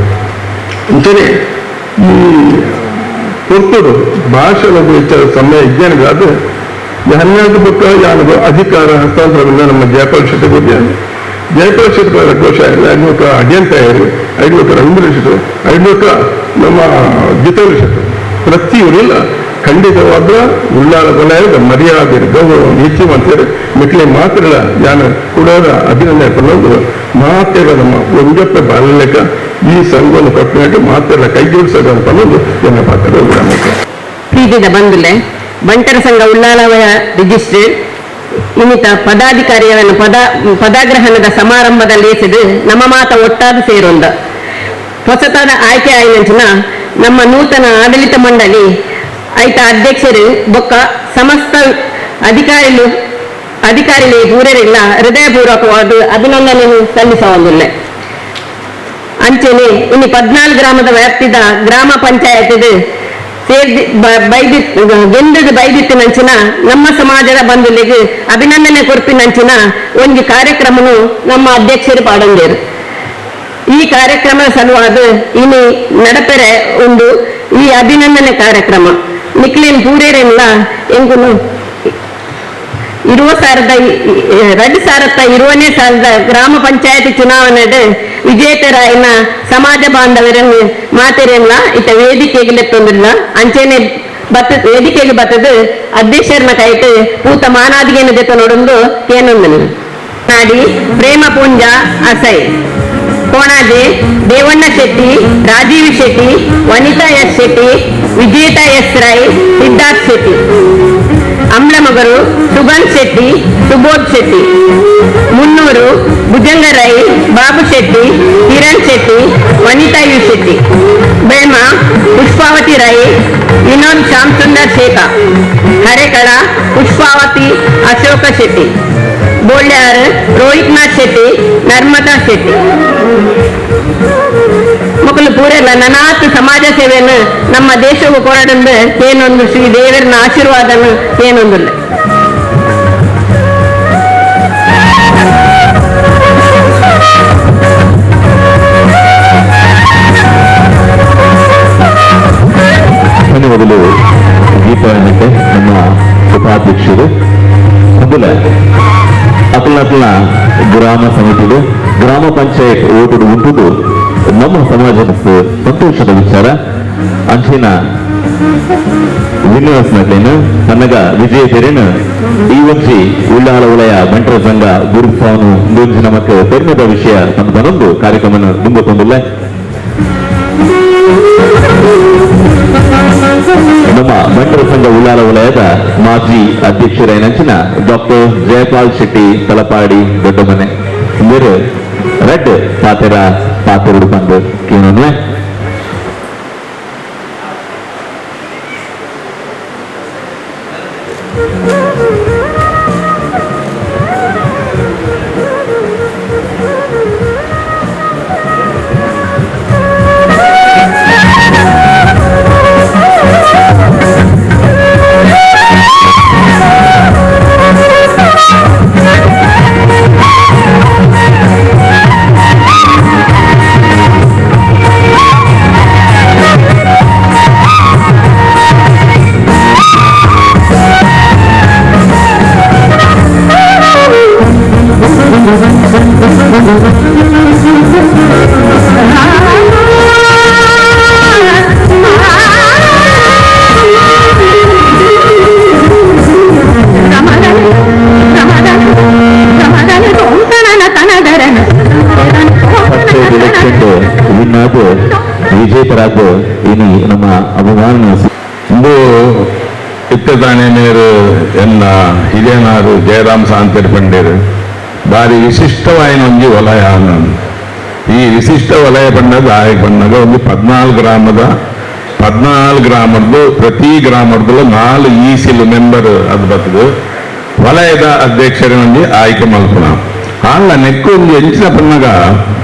ಅಂಚನೆ ಈ ಪುರ್ತುಡು ಭಾಷಣದ ವಿಚಾರ ಸಮಯ ವಿಜ್ಞಾನಿಗಳಾದ 12 ಬುಕ್ಕ ಯಾನದು ಅಧಿಕಾರ ಹಸ್ತಾಂತರದಿಂದ ನಮ್ಮ ಜಯಪಾಲ್ ಶೆಟ್ಟಿ ಬಗ್ಗೆ ಜಯಪಾಲ್ ಶೆಟ್ಟಿ ಘೋಷ ಐನೂಕ ಅಡ್ಯಂತ ಐನೂಕ ರವೀಂದ್ರ ಶೆಟ್ಟರು ಐನೂಕ ನಮ್ಮ ಜಿತೇಂದ್ರ ಶೆಟ್ಟರು ಪ್ರತಿಯೊರಿಲ್ಲ ಖಂಡಿತವಾದ ಉಳ್ಳಾಲ ವಲಯದ ಮರ್ಯಾದೆ ಗೌರವ ಹೆಚ್ಚು ಮಾಡ್ತಾರೆ. ಮಿಕ್ಲೆ ಮಾತ್ರ ಯಾನ ಕೂಡ ಅಭಿನಂದನೆ ಪಡೋದು ಮಾತೆಲ್ಲ ನಮ್ಮ ಒಂದಪ್ಪ ಬಾಲಕ ಈ ಸಂಘವನ್ನು ಕಟ್ಟಿನಾಗ ಮಾತೆಲ್ಲ ಕೈ ಜೋಡಿಸೋದು ಅಂತ ಅನ್ನೋದು ನನ್ನ ಪಾತ್ರ. ಪ್ರೀತಿದ ಬಂಧುಲೆ ಬಂಟರ ಸಂಘ ಉಳ್ಳಾಲ ರಿಜಿಸ್ಟರ್ಡ್ ಇನ್ನಿತ ಪದಾಧಿಕಾರಿಗಳನ್ನು ಪದಾಗ್ರಹಣದ ಸಮಾರಂಭದಲ್ಲಿ ಎಸೆದು ನಮ್ಮ ಮಾತ ಒಟ್ಟಾದ ಸೇರೊಂದ ಹೊಸತಾದ ಆಯ್ಕೆ ಆಯ್ನಂಚಿನ ನಮ್ಮ ನೂತನ ಆಡಳಿತ ಮಂಡಳಿ ಐತ ಅಧ್ಯಕ್ಷರು ಬೊಕ್ಕ ಸಮಸ್ತ ಅಧಿಕಾರಿಲು ಅಧಿಕಾರಿಗಳು ಪೂರರಿಲ್ಲ ಹೃದಯಪೂರ್ವಕವಾದ ಅಭಿನಂದನೆ ಸಲ್ಲಿಸವಂದಿಲ್ಲ. ಅಂಚೆನೆ ಇನ್ನು 14 ಗ್ರಾಮದ ವ್ಯಾಪ್ತಿದ ಗ್ರಾಮ ಪಂಚಾಯತ್ ಸೇರ್ದಿ ಬೈದಿ ಗೆಂದದ ಬೈದಿತ್ತಿನಂಚಿನ ನಮ್ಮ ಸಮಾಜದ ಬಂಧುಲಿಗೆ ಅಭಿನಂದನೆ ಕೊರ್ಪಿನಂಚಿನ ಒಂದು ಕಾರ್ಯಕ್ರಮನು ನಮ್ಮ ಅಧ್ಯಕ್ಷರು ಪಾಡಂದೇರು. ಈ ಕಾರ್ಯಕ್ರಮದ ಸಲುವಾದ ಇನ್ನು ನಡಪೆರೆ ಒಂದು ಈ ಅಭಿನಂದನೆ ಕಾರ್ಯಕ್ರಮ ನಿಕ್ಲೇನ್ ಪೂರೇರೆಲ್ಲ ಎಂಗುನು 2020ನೇ ಸಾಲದ ಗ್ರಾಮ ಪಂಚಾಯತಿ ಚುನಾವಣೆ ವಿಜೇತರಾಯಿನ ಸಮಾಜ ಬಾಂಧವರನ್ನು ಮಾತೆರೆಲ್ಲ ಇತ್ತ ವೇದಿಕೆಗೆ ಲೆತ್ತೊಂದಿಲ್ಲ. ಅಂಚೆನೆ ಬತ್ತ ವೇದಿಕೆಗೆ ಬತ್ತದು ಅಧ್ಯಕ್ಷರನ್ನ ಕೈಟ್ ಪೂತ ಮಾನಾದಿಗೆಯನ್ನು ಜೊತೆ ನೋಡೊಂದು ಏನೊಂದು ನಾಡಿ ಪ್ರೇಮ ಪೂಂಜ ಅಸೈ ಕೋಣಾಜೆ ದೇವಣ್ಣ ಶೆಟ್ಟಿ, ರಾಜೀವ್ ಶೆಟ್ಟಿ, ವನಿತಾ ಎಸ್ ಶೆಟ್ಟಿ, ವಿಜೇತಾ ಎಸ್ ರೈ, ಸಿದ್ಧಾರ್ಥ್ ಶೆಟ್ಟಿ, ಅಮ್ಲಮಗರು Sugandh Shetty, Subodh Shetty, Munnur Bhujanga Rai, Babu Shetty, Kiran Shetty, Vanitha you Shetty, Belma Pushpavati Rai, Vinod Shyam Sundar Shekha, Harekala Pushpavati Ashoka Shetty, Bolyar Rohitnath Shetty, Narmada Shetty. ಮಕ್ಕಳು ಪೂರೆಲ್ಲ ನನಾತ್ ಸಮಾಜ ಸೇವೆಯನ್ನು ನಮ್ಮ ದೇಶವು ಕೊರಡಂದು ಏನೊಂದು ಶ್ರೀ ದೇವರನ ಆಶೀರ್ವಾದನು ಏನೊಂದಿಲ್ಲ. ಧನ್ಯವಾದಗಳು ಗೀತಾ ನಮ್ಮ ಉಪಾಧ್ಯಕ್ಷರು. ಮೊದಲ ಅಕಲನಕಲ ಗ್ರಾಮ ಸಮಿತಿದು ಗ್ರಾಮ ಪಂಚಾಯತ್ ಓಟುಡು ಉಂಟುದು ನಮ್ಮ ಸಮಾಜದ ಸಂತೋಷದ ವಿಚಾರ. ಅಂಚಿನ ವಿನ್ಯಾಸನಕ್ಲೇನು ತನ್ನಗ ವಿಜಯ ತೆರೇನು ಈ ಒಂಜಿ ಉಳ್ಳಾಲ ಉಲಯ ಬಂಟರ ಸಂಘ ಗುರುಸ್ವಾಮಿ ಇಂದೊಂಜಿ ನಮಕ್ ಪೆರ್ಮೆದ ವಿಷಯ ತನ್ನದೊಂದು ಕಾರ್ಯಕ್ರಮ ದುಂಬಕೊಂಡಿಲ್ಲ. ನಮ್ಮ ಬಂಟರ ಸಂಘ ಉಳ್ಳಾಲ ವಲಯದ ಮಾಜಿ ಅಧ್ಯಕ್ಷರಾಯಿನಂಚಿನ ಡಾಕ್ಟರ್ ಜಯಪಾಲ್ ಶೆಟ್ಟಿ ತಲಪಾಡಿ ದೊಡ್ಡಮನೆ ಇಂದರು ರೆಡ್ ಪಾತೆರ ಪಾತೆರುಡು ಬಂದು ಕೇಳೋಣ. ವಿಜೇತರಾದ ಇನಿ ನಮ್ಮ ಅಭಿಮಾನ ಇಂದು ಇತ್ತದಾನೆ ಮೇರು ಎನ್ನ ಹಿರಿಯನಾರು ಜಯರಾಮ್ ಸಾಂತೇರ್ ಪಂಡೇರು ಬಾರಿ ವಿಶಿಷ್ಟವಾಯಿನ ಒಂಜಿ ವಲಯ. ಈ ವಿಶಿಷ್ಟ ವಲಯ ಬಣ್ಣದ ಆಯ್ ಬಣ್ಣದ ಒಂದು 14 ಗ್ರಾಮದ 14 ಗ್ರಾಮದ್ದು ಪ್ರತಿ ಗ್ರಾಮದ್ದು 4 ಈಸಿಲು ಮೆಂಬರ್ ಅದು ಬರ್ತದೆ ವಲಯದ ಅಧ್ಯಕ್ಷರೊಂದು ಆಯ್ಕೆ ಮಲ್ಪುಣ ಆಲ್ಲ ನೆಕ್ಕು ಒಂದು ಎಂಚಿನ ಪನ್ನಗ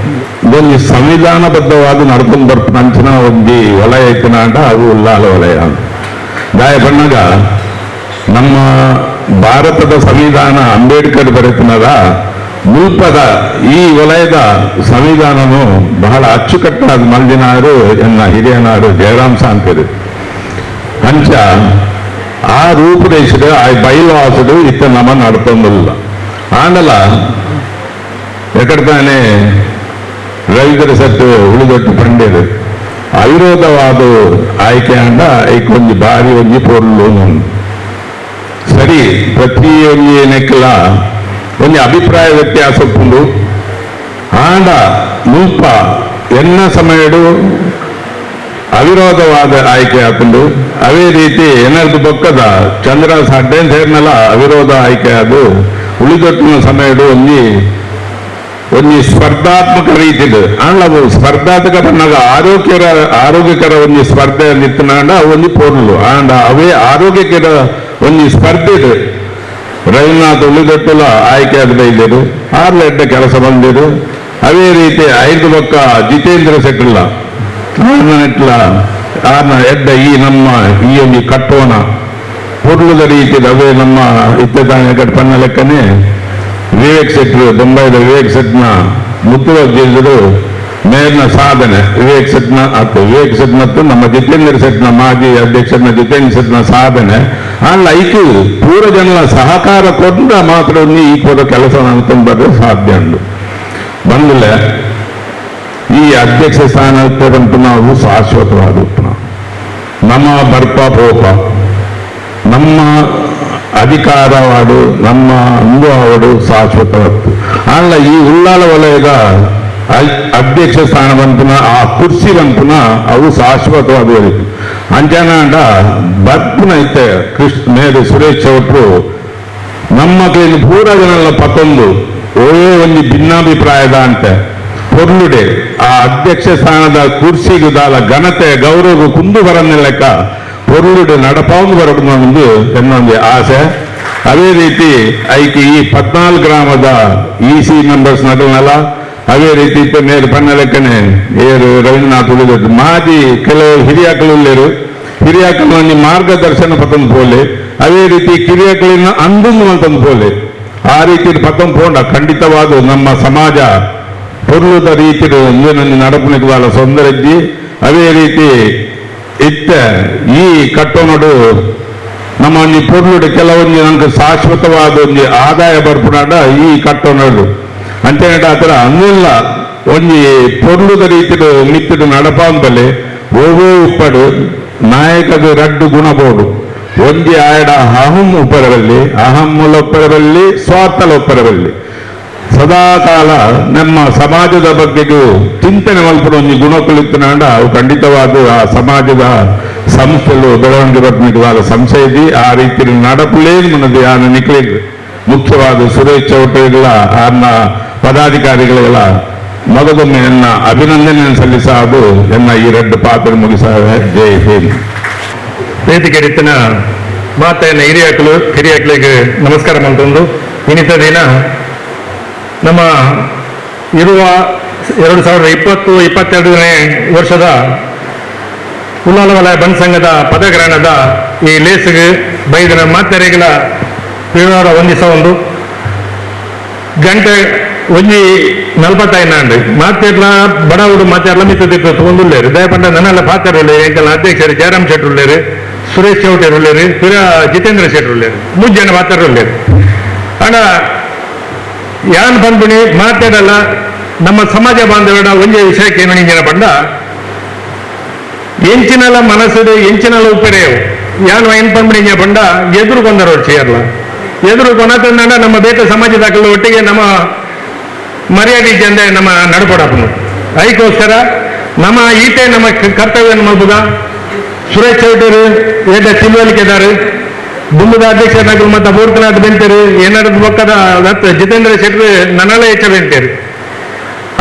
ಒಂದು ಸಂವಿಧಾನಬದ್ಧವಾದ ನಡ್ಕೊಂಡು ಬರ್ಪುನಂಚಿನ ಒಂದು ವಲಯ ಇತ್ತಿನಾಂಡ ಅದು ಉಲ್ಲಾಲ ವಲಯ. ದಾಯ ಬಣ್ಣಗ ನಮ್ಮ ಭಾರತದ ಸಂವಿಧಾನ ಅಂಬೇಡ್ಕರ್ ಬರೆತನದ ಮುಲ್ಪದ ಈ ವಲಯದ ಸಂವಿಧಾನನು ಬಹಳ ಅಚ್ಚುಕಟ್ಟಾದ ಮಲ್ದಿನಾರು ಎನ್ನ ಹಿರಿಯನಾರು ಜಯರಾಮ್ ಸಾಂತೇರು. ಅಂಚ ಆ ರೂಪುರೇಷಡು ಆ ಬೈಲಾಸುಡು ಇತ್ತ ನಮ ನಡ್ತೊಂದಿಲ್ಲ. ಆಂಡಲ ಎಕಡ್ತಾನೆ ರೈತರ ಸತ್ತು ಉಳಿದೊಟ್ಟು ಪಂಡೇರು ಅವಿರೋಧವಾದ ಆಯ್ಕೆ ಅಂಡ ಐಕೊಂಜಿ ಬಾರಿ ಒಂಜಿ ಪೊರ್ಲು. ಸರಿ ಪ್ರತಿ ಒಂಜಿ ನೆಕ್ಕಲ ಒಂಜಿ ಅಭಿಪ್ರಾಯ ವ್ಯತ್ಯಾಸ ಉಪ್ಪುಂಡು. ಆಂಡ ಮುಲ್ಪ ಎನ್ನ ಸಮಯಡು ಅವಿರೋಧವಾದ ಆಯ್ಕೆ ಆತುಂಡು. ಅದೇ ರೀತಿ ಎನರ್ದು ಬೊಕ್ಕದ ಚಂದ್ರ ಸಡ್ಡೇನ್ ಸೇರ್ನಲ ಅವಿರೋಧ ಆಯ್ಕೆ ಅದು ಉಳಿದೊಟ್ಟಿನ ಸಮಯಡು ಒಂಜಿ ಒಂದು ಸ್ಪರ್ಧಾತ್ಮಕ ರೀತಿದು ಆಂಡ್ಲ ಸ್ಪರ್ಧಾತ್ಮಕ ಪನ್ನಾಗ ಆರೋಗ್ಯಕರ ಒಂದು ಸ್ಪರ್ಧೆ ನಿತ್ತನಾಂಡ ಒಂದು ಪೋರ್ಲು ಆಂಡ ಅವೇ ಆರೋಗ್ಯಕರ ಒಂದು ಸ್ಪರ್ಧೆ ರವೀಂದ್ರನಾಥ್ ಉಳಿದೊಟ್ಟುಲ ಆಯ್ಕೆ ಆದ ಬೈದರು ಆರ್ಲ ಎಡ್ಡ ಕೆಲಸ ಬಂದಿರು. ಅದೇ ರೀತಿ ಐದು ಪಕ್ಕ ಜಿತೇಂದ್ರ ಶೆಟ್ಟಿಲ್ಲ ಆರ್ನ ಆರ್ನ ಎಡ್ಡ ಈ ನಮ್ಮ ಈ ಒಂದು ಕಟ್ಟೋಣ ಪೊರ್ಲುದ ರೀತಿ ಅವೇ ನಮ್ಮ ಇತ್ತ ಪನ್ನ ಲೆಕ್ಕನೆ ವಿವೇಕ್ ಶೆಟ್ರು ಬೊಂಬೈದ ವಿವೇಕ್ ಶೆಟ್ನ ಮುತ್ತುವರ್ಜಿದ್ರು ಮೇರ್ನ ಸಾಧನೆ ವಿವೇಕ್ ಶೆಟ್ನ ಆತು ವಿವೇಕ್ ಶೆಟ್ ಮತ್ತು ನಮ್ಮ ಜಿತೇಂದ್ರ ಶೆಟ್ನ ಮಾಜಿ ಅಧ್ಯಕ್ಷನ ಜಿತೇಂದ್ರ ಶೆಟ್ನ ಸಾಧನೆ ಅಲ್ಲ ಐಕು ಪೂರ ಜನರ ಸಹಕಾರ ಕೊಟ್ಟ ಮಾತ್ರ ಈ ಪೂರ ಕೆಲಸ ಅನ್ಕೊಂಡ್ಬರ್ರೆ ಸಾಧ್ಯ ಉಂಟು. ಬಂದಲೆ ಈ ಅಧ್ಯಕ್ಷ ಸ್ಥಾನ ಬಂತು ನಾವು ಶಾಶ್ವತವಾದ ನಮ್ಮ ಬರ್ಪ ಪೋಪ ನಮ್ಮ ಅಧಿಕಾರವಾಡು ನಮ್ಮ ಅನುಭವವಾಡು ಶಾಶ್ವತವತ್ತು ಅಲ್ಲ. ಈ ಉಳ್ಳಾಲ ವಲಯದ ಅಧ್ಯಕ್ಷ ಸ್ಥಾನ ಬಂತುನ ಆ ಕುರ್ಸಿ ಬಂತುನ ಅವು ಶಾಶ್ವತವಾದ ಅಂಜನಾಂಡ ಬರ್ಪುನ ಇತ್ತೆ ಕೃಷ್ಣ ಮೇರು ಸುರೇಶ್ ಚೌಟ್ರು ನಮ್ಮ ಕೈಲಿ ಪೂರ ಜನಲ್ಲ ಪತ್ತೊಂದು ಓಯೋ ಒಂದು ಭಿನ್ನಾಭಿಪ್ರಾಯದ ಅಂತೆ ಪೊರ್ಲುಡೆ ಆ ಅಧ್ಯಕ್ಷ ಸ್ಥಾನದ ಕುರ್ಸಿಗುದಾಲ ಘನತೆ ಗೌರವ ಕುಂದು ಬರನ್ನ ಲೆಕ್ಕ ಪೊರ್ಲುಡೆ ನಡಪಾವಂದು ಬರಬೇಕು ಎನ್ನೊಂದು ಆಸೆ. ಅದೇ ರೀತಿ ಐಕೆ ಈ 14 ಗ್ರಾಮದ E C members ನಗಲ್ನಲ್ಲ ಅದೇ ರೀತಿ ನೇರು ಪನ್ನ ಲೆಕ್ಕನೆ ಏರು ರವೀಂದ್ರನಾಥ್ ಉಳಿದದ್ದು ಮಾಜಿ ಕೆಲವು ಹಿರಿಯಾಕಲು ಉಳ್ಳೇರು ಹಿರಿಯಾಕಲು ಮಾರ್ಗದರ್ಶನ ಪತ್ತೊಂದು ಪೋಲೆ ಅದೇ ರೀತಿ ಕಿರಿಯಾಕಲಿನ ಅಂದೊಂದು ಮಲ್ತೊಂದು ಪೋಲೆ ಆ ರೀತಿ ಪತ್ತೊಂದು ಪೋಂಡ ಖಂಡಿತವಾದ ನಮ್ಮ ಸಮಾಜ ಪೊರ್ಲುದ ರೀತಿ ಒಂದೇನೊಂದು ನಡಪುನಿಗೆ ಸೌಂದರ್ಯಜ್ಜಿ. ಅದೇ ರೀತಿ ಇತ್ತ ಈ ಕಟ್ಟೋನಡು ನಮ್ಮ ಒಂಜಿ ಪೊರ್ಲುಡು ಕೆಲವೊಂದು ನಮ್ಗೆ ಶಾಶ್ವತವಾದ ಒಂಜಿ ಆದಾಯ ಬರ್ಪುನಾಡ ಈ ಕಟ್ಟೋನಡು ಅಂಚನೆ ಆತರ ಅಂದಿಲ್ಲ ಒಂಜಿ ಪೊರ್ಲುದ ರೀತಿಡು ಮಿತ್ತುಡು ನಡಪಾಂಬಲೆ ಓವೋ ಉಪ್ಪಡು ನಾಯಕದ ರಡ್ಡು ಗುಣ ಬೋಡು ಒಂಜಿ ಆಯಡ ಅಹಂ ಉಪ್ಪರಬಲ್ಲಿ ಅಹಮ್ಮುಲ ಉಪ್ಪರಬಲ್ಲಿ ಸ್ವಾರ್ಥಲ ಉಪ್ಪರಬಲ್ಲಿ ಸದಾಕಾಲ ನಮ್ಮ ಸಮಾಜದ ಬಗ್ಗೆಗೂ ಚಿಂತನೆ ಮಲ್ಪಡ ಒಂಜಿ ಗುಣಕುಲಿತ್ತನಾಂಡ ಅವು ಖಂಡಿತವಾದ ಆ ಸಮಾಜದ ಸಂಸ್ಥೆಲು ಬೆಳವಣಿಗೆ ಬರ್ನಿಡುವಾಗ ಸಂಶಯ ಇದ್ದಿ ಆ ರೀತಿ ನಡಪುಲೇನು ಮನದಿ ಆ ನಿಕ್ಲಿ ಮುಖ್ಯವಾದ ಸುರೇಶ್ ಚೌಟರಿಗಳ ಆರ್ನ ಪದಾಧಿಕಾರಿಗಳೆಲ್ಲ ಮೊದಲೊಮ್ಮೆ ಎನ್ನ ಅಭಿನಂದನೆ ಸಲ್ಲಿಸೋದು ಎನ್ನ ಈ ಎರಡು ಪಾತ್ರ ಮುಗಿಸಾವೆ. ಜೈ ಹಿಂದ್. ವೇದಿಕೆಡಿತ್ತಿನ ಮಾತೆಯನ್ನು ಹಿರಿಯಾಕಲು ಹಿರಿಯಾಕಲಿಗೆ ನಮಸ್ಕಾರ ಮಂತೊಂದು ಇನ್ನಿತ ದಿನ ನಮ್ಮ ಇರುವ 2020-22ನೇ ವರ್ಷದ ಉಲ್ಲಾಲ ವಲಯ ಬಂದ್ ಸಂಘದ ಪದಗ್ರಹಣದ ಈ ಲೇಸಿಗೆ ಬೈದಿನ ಮಾತೆರೆಗಳ ವಿವರ ವಂದಿಸ ಒಂದು ಗಂಟೆ 1:45 ಮಾತೆರ್ಲ ಬಡವರು ಮಾತೆರ್ಲ ಮಿತ್ತದಿತ್ತು ಒಂದುಲ್ಲೇರು ದಯಪಂಡ ನನ್ನೆಲ್ಲ ಪಾತ್ರರುಳ್ಳೇರು ಎಂಕಲ್ನ ಅಧ್ಯಕ್ಷರು ಜಯರಾಮ್ ಶೆಟ್ಟರುಳ್ಳೇರು ಸುರೇಶ್ ಚೌಟರುಳ್ಳೇರು ಜಿತೇಂದ್ರ ಶೆಟ್ಟರುಳ್ಳೇರು ಮೂರು ಜನ ಪಾತ್ರರುಳ್ಳೇರು. ಅಣ್ಣ ಯಾನ್ ಬಂದ್ಬಿಡಿ ಮಾತಾಡಲ್ಲ ನಮ್ಮ ಸಮಾಜ ಬಾಂಧವರ ಒಂದೇ ವಿಷಯಕ್ಕೆ ಏನು ಜನ ಬಂಡ ಎಂಚಿನಲ ಮನಸ್ಸು ಎಂಚಿನಲ ಉಪ್ಪೆರೆಯವು ಯಾನು ಏನ್ ಬಂದ್ಬಿಡಿ ಬಂಡ ಎದುರು ಕೊಂದರು చేయರ್ಲ ಎದುರು ಕೊನತಂದ ನಮ್ಮ ಬೇಟ ಸಮಾಜದ ಒಟ್ಟಿಗೆ ನಮ್ಮ ಮರ್ಯಾದೆ ಜಂದೆ ನಮ್ಮ ನಡ್ಕೊಡಪ್ಪನು ಅದಕ್ಕೋಸ್ಕರ ನಮ್ಮ ಈತೆ ನಮ್ಮ ಕರ್ತವ್ಯ ಮಾಡ್ಬೋದ. ಸುರೇಶ್ ಚೌಟರು ಎಡ್ಡ ತಿಳುವಳಿಕೆದಾರು ದುಂಬದ ಅಧ್ಯಕ್ಷರಾಗಲು ಮತ್ತು ಪೂರ್ತನಾಥ್ ಬೆಂತೇರು ಏನಾದ್ರು ಬೊಕ್ಕದ ಜಿತೇಂದ್ರ ಶೆಟ್ಟರು ನನ್ನಲ್ಲೇ ಹೆಚ್ಚ ಬೆಂತೇರು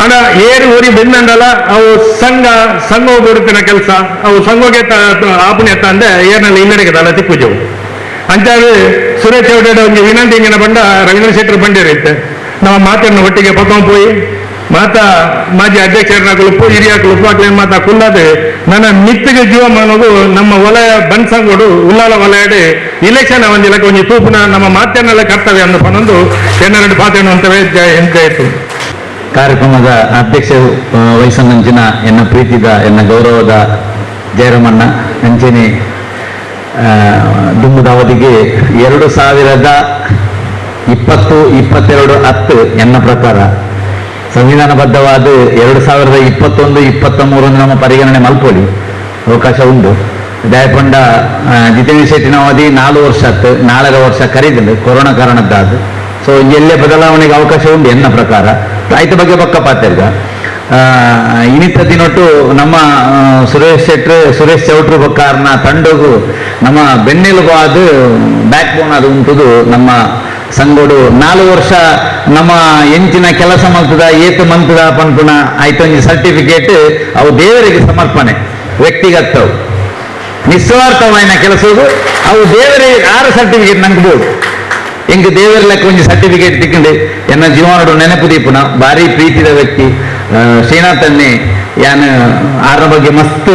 ಅಣ್ಣ ಏರು ಊರಿ ಬೆಂದಂಡಲ್ಲ ಅವು ಸಂಘ ಸಂಘ ಬರುತ್ತಿನ ಕೆಲಸ ಅವು ಸಂಘಗೆ ಆಪುಣೆ ಎತ್ತ ಅಂದೆ ಏರ್ನಲ್ಲಿ ಹಿನ್ನಡೆಗೆ ತಲ ತಿಕ್ಕುಜವು ಅಂಚಾರು ಸುರೇಶ್ ಚೌಟರ ಒಂದು ವಿನಂತಿ ಇಂಗಿನ ಬಂಡ ರವೀಂದ್ರ ಶೆಟ್ಟರು ಬಂಡಿರುತ್ತೆ ನಮ್ಮ ಮಾತನ್ನು ಒಟ್ಟಿಗೆ ಪಕ್ಕಂ ಪೋಯಿ ಮಾತಾ ಮಾಜಿ ಅಧ್ಯಕ್ಷರನ್ನಾಗಲುಪ್ಪು ಹಿರಿಯಾಕಲುಪ್ಪು ಅಕ್ಲೇನು ಮಾತಾ ಕುಲ್ಲದೆ ನನ್ನ ಮಿತ್ತಿಗೆ ಜೀವಮಾನವು ನಮ್ಮ ವಲಯ ಬನ್ಸಂಗೋಡು ಉಲ್ಲಾಲ ವಲಯಡೆ ಇಲೆಕ್ಷನ್ ಒಂದಿಲಕ್ಕೆ ಒಂಜಿ ತೂಪುನ ನಮ್ಮ ಮಾತನ್ನೆಲ್ಲ ಕರ್ತವ್ಯ ಅಂದು ಪನ್ನೊಂದು ಎನ್ನ ಪಾತ್ರನು ಅಂತವೇ ಜಯ ಹಿಂದ್. ಕಾರ್ಯಕ್ರಮದ ಅಧ್ಯಕ್ಷ ವಹಿಸಂಚಿನ ಎನ್ನ ಪ್ರೀತಿದ ಎನ್ನ ಗೌರವದ ಜಯರಾಮಣ್ಣ ಅಂಚನೆ ದುಮ್ಮದ ಅವಧಿಗೆ 2020-22 10 ಎನ್ನ ಪ್ರಕಾರ ಸಂವಿಧಾನಬದ್ಧವಾದ 2021-23 ನಮ್ಮ ಪರಿಗಣನೆ ಮಲ್ಪೊಲಿ ಅವಕಾಶ ಉಂಟು. ದಯಪಂಡ ಜಿತೇಂದ್ರ ಶೆಟ್ಟಿನ ಅವಧಿ 4 ವರ್ಷ ಆತು 4.5 ವರ್ಷ ಕರೀದಿಲ್ಲ ಕೊರೋನಾ ಕಾರಣದ್ದಾದ ಸೊ ಎಲ್ಲೇ ಬದಲಾವಣೆಗೆ ಅವಕಾಶ ಉಂಟು ಎನ್ನ ಪ್ರಕಾರ ರೈತ ಬಗ್ಗೆ ಪಕ್ಕ ಪಾತ್ರ ಇನ್ನಿತ ದಿನೊಟ್ಟು ನಮ್ಮ ಸುರೇಶ್ ಶೆಟ್ರು ಸುರೇಶ್ ಚೌಟ್ರು ಬಕ್ಕಾರನ ತಂಡಗು ನಮ್ಮ ಬೆನ್ನೆಲುಬು ಅದು ಬ್ಯಾಕ್ ಬೋನ್ ಅದು ಉಂಟುದು ನಮ್ಮ ಸಂಗೋಡು 4 ವರ್ಷ ನಮ್ಮ ಎಂಚಿನ ಕೆಲಸ ಮಂತದ ಏತು ಮಂತದ ಪನ್ಪುನ ಆಯ್ತೊಂಜಿ ಸರ್ಟಿಫಿಕೇಟ್ ಅವು ದೇವರಿಗೆ ಸಮರ್ಪಣೆ ವ್ಯಕ್ತಿಗತವು ನಿಸ್ವಾರ್ಥವಾಯಿನ ಕೆಲಸವು ಅವು ದೇವರಿಗೆ ಆರು ಸರ್ಟಿಫಿಕೇಟ್ ನಂಗೆ ಬೋಡು ಎಂಕ್ ದೇವರ ಲೆಕ್ಕ ಒಂಜಿ ಸರ್ಟಿಫಿಕೇಟ್ ತಿಕ್ಕಂಡು ಎನ್ನ ಜೀವನಡು ನೆನಪು ದೀಪುನ ಭಾರಿ ಪ್ರೀತಿದ ವ್ಯಕ್ತಿ ಶ್ರೀನಾಥನ್ನೇ ಯಾನ್ ಆರ್ನ ಬಗ್ಗೆ ಮಸ್ತ್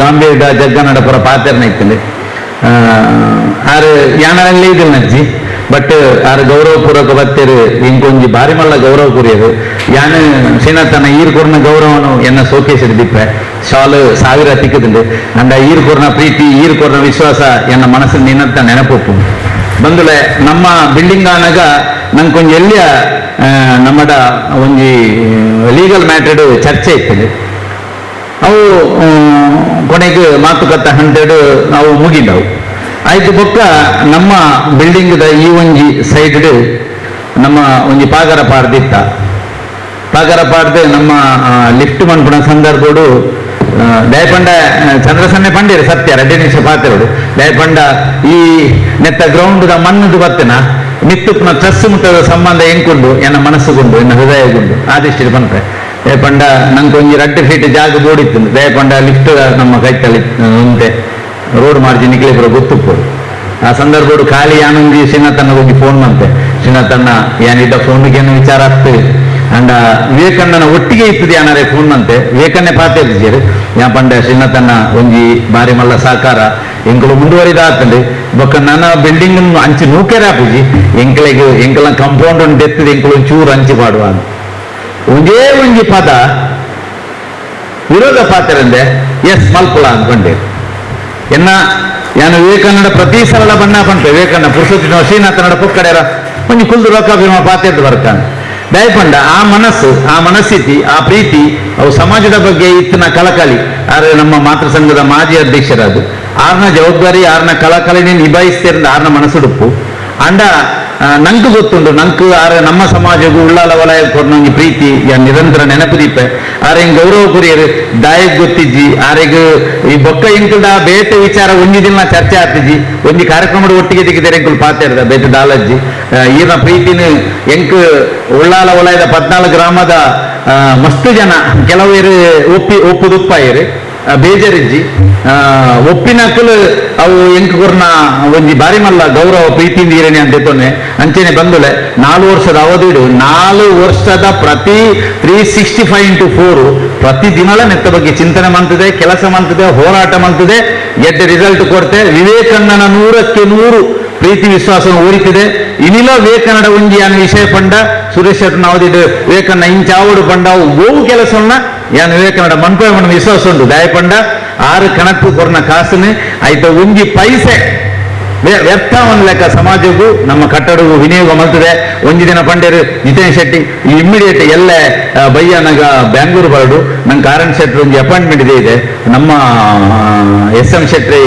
ಗಾಂಭೀರ್ಯ ಜಗ್ಗನಡ ಪುರ ಪಾತ್ರನ ಇತ್ತಂಡೆ ಆರು ಯಾನಲ್ಲಿ ಇದಿಲ್ಲ ನಜ್ಜಿ ಬಟ್ ಆರು ಗೌರವಪೂರ್ವಕ ಬತ್ತೇರು ಇಂಕೊಂಜಿ ಭಾರಿ ಮಲ್ಲ ಗೌರವ ಕೂರಿಯರು ಯಾನ್ ಶ್ರೀನಾಥನ ಈರ್ ಕೊರ್ನ ಗೌರವನು ಎನ್ನ ಸೋಕೇಶ್ ದಿಪ್ಪೆ ಶಾಲು 1000 ತಿಕ್ಕದುಂಡು ಅಂಡ ಈರ್ ಕೊರ್ನ ಪ್ರೀತಿ ಈರ್ ಕೊರ್ನ ವಿಶ್ವಾಸ ಎನ್ನ ಮನಸ್ಸು ನಿನ್ನಂತ ನೆನಪೊಪ್ಪು ಬಂದುಲೆ ನಮ್ಮ ಬಿಲ್ಡಿಂಗ್ ಆನಾಗ ನಂಗೆ ಕೊಂಚ ಎಲ್ಲಿಯ ನಮ್ಮಡ ಒಂಜಿ ಲೀಗಲ್ ಮ್ಯಾಟರ್ಡ್ ಚರ್ಚೆ ಇತ್ತು ಅವು ಕೊನೆಗೆ ಮಾತುಕತೆ ಹಂತೇಡು ಅವು ಮುಗಿದವು ಆಯ್ತು ಬೊಕ್ಕ ನಮ್ಮ ಬಿಲ್ಡಿಂಗ್ದ ಈ ಒಂಜಿ ಸೈಡ್ ನಮ್ಮ ಒಂಜಿ ಪಾಗರ ಪಾಡ್ದಿತ್ತ ಪಾಗರ ಪಾಡ್ದು ನಮ್ಮ ಲಿಫ್ಟ್ ಮನ್ಪುನ ಸಂದರ್ಭಡು ದಯಪಂಡ ಚಂದ್ರಸನ್ನೆ ಪಂಡೇರು ಸತ್ಯ 2 ನಿಮಿಷ ಪಾತೆರಡು ದಯಪಂಡ ಈ ನೆತ್ತ ಗ್ರೌಂಡ್ದ ಮಣ್ಣದು ಬತ್ತನ ಮಿತ್ತುಪ್ನ ಟ್ರಸ್ ಮುಟ್ಟದ ಸಂಬಂಧ ಎಂಕುಂಡು ಎನ್ನ ಮನಸ್ಸುಗುಂಡು ಎನ್ನ ಹೃದಯಗುಂಡು ಆದಿಷ್ಟಿರು ಪನ್ಪೆ ದಯಪಂಡ ನಂಗೆ ಒಂಜಿ 2 ಫೀಟ್ ಜಾಗ ಬೋಡಿತ್ತು ದಯಪಂಡ ಲಿಫ್ಟ್ ನಮ್ಮ ಕೈತಲ್ಲಿ ಉಂಟೆ ರೋಡ್ ಮಾರ್ಜಿನ್ ನಿಕ್ಲೆ ಪೂರ ಗೊತ್ತುಪ್ಪೋಡು ಆ ಸಂದರ್ಭಡು ಖಾಲಿ ಯಾನೊಂಜಿ ಶ್ರೀನಾಥನ್ನ ಹೋಗಿ ಫೋನ್ ಮಂತೆ ಶ್ರೀನಾಥನ್ನ ಯಾನಿದ್ದ ಫೋನ್ಗೇನು ವಿಚಾರ ಆಗ್ತದೆ ಅಂಡ ವಿವೇಕಣ್ಣನ ಒಟ್ಟಿಗೆ ಇತ್ತದೆ ಯಾನಾರೆ ಫೋನ್ ಮಂತೆ ವಿವೇಕನ್ನೇ ಪಾತೆ ಯಾ ಪಂಡ ಶ್ರೀನಾಥನ್ನ ಒಂಜಿ ಬಾರಿ ಮಲ್ಲ ಸಹಕಾರ ಎಂಕುಲು ಮುಂದುವರಿದ ಆತಂಡು ಬೊಕ್ಕ ನನ್ನ ಬಿಲ್ಡಿಂಗ್ ಅಂಚಿ ನೂಕೆರ ಪೂಜಿ ಎಂಕಲಿಗೆ ಎಂಕಲ ಕಂಪೌಂಡ್ ಒಂದು ದೆತ್ತದ ಎಂಕುಲು ಚೂರು ಅಂಚಿ ಪಾಡುವ ಒಂದೇ ಒಂಜಿ ಪದ ವಿರೋಧ ಪಾತ್ರಂದೆ ಎಸ್ ಮಲ್ಪುಲ ಅಂದ್ಕೊಂಡೆ ಎನ್ನ ಯಾನು ವಿವೇಕಾನಂದ ಪ್ರತಿ ಸಲ ಬಣ್ಣ ಪಂಪೆ ವಿವೇಕಾನಂದ ಪುರುಷೋತ್ತಿನ ಶ್ರೀನಾಥನಡ ಪೊಕ್ಕಡೆರ ಒಂಜಿ ಕುಲ್ದು ಲೋಕಾಭಿಮ ಪಾತೆರ್ದು ಬರ್ತಾನೆ ದಯಪಂಡ ಆ ಮನಸ್ಸು ಆ ಮನಸ್ಥಿತಿ ಆ ಪ್ರೀತಿ ಅವು ಸಮಾಜದ ಬಗ್ಗೆ ಇತ್ತಿನ ಕಳಕಳಿ ಆದರೆ ನಮ್ಮ ಮಾತೃ ಸಂಘದ ಮಾಜಿ ಅಧ್ಯಕ್ಷರಾದು ಆರ್ನ ಜವಾಬ್ದಾರಿ ಆರ್ನ ಕಳಕಳಿನೇ ನಿಭಾಯಿಸ್ತಿರಂದ ಆರ್ನ ಮನಸ್ಸುಡುಪ್ಪು ಅಂಡ ನಂಗೆ ಗೊತ್ತುಂಡು ನಂಗೆ ಆರ ನಮ್ಮ ಸಮಾಜಗೂ ಉಳ್ಳಾಲ ವಲಯ ಕೊರ್ನೊಂಜಿ ಪ್ರೀತಿ ನಿರಂತರ ನೆನಪು ದೀಪೆ ಆರೆ ಗೌರವ ಕುರಿಯರು ದಾಯಕ್ ಗೊತ್ತಿಜ್ಜಿ ಆರೆಗ್ ಈ ಬೊಕ್ಕ ಇಂಕುಲ್ದ ಬೇತೆ ವಿಚಾರ ಒಂಜಿ ದಿನ ಚರ್ಚೆ ಆಗ್ತಿಜ್ಜಿ ಒಂಜಿ ಕಾರ್ಯಕ್ರಮದ ಒಟ್ಟಿಗೆ ದಿಕ್ಕಿದ್ದಾರೆ ಎಂಕುಲ್ ಪಾತೆರ್ದ ಬೇತೆ ದಾಲಜ್ಜಿ ಈರ್ನ ಪ್ರೀತಿನ ಎಂಕ್ ಉಳ್ಳಾಲ ವಲಯದ 14 ಗ್ರಾಮದ ಮಸ್ತ್ ಜನ ಕೆಲವರು ಒಪ್ಪಿ ಒಪ್ಪುದುಪ್ಪಾಯರು ಬೇಜಾರಿಜ್ಜಿ ಒಪ್ಪಿನಕ್ಕಲು ಅವು ಎಂಕ್ ಕೊರ್ನ ಒಂಜಿ ಬಾರಿ ಮಲ್ಲ ಗೌರವ ಪ್ರೀತಿಯಿಂದ ಈರಣೆ ಅಂತ ತೊಂದೆ ಅಂಚೆನೆ ಬಂದುಲೆ 4 ವರ್ಷದ ಅವಧಿಡು 4 ವರ್ಷದ ಪ್ರತಿ 365 × 4 ಪ್ರತಿ ದಿನಲ ನೆತ್ತ ಬಗ್ಗೆ ಚಿಂತನೆ ಮಾಡ್ತದೆ ಕೆಲಸ ಮಾಡ್ತದೆ ಹೋರಾಟ ಮಾಡ್ತದೆ ಎಡ್ಡೆ ರಿಸಲ್ಟ್ ಕೊಡ್ತೆ ವಿವೇಕಣ್ಣನ 100ಕ್ಕೆ 100 ಪ್ರೀತಿ ವಿಶ್ವಾಸ ಊರಿತಿದೆ ಇನಿಲ ವಿವೇಕನ್ನಡ ಒಂಜಿ ಯಾನ್ ವಿಷಯ ಪಂಡ ಸುರೇಶ್ ಅವಧಿಡು ವಿವೇಕಣ್ಣ ಇಂಚಾವಡು ಪಂಡ ಓವು ಕೆಲಸವನ್ನ ಯಾನ್ ವಿವೇಕನ್ನಡ ಮನ್ಪೆ ವಿಶ್ವಾಸ ಉಂಟು ದಯಪಂಡ 6 ಕಣಕ್ಕು ಕೊರ್ನ ಕಾಸುನು ಆಯ್ತ ಒಂಜಿ ಪೈಸೆ ವ್ಯರ್ಥ ಒಂದು ಲೆಕ್ಕ ಸಮಾಜಕ್ಕೂ ನಮ್ಮ ಕಟ್ಟಡಕ್ಕೂ ವಿನಿಯೋಗ ಮಲ್ತದೆ ಒಂಜಿ ದಿನ ಪಂಡೇರು ಜಿತೇಶ್ ಶೆಟ್ಟಿ ಇಮ್ಮಿಡಿಯೇಟ್ ಎಲ್ಲ ಬಯ್ಯನಗ ಬ್ಯಾಂಗ್ಳೂರು ಬರಡು ನಂಗೆ ಕಾರಣ್ ಶೆಟ್ಟಿ ಒಂಜಿ ಅಪಾಯಿಂಟ್ಮೆಂಟ್ ಇದೆ ಇದೆ ನಮ್ಮ ಎಸ್ ಎಂ ಶೆಟ್ಟಿ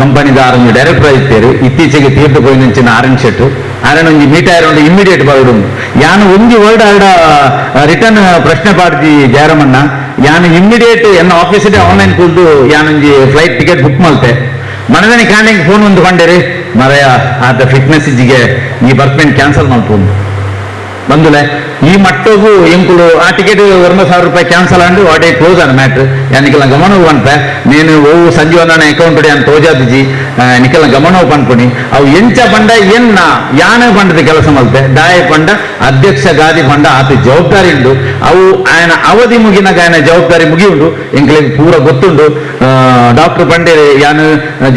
ಕಂಪನಿದ ಆರ್ ಡೈರೆಕ್ಟರ್ ಇತ್ತೇರು ಇತ್ತೀಚೆಗೆ ತೀರ್ಥ ಪೋಯಿನಂಚಿನ ಆರ್ ಎನ್ ಶೆಟ್ರು ಆರನ್ ಒಂಜಿ ಮೀಟ್ ಆಯ್ರ ಇಮ್ಮಿಡಿಯೇಟ್ ಬರಡು ಯಾನು ಒಂಜಿ ವರ್ಡ್ ಆರ್ಡ ರಿಟರ್ನ್ ಪ್ರಶ್ನೆ ಪಾಡ್ಜಿ ಜಯರಾಮಣ್ಣ ಯಾನು ಇಮ್ಮಿಡಿಯೇಟ್ ಎನ್ನ ಆಫೀಸಿಗೆ ಆನ್ಲೈನ್ ಕೂಲ್ದು ಯಾನೊಂಜಿ flight ticket book ಮಲ್ತೆ ಮನದನಿ ಕಾಣಿಗೆ ಫೋನ್ ಒಂದು ಕೊಂಡೇರಿ ಮರೆಯ ಆತ ಫಿಟ್ನೆಸ್ ಇಜ್ಜಿಗೆ ಈ ಬರ್ತ್ಮೆಂಟ್ ಕ್ಯಾನ್ಸಲ್ ಮಾಡ್ಬೋದು ಬಂದುಲೆ ಈ ಮಟ್ಟಗೂ ಎಂಕುಲು ಆ ಟಿಕೆಟ್ 9,000 ರೂಪಾಯಿ ಕ್ಯಾನ್ಸಲ್ ಅಂಡು what a close ಅನ್ ಮ್ಯಾಟ್ರ್ ಯಾನಿಕೆಲ್ಲ ಗಮನ ಪನ್ಪೆ నేను ಓವು ಸಂಜೀವನ ಅಕೌಂಟ್ ಅಂತ ತೋಜಾದಿಜಿ ನಿಕೆಲ್ಲ ಗಮನ ಪನ್ಪುನಿ ಅವು ಎಂಚ ಪಂಡ ಎನ್ನ ಯಾನ ಪಂಡದ ಕೆಲಸ ಮಲ್ತೆ ದಾಯ ಪಂಡ ಅಧ್ಯಕ್ಷ ಗಾದಿ ಪಂಡ ಆತ ಜವಾಬ್ದಾರಿ ಉಂಡು ಅವು ఆయన ಅವಧಿ ಮುಗಿನಾಗ ఆయన ಜವಾಬ್ದಾರಿ ಮುಗಿಯುಂಡು ಎಂಕ್ಲೆಗ್ ಪೂರ ಗೊತ್ತುಂಡು ಡಾಕ್ಟರ್ ಪಂಡೇರಿ ಯಾನು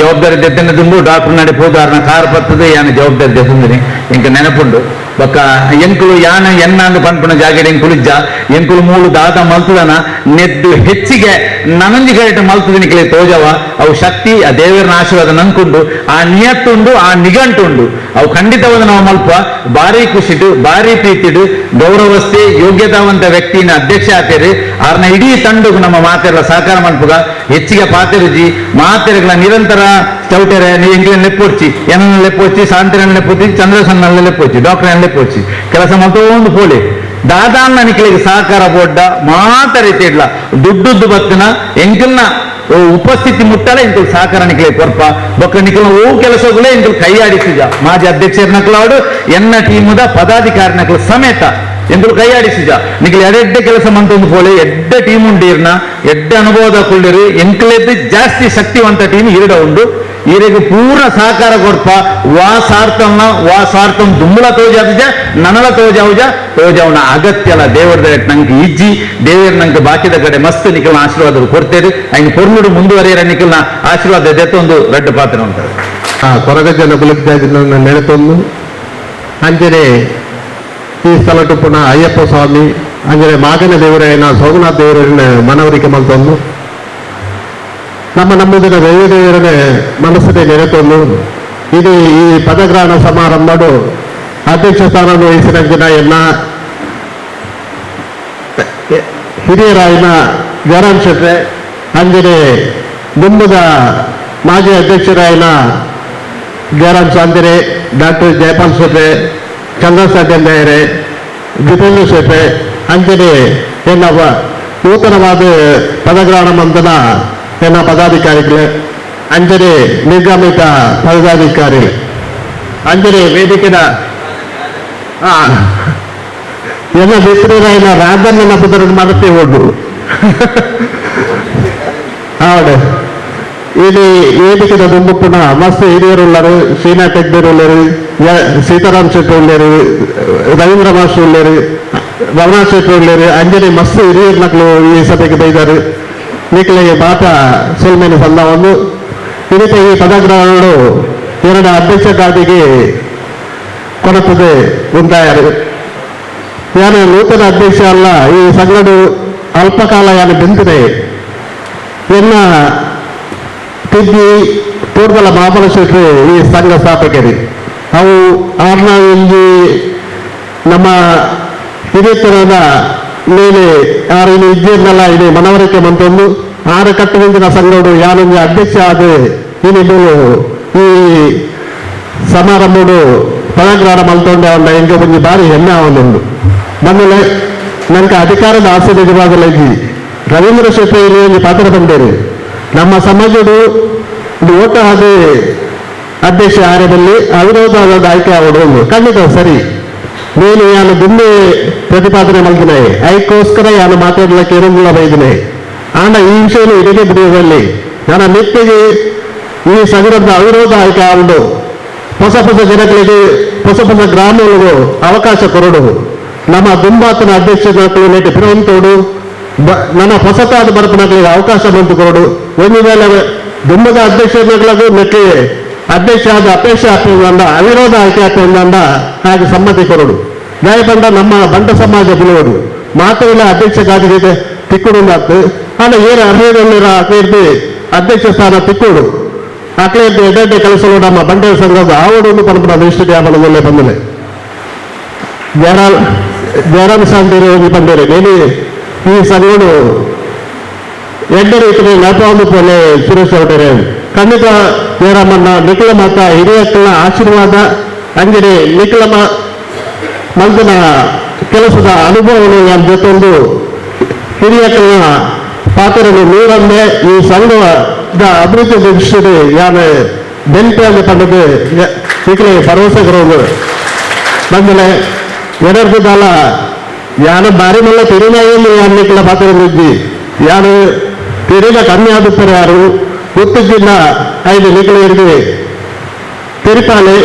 ಜವಾಬ್ದಾರಿ ದೆತ್ತನ ದುಂಬು ಡಾಕ್ಟರ್ ನಡೆ ಪೋದಾರನ ಕಾರ್ ಪತ್ತದ ಯಾನು ಜವಾಬ್ದಾರಿ ದೆತ್ತಂದಿನಿ ಎಂಕ ನೆನಪುಂಡು ಬೊಕ್ಕ ಎಂಕುಲು ಯಾನ ಎನ್ನಾಂದು ಪನ್ಪುನ ಜಾಗೆಡ್ ಎಂಕುಲು ಇಜ್ಜ ಎಂಕುಲು ಮೂಲು ದಾದ ಮಲ್ತದನ ನೆದ್ದು ಹೆಚ್ಚಿಗೆ ನನಂಜಿ ಕರೆಟ್ ಮಲ್ತದ ನಿಕ್ಲೆ ತೋಜವ ಅವು ಶಕ್ತಿ ಆ ದೇವರನ ಆಶೀರ್ವಾದ ನಂಕುಂಡು ಆ ನಿಯತ್ತುಂಡು ಆ ನಿಗಂಟುಂಡು ಅವು ಖಂಡಿತವಾದ ನಾವು ಮಲ್ಪ ಭಾರಿ ಖುಷಿಡು ಭಾರಿ ಪ್ರೀತಿಡು ಗೌರವಸ್ಥೆ ಯೋಗ್ಯತಾವಂತ ವ್ಯಕ್ತಿನ ಅಧ್ಯಕ್ಷ ಆತೇರಿ ಆರ್ನ ಇಡೀ ತಂಡకు ನಮ್ಮ ಮಾತೆಲ್ಲ ಸಹಕಾರ ಮಲ್ಪುಗ ಹೆಚ್ಚಿಗೆ ಪಾತೆರುಜಿ ಮಾತೆರೆಗಳ ನಿರಂತರ ಚೌಟೆರೆ ಎಂಕ್ಲೆ ಲೆಪ್ಪೊಡ್ಚಿ ಏನನ್ನ ಲೆಪ್ಪೊಡ್ಚಿ ಶಾಂತಿರನ್ನ ಲೆಪ್ಪೊಚ್ಚಿ ಚಂದ್ರಸನ್ನ ಲೆಪ್ಪೊಚ್ಚಿ ಡಾಕ್ಟರ್ ಲೆಪ್ಪೊಚ್ಚಿ ಕೆಲಸ ಮಲ್ತೊಂದು ಪೋಲಿ ದಾದಾನ್ನ ನಿಕ್ಲೆಗ್ ಸಹಕಾರ ಬೋಡ್ಡ ಮಾತ ರೀತಿ ಇಡ್ಲ ದುಡ್ಡುದ್ದು ಬತ್ತಿನ ಎಂಕಲ್ನ ಉಪಸ್ಥಿತಿ ಮುಟ್ಟಲ ಇಂಕುಲು ಸಹಕಾರ ನಿಕ್ಲೆ ಕೊರ್ಪ ಬೊಕ್ಕ ನಿಕಲ್ನ ಓ ಕೆಲಸಗಳೇ ಇಂಕುಲು ಕೈ ಆಡಿಸಿದ ಮಾಜಿ ಅಧ್ಯಕ್ಷರ ನಕಲಾಡು ಎನ್ನ ಟೀಮುದ ಪದಾಧಿಕಾರಿ ನಕಲು ಸಮೇತ ಎಂಕುಲು ಕೈ ಆಡಿಸಿದ ನಿಕಲ್ ಎಡೆಡ್ಡೆ ಕೆಲಸ ಮಂತೊಂದು ಪೋಲೆ ಎಡ್ಡೆ ಟೀಮ್ ಉಂಡಿರ್ನ ಎಡ್ಡೆ ಅನುಭವದ ಕುಳ್ಳಿರು ಎಂಕಲೆದ್ದು ಜಾಸ್ತಿ ಶಕ್ತಿವಂತ ಟೀಮ್ ಈರಡ ಉಂಡು ಈರೆಗ್ ಪೂರ್ಣ ಸಹಕಾರ ಕೊರ್ಪ ವಾ ಸಾರ್ಥಂನ ವಾ ಸಾರ್ಥಂ ದುಂಬುಲ ತೋಜಾದಿಜ ನನಲ ತೋಜಾವುಜ ತೋಜಾವುನ ಅಗತ್ಯಲ ದೇವರ ನಂಗೆ ಇಜ್ಜಿ ದೇವರ ನಂಗೆ ಬಾಕಿದ ಕಡೆ ಮಸ್ತ್ ನಿಕಲ್ನ ಆಶೀರ್ವಾದ ಕೊಡ್ತೇವೆ ಐನ್ ಪೊರ್ನುಡು ಮುಂದುವರಿಯರ ನಿಕಲ್ನ ಆಶೀರ್ವಾದ ದೆತ್ತೊಂದು ರಡ್ಡು ಪಾತ್ರ ಉಂಟು ಕೊರಗಜನ ಬುಲಕ್ಜಾಜಿನ ನೆನೆತೊಂದು ಅಂಜನೆ ಈ ಸ್ಥಳಟು ಪುನಃ ಅಯ್ಯಪ್ಪ ಸ್ವಾಮಿ ಅಂಜನೆ ಮಾಗನ ದೇವರಾಯನ ಸೋಮನಾಥ ದೇವರನ್ನ ಮನವರಿಕೆ ಮಲ್ತೊಂದು ನಮ್ಮ ನಮ್ಮದಿನ ದೈವದೇವರನ್ನೇ ಮನಸ್ಸಿಗೆ ನೆನೆತೊಂದು ಇದು ಈ ಪದಗ್ರಹಣ ಸಮಾರಂಭಡು ಅಧ್ಯಕ್ಷ ಸ್ಥಾನವನ್ನು ವಹಿಸಿದ ಜನ ಎಲ್ಲ ಹಿರಿಯರಾಯಿನ ಜಯರಾಮ್ ಶೆಟ್ರೆ ಅಂಜನೆ ದುಂಬದ ಮಾಜಿ ಅಧ್ಯಕ್ಷರಾಯಿನ ಜಯರಾಮ್ ಸಾಂದರೆ ಡಾಕ್ಟರ್ ಜಯಪಾಲ್ ಶೆಟ್ರೆ ಚಂದ್ರ ಸಾಧ್ಯಂದಾಯರೆ ಜಿತೇಂದ್ರ ಶೆಟ್ರೆ ಅಂಜನೆ ಎನ್ನ ನೂತನವಾದ ಪದಗ್ರಹಣ ಮಂದನ ಎನ್ನ ಪದಾಧಿಕಾರಿಗಳೇ ಅಂಜನೆ ನಿರ್ಗಮಿತ ಪದಾಧಿಕಾರಿ ಅಂಜನೆ ವೇದಿಕೆದ ಎಲ್ಲ ಮಿತ್ರರಾಯಿನ ರಾಧನ್ನ ಪುತ್ರನ ಮರತೆ ಹೋಗು ಹೌದು ಇಲ್ಲಿ ವೇದಿಕೆದ ದುಂಬುಪ್ಪುನ ಮಸ್ತ್ ಹಿರಿಯರುಳ್ಳರು ಶ್ರೀನಾಥ್ ಹೆಗ್ಡೆರ್ ಉಳ್ಳರು ಸೀತಾರಾಮ್ ಶೆಟ್ಟಿ ಉಳ್ಳರು ರವೀಂದ್ರ ಮಾಸ್ಟರ್ ಉಳ್ಳರು ರಮಣಾ ಶೆಟ್ಟಿ ಉಳ್ಳರು ಅಂಜನೆ ಮಸ್ತ್ ಹಿರಿಯರ್ ಮಕ್ಕಳು ಈ ಸಭೆಗೆ ಬೈದಾರು ನಿಕ್ಲೆಗೆ ಬಾತ ಸೊಲ್ಮೇನೆ ಸಂದವನ್ನು ಇದಕ್ಕೆ ಈ ಪದಗ್ರಹಣಗಳು ಎರಡು ಅಧ್ಯಕ್ಷ ಗಾದಿಗೆ ಕೊರತದೆ ಉಂಟಾಯರು ಯಾರು ನೂತನ ಅಧ್ಯಕ್ಷ ಅಲ್ಲ ಈ ಸಂಗಡು ಅಲ್ಪಕಾಲ ಯಾನು ಬೆಂತಿದೆ ಎನ್ನ ತಿದ್ದಿ ತೋರ್ದಲ ಮಾಮಲ ಶೆಟ್ರು ಈ ಸಂಘ ಸ್ಥಾಪಕರು ಅವು ಆರ್ನ ಇಲ್ಲಿ ನಮ್ಮ ಹಿರಿಯತನದ ಮೇಲೆ ಯಾರು ಇಜ್ಜಿರ್ನಲ್ಲ ಇದು ಮನವರಿಕೆ ಮಂತೊಂದು ಆರು ಕಟ್ಟುವಂತಿನ ಸಂಘಡು ಯಾರೊಂದು ಅಧ್ಯಕ್ಷ ಆದ ಇಲ್ಲಿ ಈ ಸಮಾರಂಭಡು ಪದಗ್ರಹಣ ಮಲ್ತೊಂಡೆ ಅವನ ಎಂಗೆ ಒಂಜಿ ಬಾರಿ ಹೆಮ್ಮೆ ಅವನೊಂದು ಬಂದಲೆ ನಂಗೆ ಅಧಿಕಾರದ ಆಸೆ ನಿಜವಾಗಲಾಗಿ ರವೀಂದ್ರ ಶೆಟ್ಟಿ ಇಲ್ಲಿ ಪಾತ್ರ ಬಂದೇರು ನಮ್ಮ ಸಮಾಜಡು ಓಟ ಹಾಗೆ ಅಧ್ಯಕ್ಷ ಆರ್ಯದಲ್ಲಿ ಅವಿರೋಧವಾದ ಆಯ್ಕೆ ಆವಡು ಖಂಡಿತ ಸರಿ నేను ಯಾನು ದುಂಬೆ ಪ್ರತಿಪಾದನೆ ಮಲ್ದಿನೆ ಐಕ್ಕೋಸ್ಕರ ಯಾನು ಮಾತಾಡಲಿಕ್ಕೆ ಇರಂಗಿಲ್ಲ ಬೈದಿನೆ ಆಂಡ ಈ ವಿಷಯ ಇಡೀ ಬಿಡಿಯುವಲ್ಲಿ ನನ್ನ ನಿಟ್ಟಿಗೆ ಈ ಸಂಘದ ಅವಿರೋಧ ಆಯ್ಕೆ ಆವಡು ಹೊಸ ಹೊಸ ಜನಗಳಿಗೆ ಹೊಸ ಹೊಸ ಗ್ರಾಮಗಳಿಗೂ ಅವಕಾಶ ಕೊರಡು ನಮ್ಮ ದುಂಬಾತನ ಅಧ್ಯಕ್ಷ ನೆಟ್ಟು ಪಿರವಂತೋಡು ನನ್ನ ಹೊಸತಾದ ಬರಪನಗಳಿಗೆ ಅವಕಾಶ ಬಂತು ಕೊರಡು ಒಂದು ವೇಳೆ ದುಂಬದ ಅಧ್ಯಕ್ಷಗಳಿಗೂ ನೆಟ್ಟಿ ಅಧ್ಯಕ್ಷ ಆದ ಅಪೇಕ್ಷೆ ಆಗ್ತದೆ ಅವಿರೋಧ ಆಯ್ಕೆ ಆಗ್ತದೆ ಹಾಗೆ ಸಮ್ಮತಿ ಕೊರಡು ನ್ಯಾಯಬಂಡ ನಮ್ಮ ಬಂಟ ಸಮಾಜ ಬಿಳುವರು ಮಾತ್ರವಲ್ಲ ಅಧ್ಯಕ್ಷ ಗಾದಿಗೆ ತಿಕ್ಕುಡು ಆಗ್ತದೆ ಆಗ ಏನು ಅರ್ಹದಲ್ಲಿ ಅಕ್ಲೇರ್ದು ಅಧ್ಯಕ್ಷ ಸ್ಥಾನ ತಿಕ್ಕುಡು ಅಕ್ಲೇರ್ದು ಎಡ್ಡೆ ಕೆಲಸಗಳು ನಮ್ಮ ಬಂಡೆ ಸಂಘದ ಆವಡು ಪರಂಪರ ದೃಷ್ಟಿ ಆವರಣದಲ್ಲೇ ಬಂದಿದೆ ಜಯರಾಮ್ ಸಾಂತೇರಿ ಹೋಗಿ ಬಂದರೆ ಮೇಲೆ ಈ ಸಂಘಗಳು ಎಡ್ಡೆ ರೀತಿಯಲ್ಲಿ ಜ್ಞಾಪಕ ಪೋಲೆ ಸುರೇಶ್ ಅವರೇ ಖಂಡಿತ ಜಯರಾಮಣ್ಣ ನಿಖಿಲ ಮಾತ ಹಿರಿಯಕ್ಕಳ ಆಶೀರ್ವಾದ ಅಂಗಡಿ ನಿಖಿಲ ಮಲ್ದನ ಕೆಲಸದ ಅನುಭವವನ್ನು ನನ್ನ ಜೊತೆಂದು ಹಿರಿಯಕ್ಕಳ ಪಾತ್ರವನ್ನು ನೂರನ್ನೇ ಈ ಸಂಘದ ಅಭಿವೃದ್ಧಿ ದೃಷ್ಟಿಯಲ್ಲಿ ಯಾರು ಬೆಂಪೆ ಪಡೆದು ನಿಖಿಲ ಭರವಸೆ ಕೊರೋದು ಬಂದಲೆ ಎರಡ್ದಾಲ ಯಾರು ಬಾರಿ ಮಲ್ಲ ತೆರಿನಾಯಲ್ಲಿ ಯಾರು ನಿಖಿಲ ಪಾತ್ರ ಇದ್ದಿ ಯಾರು ತೆರಿನ ಕಮ್ಮಿ ಆಗುತ್ತಾರೆ ಯಾರು ಗೊತ್ತಿದ್ದಿಲ್ಲ ಐದು ನಿಖಿಲರಿಗೆ ತೆರಿಪಾಲೆ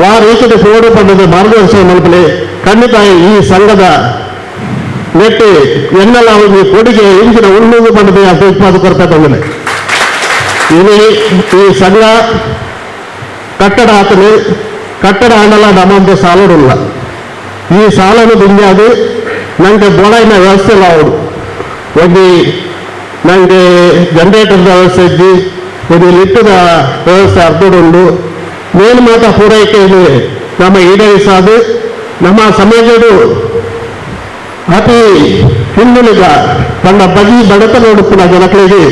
ವಾ ರೀತಿಯ ಫೋಡು ಪಡೆದ ಮಾರ್ಗದರ್ಶನ ಮಲ್ಪಲೆ ಖಂಡಿತ ಈ ಸಂಘದ ನೆಟ್ಟು ಎನ್ನೆಲ್ಲ ಒಂದು ಕೊಡುಗೆ ಇಂಚಿನ ಉಣ್ಣುವುದು ಪಡೆದ ಉತ್ಪಾದಕರ ಬಂದಿದೆ. ಇಲ್ಲಿ ಈ ಸಂಘ ಕಟ್ಟಡ ಆತನೆ ಕಟ್ಟಡ ಆನಲ್ಲ ನಮ್ಮೊಂದು ಸಾಲಡಿಲ್ಲ. ಈ ಸಾಲನು ದುಂಜಾದು ನನಗೆ ಬೋಳೈನ ವ್ಯವಸ್ಥೆ ಇಲ್ಲ. ಅವರು ಒಂದು ನನಗೆ ಜನರೇಟರ್ದ ವ್ಯವಸ್ಥೆ ಇದ್ದು ಒಂದು ಲಿಟ್ಟದ ವ್ಯವಸ್ಥೆ ಅರ್ಧಡುಂಡು ಮೇಲು ಮಾತ್ರ ಪೂರೈಕೆ ಇದೆ. ನಮ್ಮ ಈಡೇರಿಸಾದು ನಮ್ಮ ಸಮಾಜದ ಅತಿ ಹಿಂದುಳಿದ ತನ್ನ ಬಗಿ ಬಡತನ ಉಡುಪಿನ ಜನಗಳಿಗೆ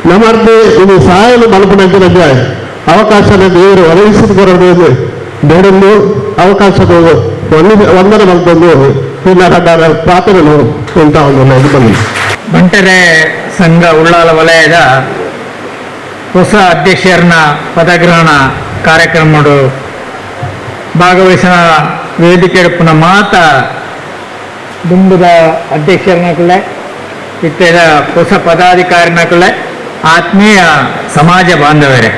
ನಮ್ಮರ್ದು ಇದು ಸಹಾಯ ಮಲ್ಪನ ಅವಕಾಶ ದೇವರು ಒದಗಿಸಿಕೊಡೋದು ಬೇಡೊಂದು ಅವಕಾಶದ ವಂದನೆ ಮಲ್ತೊಂದು ಪಾತ್ರನು ಅಂತ ಒಂದು ಬಂದಿದೆ. ಬಂಟರೆ ಸಂಘ ಉಳ್ಳಾಲ ವಲಯದ ಹೊಸ ಅಧ್ಯಕ್ಷರನ್ನ ಪದಗ್ರಹಣ ಕಾರ್ಯಕ್ರಮ ಭಾಗವಹಿಸಿದ ವೇದಿಕೆ ಮಾತ ದುಂಬುದ ಅಧ್ಯಕ್ಷರನ್ನಕುಲೆ ಇತ್ತೆದ ಹೊಸ ಪದಾಧಿಕಾರಿನಕುಲೆ ಆತ್ಮೀಯ ಸಮಾಜ ಬಾಂಧವರೇ,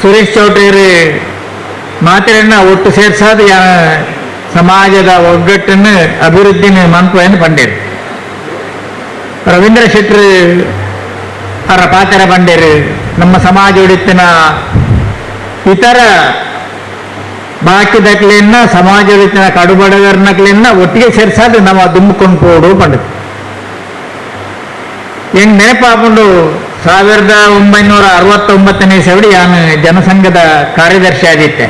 ಸುರೇಶ್ ಚೌಟೇರಿ ಮಾತಿರನ್ನ ಒಟ್ಟು ಸೇರ್ಸಾದ ಸಮಾಜದ ಒಗ್ಗಟ್ಟನ್ನು ಅಭಿವೃದ್ಧಿನ ಮನ್ಪನ್ನು ಬಂಡೇರು. ರವೀಂದ್ರ ಶೆಟ್ಟರು ಅವರ ಪಾತ್ರ ಬಂಡೇರು. ನಮ್ಮ ಸಮಾಜ ಉಡಿತಿನ ಇತರ ಬಾಕಿದಕ್ಲೆಯನ್ನ ಸಮಾಜ ಉಡಿತಿನ ಕಡುಬಡಗರ್ನಕ್ಲೆಯನ್ನ ಒಟ್ಟಿಗೆ ಸೇರ್ಸಾದ ನಮ್ಮ ದುಂಬಿಕೊಂಡು ಪೋಡು ಬಂಡದು. ಹೆಂಗ್ ನೆನಪಾಕೊಂಡು 1969ನೇ ಇಸವಿಡ್ ಯಾನು ಜನಸಂಘದ ಕಾರ್ಯದರ್ಶಿ ಆಗಿದ್ದೆ.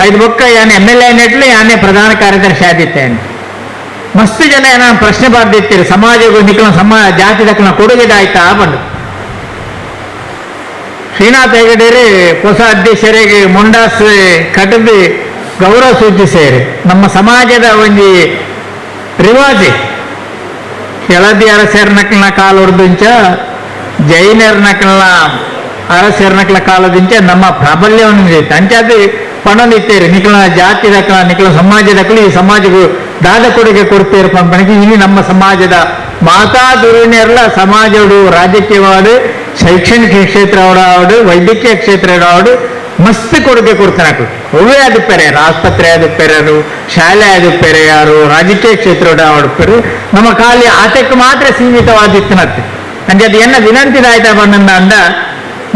ಐದು ಬೊಕ್ಕ ಯಾನ್ M L A ನೆಟ್ಲು ಯಾನೇ ಪ್ರಧಾನ ಕಾರ್ಯದರ್ಶಿ ಆಗಿದ್ದೆ. ಮಸ್ತ್ ಜನ ಏನ ಪ್ರಶ್ನೆ ಬಾರ್ದಿತ್ತೀರಿ, ಸಮಾಜಕ್ಕೂ ನಿಕ್ಕಲ ಜಾತಿ ದಕ್ಕನ ಕೊಡುಗೆ ಆಯ್ತಾ ಬಂದು. ಶ್ರೀನಾಥ್ ಹೆಗಡೇರಿ ಹೊಸ ಅಧ್ಯಕ್ಷರಿಗೆ ಮುಂಡಾಸ್ ಕಟದಿ ಗೌರವ ಸೂಚಿసేರಿ. ನಮ್ಮ ಸಮಾಜದ ಒಂದು ರಿವಾಜಿ ಕೆಳದಿ ಅರಸರ್ನಕ್ಲನ ಕಾಲೊರ್ದುಂಚ ಜೈನರ್ನಕ್ಲನ ಅರಸರ್ನಕ್ಲ ಕಾಲದಿಂಚ ನಮ್ಮ ಪ್ರಾಬಲ್ಯವನ್ನು ಅಂಚಾದ ಪಣೊಂದಿತ್ತೇರಿ. ನಿಕ್ಕಲ ಜಾತಿ ದಕ್ಕಲ ನಿಕ್ಕಲ ಸಮಾಜದಕ್ಕಲು ಈ ಸಮಾಜಕ್ಕೂ ದಾದ ಕೊಡುಗೆ ಕೊಡ್ತೇರು ಪಂಪನಿಗೆ. ಇಲ್ಲಿ ನಮ್ಮ ಸಮಾಜದ ಮಾತಾ ದುರಿಣಿಯರ್ಲ ಸಮಾಜಡು ರಾಜಕೀಯವಾಡು ಶೈಕ್ಷಣಿಕ ಕ್ಷೇತ್ರ ಅವಡು ವೈದ್ಯಕೀಯ ಕ್ಷೇತ್ರ ಅವಡು ಮಸ್ತ್ ಕೊಡುಗೆ ಕೊಡ್ತಾನೆ. ಒವ್ವೇ ಅದು ಪೆರೆಯಾರು, ಆಸ್ಪತ್ರೆ ಅದು ಪೆರೆಯರು, ಶಾಲೆ ಅದು ಪೆರೆಯಾರು, ರಾಜಕೀಯ ಕ್ಷೇತ್ರ ಆಡುಪೆರು. ನಮ್ಮ ಖಾಲಿ ಆತಕ್ಕೆ ಮಾತ್ರ ಸೀಮಿತವಾಗಿತ್ತಿನತ್ತೆ. ಅಂಚೆ ಅದು ಎನ್ನ ವಿನಂತಿ ಆಯ್ತಾ ಬಂದ ಅಂದ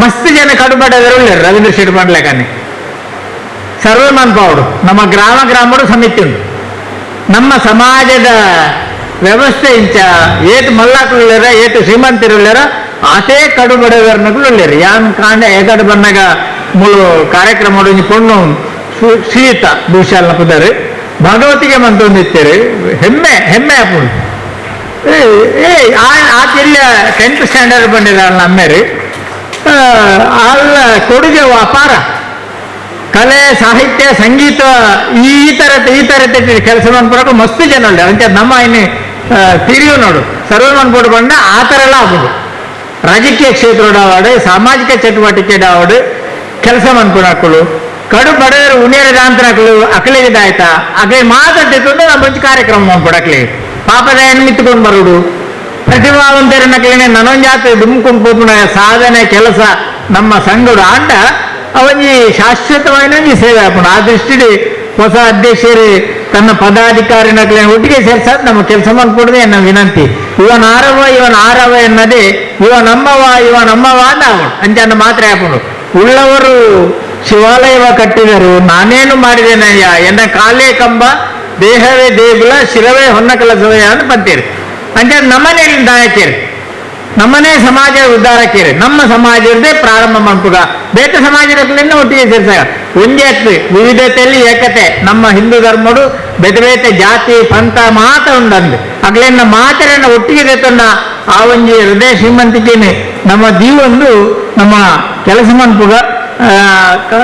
ಮಸ್ತ್ ಜನ ಕಡುಬಡದರು ರವೀಂದ್ರ ಶೆಟ್ಟಿ ಪಂಡ್ಲೇಕಾನೆ ಸರ್ವೆ ಮನ್ಪಾವಡು. ನಮ್ಮ ಗ್ರಾಮ ಗ್ರಾಮಡು ಸಮಿತಿ ಉಂಟು. ನಮ್ಮ ಸಮಾಜದ ವ್ಯವಸ್ಥೆ ಇಂಚ ಏಟು ಮಲ್ಲಾಕ್ಳುಳ್ಳೇರ ಏಟು ಶ್ರೀಮಂತರುಳ್ಳೇರ ಆತೇ ಕಡುಬಡವರ್ನಗಳು ಯಾನ್ ಕಾಂಡ ಏಕಡು ಬಣ್ಣಗ ಮೂಲು ಕಾರ್ಯಕ್ರಮ ಪೊಣ್ಣು ಶ್ರೀತ ಭೂಷಾಲ್ನ ಪುದರು ಭಗವತಿಗೆ ಮಂತೊಂದಿತ್ತೇರು. ಹೆಮ್ಮೆ ಹೆಮ್ಮೆ ಆಪುಂಡು. ಏ ಆತಿಲ್ಲ 10th standard ಬಂದಿದ್ದಾರಲ್ಲ ಅಮ್ಮೇರು ಅಲ್ಲ ಕೊಡುಗೆ ಅಪಾರ. ಕಲೆ ಸಾಹಿತ್ಯ ಸಂಗೀತ ಈ ಥರ ಕೆಲಸ ಮಾಡ್ಕೊಳಕ್ಕೆ ಮಸ್ತ್ ಜನ ಉಂಟು. ಅಂತ ನಮ್ಮ ಇನ್ನು ತಿರಿಯು ನೋಡು ಸರ್ವೆ ಮನ್ಪೋಡು ಬಂದ ಆ ಥರ ಎಲ್ಲ ಆಗ್ಬೋದು. ರಾಜಕೀಯ ಕ್ಷೇತ್ರದ ಸಾಮಾಜಿಕ ಚಟುವಟಿಕೆ ಆವಡು ಕೆಲಸ ಮನ್ಪುಣಾಕಳು ಕಡು ಬಡವರು ಉಣಿಯರ ಅಂತರಕಳು ಅಕಲಿಗಿದಾಯ್ತಾ ಅಕಲಿ ಮಾತಾಡ್ತಿತ್ತು. ನಮ್ಮ ಒಂಜಿ ಕಾರ್ಯಕ್ರಮ ಮನ್ಪುಡು ಅಕ್ಲಿ ಪಾಪದ ಮಿತ್ತುಕೊಂಡು ಬರುಡು ಪ್ರತಿಭಾವಂತರ ನಕಲಿನೇ ನನೊಂಜಾತ ದುಮ್ಕೊಂಡು ಪೋಪುನ ಸಾಧನೆ ಕೆಲಸ ನಮ್ಮ ಸಂಘಡು ಆಂಡ ಅವನಿ ಶಾಶ್ವತವಾದ ಸೇವೆ ಆಪುಂಡು. ಆ ದೃಷ್ಟಿಡಿ ಹೊಸ ಅಧ್ಯಕ್ಷರು ತನ್ನ ಪದಾಧಿಕಾರಿ ನಕಲಿನ ಒಟ್ಟಿಗೆ ಸೇರ್ಸಾದ್ ನಮ್ಮ ಕೆಲಸ ಮಾಡ್ಕೊಡದೆ ಎನ್ನ ವಿನಂತಿ. ಇವನ್ ಆರವ ಇವನ್ ಆರವ ಎನ್ನದೇ ಇವ ನಮ್ಮವ ಇವ ನಮ್ಮವ ಅಂತ ಅವನು ಅಂಚನ್ನ ಮಾತ್ರ ಆಪುಂಡು. ಉಳ್ಳವರು ಶಿವಾಲಯವ ಕಟ್ಟಿದರು, ನಾನೇನು ಮಾಡಿದ್ದೇನಯ್ಯ, ಎನ್ನ ಕಾಲೇ ಕಂಬ ದೇಹವೇ ದೇಗುಲ ಶಿರವೇ ಹೊನ್ನ ಕಲಸವೇ ಅಂತ ಬಂತೀರಿ. ಅಂಚೆ ನಮ್ಮನೇ ದಾಯಕೇರಿ ನಮ್ಮನೇ ಸಮಾಜ ಉದ್ಧಾರಕ್ಕೇರಿ ನಮ್ಮ ಸಮಾಜದೇ ಪ್ರಾರಂಭ ಮಾಡ್ಪುಗ ಬೇತ ಸಮಾಜದ ಒಟ್ಟಿಗೆ ಸೇರ್ಸಾಗ ಒಂದೇ ವಿವಿಧತೆಯಲ್ಲಿ ಏಕತೆ. ನಮ್ಮ ಹಿಂದೂ ಧರ್ಮಡು ಬೇತೆ ಬೇತೆ ಜಾತಿ ಪಂಥ ಮಾತ ಉಂಡಂದು ಅಗ್ಲೆನ್ನ ಮಾತರನ್ನ ಒಟ್ಟಿಗೆ ತನ್ನ ಆ ಒಂಜಿ ಹೃದಯ ಶ್ರೀಮಂತಿಕೆನೆ ನಮ್ಮ ದೀವೊಂದು ನಮ್ಮ ಕೆಲಸ ಮನ್ಪುಗ.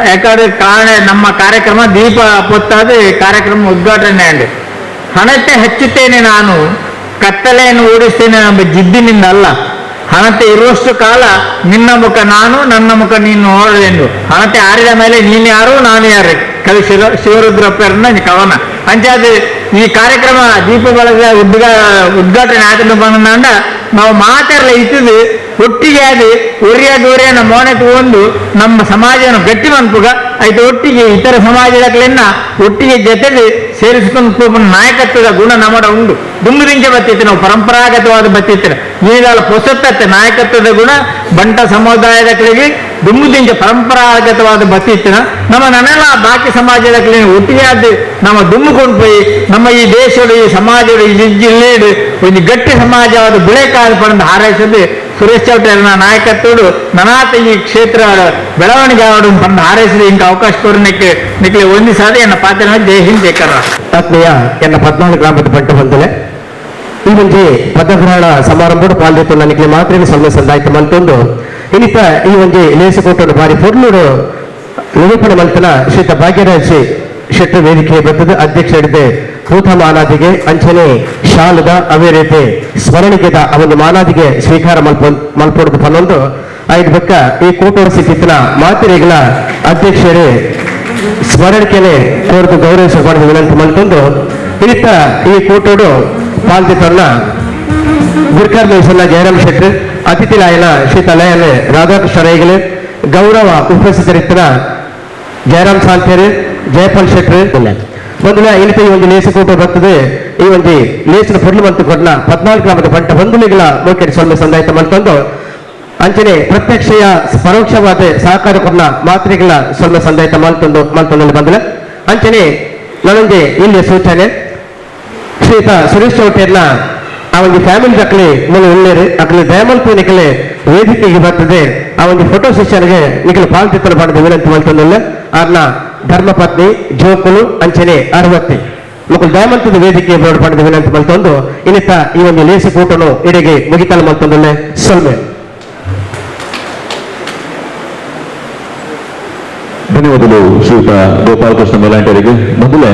ಯಾಕಂದ್ರೆ ಕಾರಣ ನಮ್ಮ ಕಾರ್ಯಕ್ರಮ ದೀಪ ಪೊತ್ತಾದ ಕಾರ್ಯಕ್ರಮ ಉದ್ಘಾಟನೆ ಅಂడి. ಹಣತೆ ಹಚ್ಚುತ್ತೇನೆ ನಾನು, ಕತ್ತಲೆಯನ್ನು ಓಡಿಸ್ತೇನೆ ಎಂಬ ಜಿದ್ದಿನಿಂದ ಅಲ್ಲ. ಹಣತೆ ಇರುವಷ್ಟು ಕಾಲ ನಿನ್ನ ಮುಖ ನಾನು, ನನ್ನ ಮುಖ ನೀನು ನೋಡಲೆಂದು. ಹಣತೆ ಆರಿದ ಮೇಲೆ ನೀನು ಯಾರು ನಾನು ಯಾರು, ಕವಿ ಶಿವರುದ್ರಪ್ಪರನ್ನ ಕವನ. ಅಂಚಾದ ಈ ಕಾರ್ಯಕ್ರಮ ದೀಪ ಬಳಗ ಉದ್ಘಾಟನೆ ಆದ ಬಂದ ನಾವು ಮಾತಾಡಲ ಇತ್ತಿದ್ದು ಒಟ್ಟಿಗೆ ಅದು ಒರಿಯ ದೋರಿಯನ್ನ ಮೋನೆ ತಗೊಂಡು ನಮ್ಮ ಸಮಾಜವನ್ನು ಗಟ್ಟಿ ಮನ್ಪುಗ ಆಯ್ತು. ಒಟ್ಟಿಗೆ ಇತರ ಸಮಾಜದಕ್ಲೆನ್ನ ಒಟ್ಟಿಗೆ ಜೊತೆಗೆ ಸೇರಿಸಿಕೊಂಡು ನಾಯಕತ್ವದ ಗುಣ ನಮ್ಮಡ ಉಂಡು. ದುಂಬುದಿಂಚೆ ಬತ್ತಿತ್ತು ನಾವು ಪರಂಪರಾಗತವಾದ ಬತ್ತಿತ್ತು. ಈಗಾಲ ಪೊಸತ್ತತ್ತೆ ನಾಯಕತ್ವದ ಗುಣ ಬಂಟ ಸಮುದಾಯದ ಕಡೆಗೆ ದುಂಬುದಿಂಚೆ ಪರಂಪರಾಗತವಾದ ಬತ್ತಿತ್ತಿನ ನಮ್ಮ ನನ್ನೆಲ್ಲ ಬಾಕಿ ಸಮಾಜದ ಕಡೆ ಒಟ್ಟಿಗೆ ಅದು ನಮ್ಮ ದುಂಬಿಕೊಂಡು ಪೋಯಿ ನಮ್ಮ ಈ ದೇಶದ ಈ ಸಮಾಜದ ಈ ಜಿಲ್ಲೆಡು ಒಂದು ಗಟ್ಟಿ ಸಮಾಜವಾದ ಬಿಳೆಕಾದ ಪಡೆದು ಹಾರೈಸೋದು ಸುರೇಶ್ ಚೌಟರ್ನ ನಾಯಕತ್ವಡು ನನಾತ ಈ ಕ್ಷೇತ್ರ ಬೆಳವಣಿಗೆ ಆವಡು ಪಂದು ಹಾರೈಸಿದ ಇಂಕ ಅವಕಾಶ ಕೋರನಕ್ಕೆ ನಿಕ್ಲೆ ಒಂದಿಸಾದ ಎನ್ನ ಪಾತ್ರ. ಜೈ ಹಿಂದ್, ಜೈ ಕರ್ನಾಟಕ. ಆತ್ಮೀಯ ಎನ್ನ 14 ಗ್ರಾಮದ ಬಂಟ ಬಂದಲೆ ಈ ಒಂಜಿ ಪದಗ್ರಹಣ ಸಮಾರಂಭ ಪಾಲ್ದಿತ್ತು ನನಗೆ ಮಾತ್ರ ಸೊನ್ನೆ ಸಂದಾಯ್ತು ಮಂತೊಂದು ಇನ್ನಿತ ಈ ಒಂಜಿ ಲೇಸುಕೋಟು ಬಾರಿ ಪೊರ್ಲೂರು ನಿರೂಪಣೆ ಮಲ್ತನ ಶ್ರೀತ ಭಾಗ್ಯರಾಜ್ ಶೆಟ್ಟಿ ವೇದಿಕೆ ಬರ್ತದೆ. ಅಧ್ಯಕ್ಷರಿದೆ ಪೂತ ಮಾನಾದಿಗೆ ಅಂಚನೆ ಶಾಲದ ಅವೇ ರೀತಿ ಸ್ಮರಣಿಕೆದ ಆ ಒಂದು ಮಾನಾದಿಗೆ ಸ್ವೀಕಾರ ಮಲ್ಪೊಡ್ದು ಪನ್ನೊಂದು ಐದು ಬಕ್ಕ ಈ ಕೂಟೋಡ ಸಿಕ್ಕಿತ್ತಿನ ಮಾತಿರಿಗಳ ಅಧ್ಯಕ್ಷರೇ ಸ್ಮರಣಿಕೆನೆ ಕೋರ್ದು ಗೌರವಿಸಬಾರದು ವಿನಂತಿ ಮಲ್ತೊಂದು ಇತ್ತ ಈ ಕೂಟೋಡು ಪಾಲ್ದಿತ್ತನ್ನ ಗುರ್ಕರ್ ಮೇಸನ್ನ ಜಯರಾಮ್ ಶೆಟ್ಟಿ, ಅತಿಥಿ ಲಾಯನ ಶ್ರೀ ತಲಯನ ರಾಧಾಕೃಷ್ಣ ರೈಗಲೆ, ಗೌರವ ಉಪಸ್ಥಿತರಿತ್ತಿನ ಜಯರಾಮ್ ಸಾಲ್ತೇರಿ, ಜಯಪಾಲ್ ಶೆಟ್ಟಿ ಮೊದಲ ಇನಿತ ಈ ಒಂದು ಲೇಸು ಕೂಟ ಬರ್ತದೆ. ಈ ಒಂದು ಲೇಸಿನ ಪೊಡ್ಲು ಮಂತು ಕೊಡ್ನ 14 ಗ್ರಾಮದ ಬಂಟ ಬಂಧುಲಿಗಳ ಮೋಕೆಡ್ ಸೊಲ್ಮೆ ಸಂದಾಯಿತ ಮಲ್ತೊಂದು ಅಂಚನೆ ಪ್ರತ್ಯಕ್ಷೆಯ ಪರೋಕ್ಷವಾದ ಸಹಕಾರ ಕೊಡ್ನ ಮಾತ್ರೆಗಳ ಸೊಲ್ಮೆ ಸಂದಾಯಿತ ಮಲ್ತೊಂದು ಮಲ್ತೊಂದು ಬಂದಲೆ. ಅಂಚನೆ ನನೊಂಜಿ ಇಲ್ಲಿ ಸೂಚನೆ, ಶ್ರೀತ ಸುರೇಶ್ ಚೌಟೇರ್ನ ಆ ಒಂದು ಫ್ಯಾಮಿಲಿ ಅಕ್ಲೆ ಮೂಲ ಉಳ್ಳೇರು ಅಕ್ಲೆ ದಯಮಲ್ಪು ನಿಕಲೆ ವೇದಿಕೆಗೆ ಬರ್ತದೆ. ಆ ಒಂದು ಫೋಟೋ ಸೆಷನ್ಗೆ ನಿಕಲೆ ಪಾಲ್ತಿತ್ತಲ ಪಡೆದ ವಿನಂತಿ ಮಲ್ತೊಂದುಲ್ಲ. ಆರ್ನ ಧರ್ಮಪತ್ನಿ ಜೋಕುಲು ಅಂಚನೆ ಅರವತ್ತಿ ಮುಕುಲ್ ದಯಮಂತದ ವೇದಿಕೆ ಬೋರ್ಡ್ ಪಡೆದ ವಿನಂತಿ ಮಲ್ತೊಂದು ಇನ್ನಿತ ಈ ಒಂದು ಲೇಸು ಕೂಟನು ಇಡೆಗೆ ಮುಗಿತಲ ಮಲ್ತೊಂದುಲ್ಲೆ ಸೊಲ್ಮೆ. ಧನ್ಯವಾದಗಳು ಶ್ರೀಯುತ ಗೋಪಾಲಕೃಷ್ಣ ಮೇಲಾಂಟರಿಗೆ. ಮೊದಲೇ